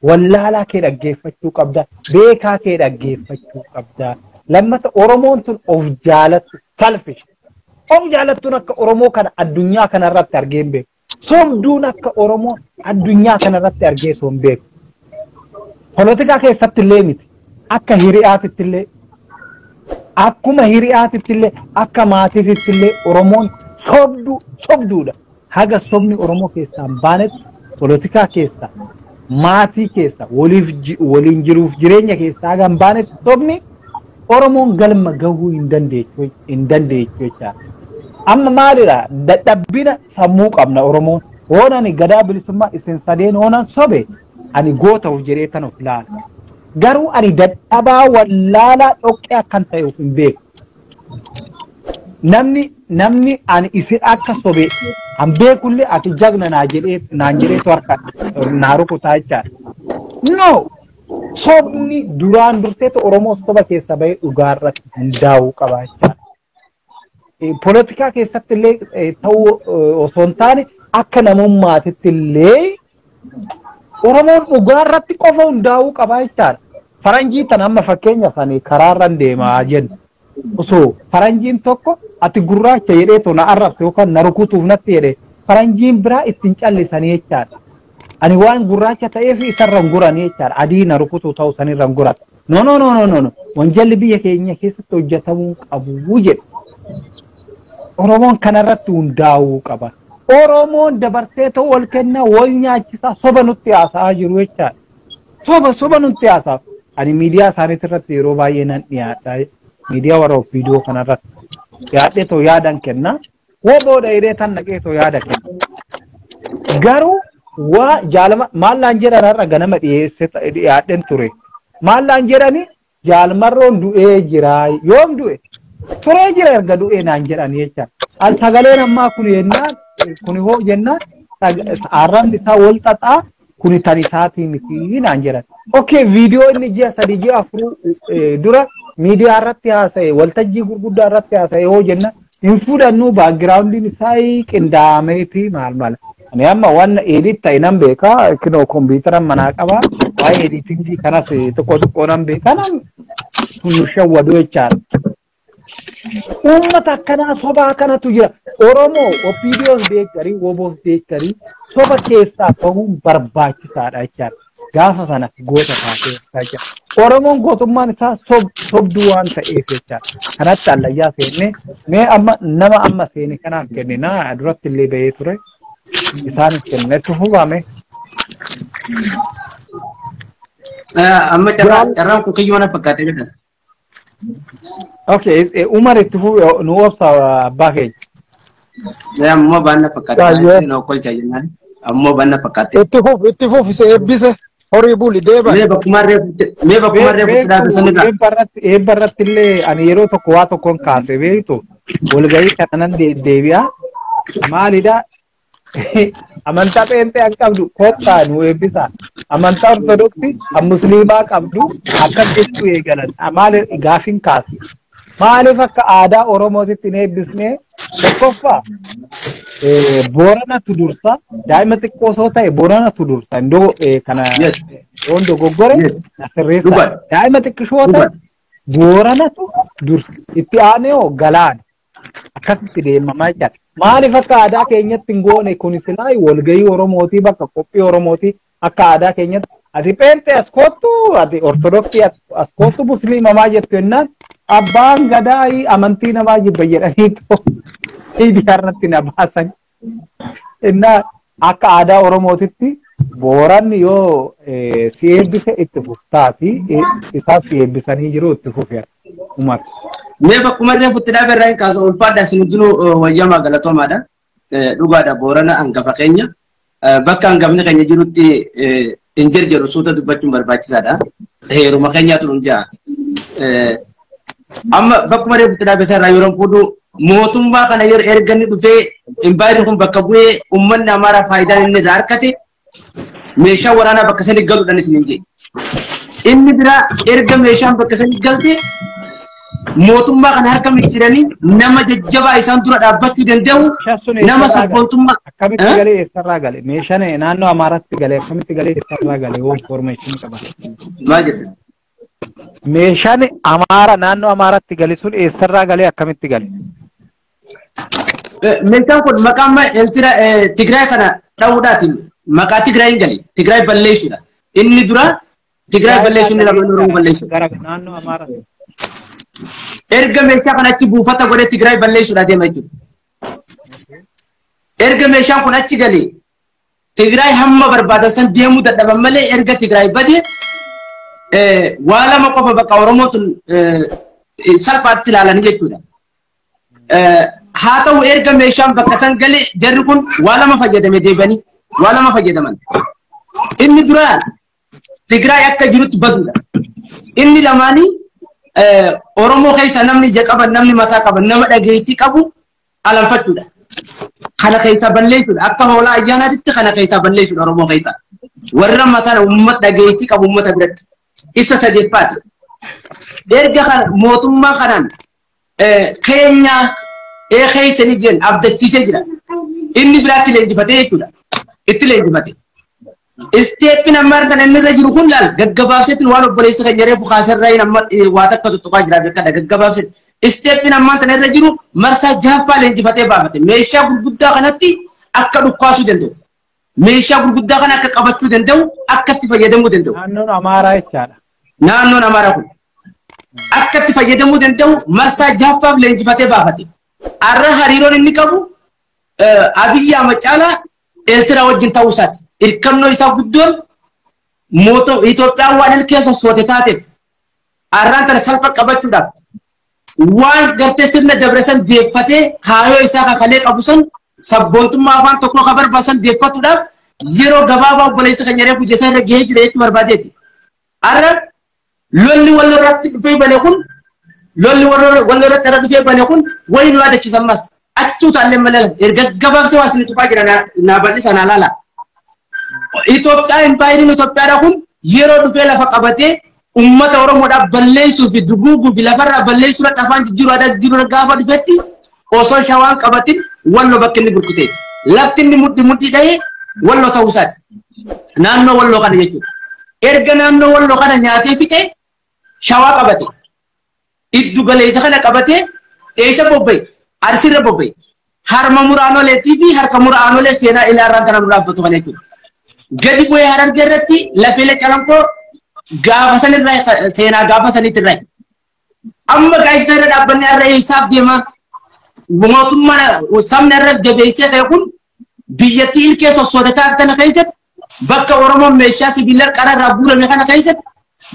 wallaalaa kee dhaggeeffachuu qabda. Beekaa kee dhaggeeffachuu qabda. Lammata Oromoon tun of jaalattu selfish. Of jaalattuun akka Oromoo kana addunyaa kanarratti argee hin beeku. Sobduun akka Oromoo addunyaa kanarratti argee osoo hin beeku. Polotikaa keessatti illee miti. Akka hiriyaatitti illee akkuma hiriyaatitti illee akka maatiitti illee Oromoon sobduudha. Haga sobni Oromoo keessaa hin baanetti polotikaa keessa maatii keessa waliin jiruuf jireenya keessa haga hin baanetti sobni Oromoon galma gahuu hin dandeechu jechaadha. Amma maalidha dadhabbina sammuu qabna Oromoon. Hoon ani gadaa bilisummaa isin sadeen hoonan sobe ani goota of jedhee tan of ilaala. Garuu ani dadhabaa wallaalaa dhoqqee akkan ta'e of hin beeku. Namni ani isin akka sobe an beekullee ati jagna naan jedheetu harka naa rukutaa jechaadha. No! Sobni duraan durseetu Oromoo soba keessa bahee dhugaarratti hundaa'uu qaba jechaadha. Polotikaa keessatti illee ta'uu osoo hin taane akka namummaatitti illee Oromoon dhugaarratti qofa hundaa'uu qaba jechaadha. Faranjii tan amma fakkeenyaaf ani karaarra deemaa jennu. Osoo faranjiin tokko ati gurraacha jedheetu na arrabse yookaan na rukutuuf natti jedhe faranjiin biraa ittiin callisanii jechaadha. Ani waan gurraacha ta'eef isarra hin guranii jechaadha. Adii na rukutuu ta'u sanirra hin gurata. No no no no no. Wanjalli biyya keenya keessatti hojjetamuu qabu jedhe. Oromoon kanarratti hundaa'uu qaba. Oromoon dabartee ta'u wal kenna wal nyaachisa soba nutti haasa'aa jiru jechaadha. Soba nutti haasa'a. Ani miidiyaa isaaniitti irratti yeroo baay'ee nan dhiyaadha. Miidiyaa warra viidiyoo kanarratti dhiyaadhee ta'u yaadan kenna. Woboodha hiree tan naqee ta'u yaada kenna. Garuu waa jaalama maallaan jedhan har'a ganama dhiyeesse dhiyaadheen ture. Maallaan jedhani jaalmarroon du'ee jira. Yoom du'e? Turee jira erga du'ee naan jedhan jecha. Al sagaleen ammaa kun yennaan kun hoo jennaan arrabni isaa wal xaxaa kun tan isaatii miti naan jedhan. Okay viidiyoo inni ji'a 3 ji'a 4 dura miidiyaa irratti haasa'e waltajjii gurguddaa irratti haasa'e hoo jenna hin fudhannu baakgiraawundiin isaa qindaa'ameeti maal maal. Ani amma waan edit ta'e nan beeka kinoo kompiitara manaa qaba waa'ee editingii kanas xiqqoo xiqqoo nan beeka nan nu shawwadu jechaadha. Uummata akkanaa sobaa kanatu jira. Oromoo OPDOs deeggarii WBOs deeggarii soba keessaa bahuun barbaachisaadha jechaadha. Gaafa sana goota taatee jechaadha. Oromoon gootummaan isaa sobduu waan ta'eef jechaadha. Kanatti allayyaa seenne mee amma nama amma seene kanaaf kennina duratti illee bahee ture. Isaanis kennetti hubame. Amma carraan kun kiyyoo na fakkaatee jedhas. Okay, Umar itti nu obsa abbaa keenya. Ammoo baanna fakkaatee nu kolcha jennaan. Ammoo baanna fakkaatee. Itti fufi se eebbise horii buli deeban. Mee bakkuma reefutti dhaabbisanidha. Eebba irratti illee ani yeroo tokko waa tokkoon kaase beektu walgahii kanan deebi'a. Maalidha? Amantaa pheenxee an qabdu kottaa nu eebbisa. Amantaa ortodoksii kan musliimaa qabdu akkas jechuu eegalan. Maali gaafiin kaase. Maaliif akka aadaa Oromootitti hin eebbisne Tokkoffaa Booranatu dursa daa'ima xiqqoo osoo ta'e Booranatu dursa indoo kana yoon dogoggore sirreessa. Daa'ima xiqqishoo ta'e Booranatu dursa itti aanee hoo galaana akkasitti deemamaa jira. Maaliif akka aadaa keenyatti hin goone kun silaa walgahii Oromootii bakka qophii Oromootii akka aadaa keenyatti ati pheenxee as kottu ati ortodoksii as kottu musliima maa jettu jennaan abbaan gadaa amantii namaa jibba jedhanii miidiyaa irratti na baasan. Innaa akka aadaa Oromootitti Booranni yoo si eebbise itti fuftaa fi isaaf si eebbisanii jiru itti fufe Umar. Mee bakkuma illee futti dhaabee irraa hin kaasu ulfaadha isin hundinuu wayyamaa galatoomaadha. Dhugaadha Boorana hangafa keenya. Bakka hangafni keenya jirutti hin jarjaru suuta dubbachuun barbaachisaadha. Heeruma keenyaatu nun ja'a. Amma bakkuma illee futti dhaabee irraa yeroo fuudhu mootummaa kana yeroo erga inni dhufee imbaayirri kun bakka bu'ee uummanni Amaaraa faayidaan inni irraa argate meeshaa waraanaa bakka sanii galuudhaan isin hin jedhe. Inni biraa erga meeshaan bakka sanii galte mootummaa kana harka micciiranii nama jajjabaa isaan dura dhaabbachuu danda'u nama sabboontummaa. Akkamitti galee eessarraa gale? Meeshaan naannoo Amaaraatti galee akkamitti galee eessarraa gale? Yoo information qaba. Maal jette? Meeshaan Amaara naannoo Amaaraatti gale sun eessarraa galee akkamitti gale? Meeshaan kun maqaan Tigraay kana dha'uudhaati. Maqaa Tigraay hin gale. Tigraay balleessuudha. Inni dura Tigraay balleessuun inni lamaan Oromoo balleessuudha. Naannoo Amaaraatti. Erga meeshaa kana achi buufata godhee Tigraay balleessuudha deema jechuudha. Erga meeshaan kun achi galee Tigraay hamma barbaadan san deemuu dadhaban malee erga Tigraay bade waa lama qofa bakka Oromootu salphaatti ilaalanii jechuudha. Haa ta'u erga meeshaan bakka san galee jarri kun waa lama fayyadame deebanii waa lama fayyadaman. Inni dura Tigraay akka jirutti baduudha. Inni lamaanii Oromoo keessa namni ija qaban namni mataa qaban nama dhageettii qabu alanfachuudha. Kana keessa balleessuudha. Akka hoolaa ayyaanaatitti kana keessa balleessuudha Oromoo keessa. Warra mataan uummata dhageettii qabu uummata biratti. Isa sadeffaati. Erga kana mootummaa kanaan keenya keessa ni jiran abdachiisee jira. Inni biraatti leenjifatee jechuudha. Itti leenjifate. Isteeppiin amma argan inni irra jiru kun laal gaggabaabseetiin waan obboleessa keenya reefu kaasarraa amma waa takka tuttuqaa jira beekadha gaggabaabseetiin. Isteeppiin ammaan tana irra jiru marsaa jahaffaa leenjifatee baafate. Meeshaa gurguddaa kanatti akka dhukkaasuu danda'u. Meeshaa gurguddaa kana akka qabachuu danda'u akka itti fayyadamuu danda'u. Naannoon Amaaraa jechaadha. Naannoon Amaaraa kun akka itti fayyadamuu danda'u marsaa jahaffaaf leenjifatee baafate. Arra hariiroon inni qabu Abiyyi Ahmad caalaa Eertiraa wajjin ta'uu isaati. Irkannoo isaa guddoon Itoophiyaan waan ilkee sossoote taateef arraan tana salpha qabachuudhaaf waan gartee sirna dabre san deeffatee kaayoo isaa kakalee qabu san sabboontummaa afaan tokkoo ka barbaadu san deeffatuudhaaf yeroo gabaabaa obboleessa keenya reefu ija isaa irra gahee jira jechuu barbaadeeti. Arra lolli wal irratti dhufee bane kun lolli wal irratti irra dhufee bane kun wayi nu yaadachiisa ammas. Achuu taallee malee erga gabaabsee waa isin tufaa jira naa bal'isa naa laala. Itoophiyaan impaayiriin Itoophiyaadha kun yeroo dhufee lafa qabatee uummata Oromoodhaaf balleessuu fi duguuguu fi lafarraa balleessuu irratti afaan jijjiiruu aadaa jijjiiruu gaafa dhufetti osoo shawaan qabatin walloo bakki inni gurgute. Lafti inni mudhi mudhi dhahee walloo ta'uu isaati. Naannoo walloo kana jechuudha. Erga naannoo walloo kana nyaatee fixe shawaa qabate. Iddu galeessa kana qabatee eessa bobba'e? Arsiirra bobba'e. Harma muraanoleetii fi harka muraanolee seenaa ilaarraan kana nu dhaabbatu kana jechuudha. Gadi bu'ee harargee irratti lafeelee calanqoo gaafa sanirraa seenaa gaafa sanitti irraa. Amma gaazexaa irra dhaabbanni har'a eessaaf deema? Mootummaan sabni irra jabeessee ka'e kun biyyattii ilkee sossoote taate kana keessatti bakka Oromoon meeshaa sibiila qara irraa guurame kana keessatti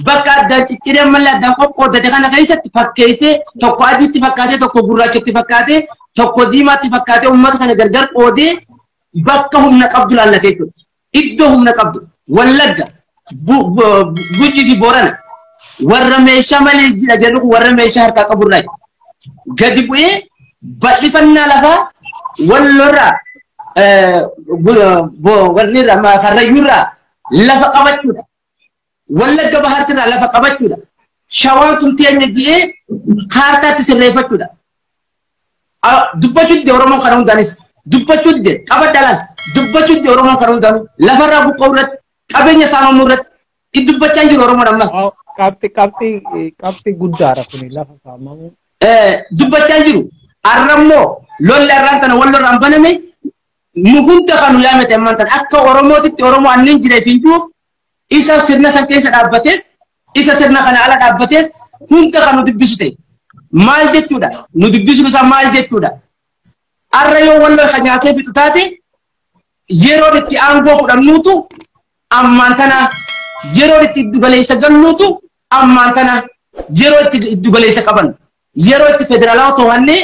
bakka addaan cicciree malee addaan qoqqoodate kana keessatti fakkeessee tokko adiitti fakkaatee tokko gurraachatti fakkaatee tokko diimaatti fakkaatee uummata kana gargar qoodee bakka humna qabdu laallatee jechuudha. Iddoo humna qabdu Wallagga, Gujii fi Boorana warra meeshaa malee jira jedhu warra meeshaa harkaa qaburraa gadi bu'ee bal'ifannaa lafaa wallorraa wannirraa karrayyuurraa lafa qabachuudha. Wallagga bahaartirraa lafa qabachuudha. Shawaan tumteenya ji'ee kaartaatti sirreeffachuudha. Dubbachuu dide Oromoon kana hundaanis dubbachuu dide qabadha laal dubbachuu dide Oromoon kana hundaanuu lafarraa buqqa'uu irratti qabeenya saamamuu irratti dubbachaa hin jiru Oromoon ammas. Qabxi qabxi qabxi guddaadha kuni lafa saamamuu. Dubbachaa hin jiru. Arrammoo lolli arraan tana wal lollaan baname nu hunda kan nu yaamete ammaan tana akka Oromootitti Oromoo anniin jireef hin jiru isa sirna san keessa dhaabbates isa sirna kana ala dhaabbates hunda kan nu dubbisu ta'e. Maal jechuudha? Nu dubbisuun isaa maal jechuudha? Arra yoo walloo kan nyaatee fixu taate yeroon itti aangoo fudhannuutu ammaan tana yeroon itti giddugaleessa galluutu ammaan tana yeroo itti giddugaleessa qaban yeroo itti federaalaa to'annee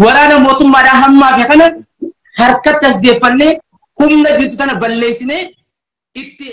waraana mootummaadhaa hammaa fi kana harkatti as deeffannee humna jirtu tana balleessinee itti.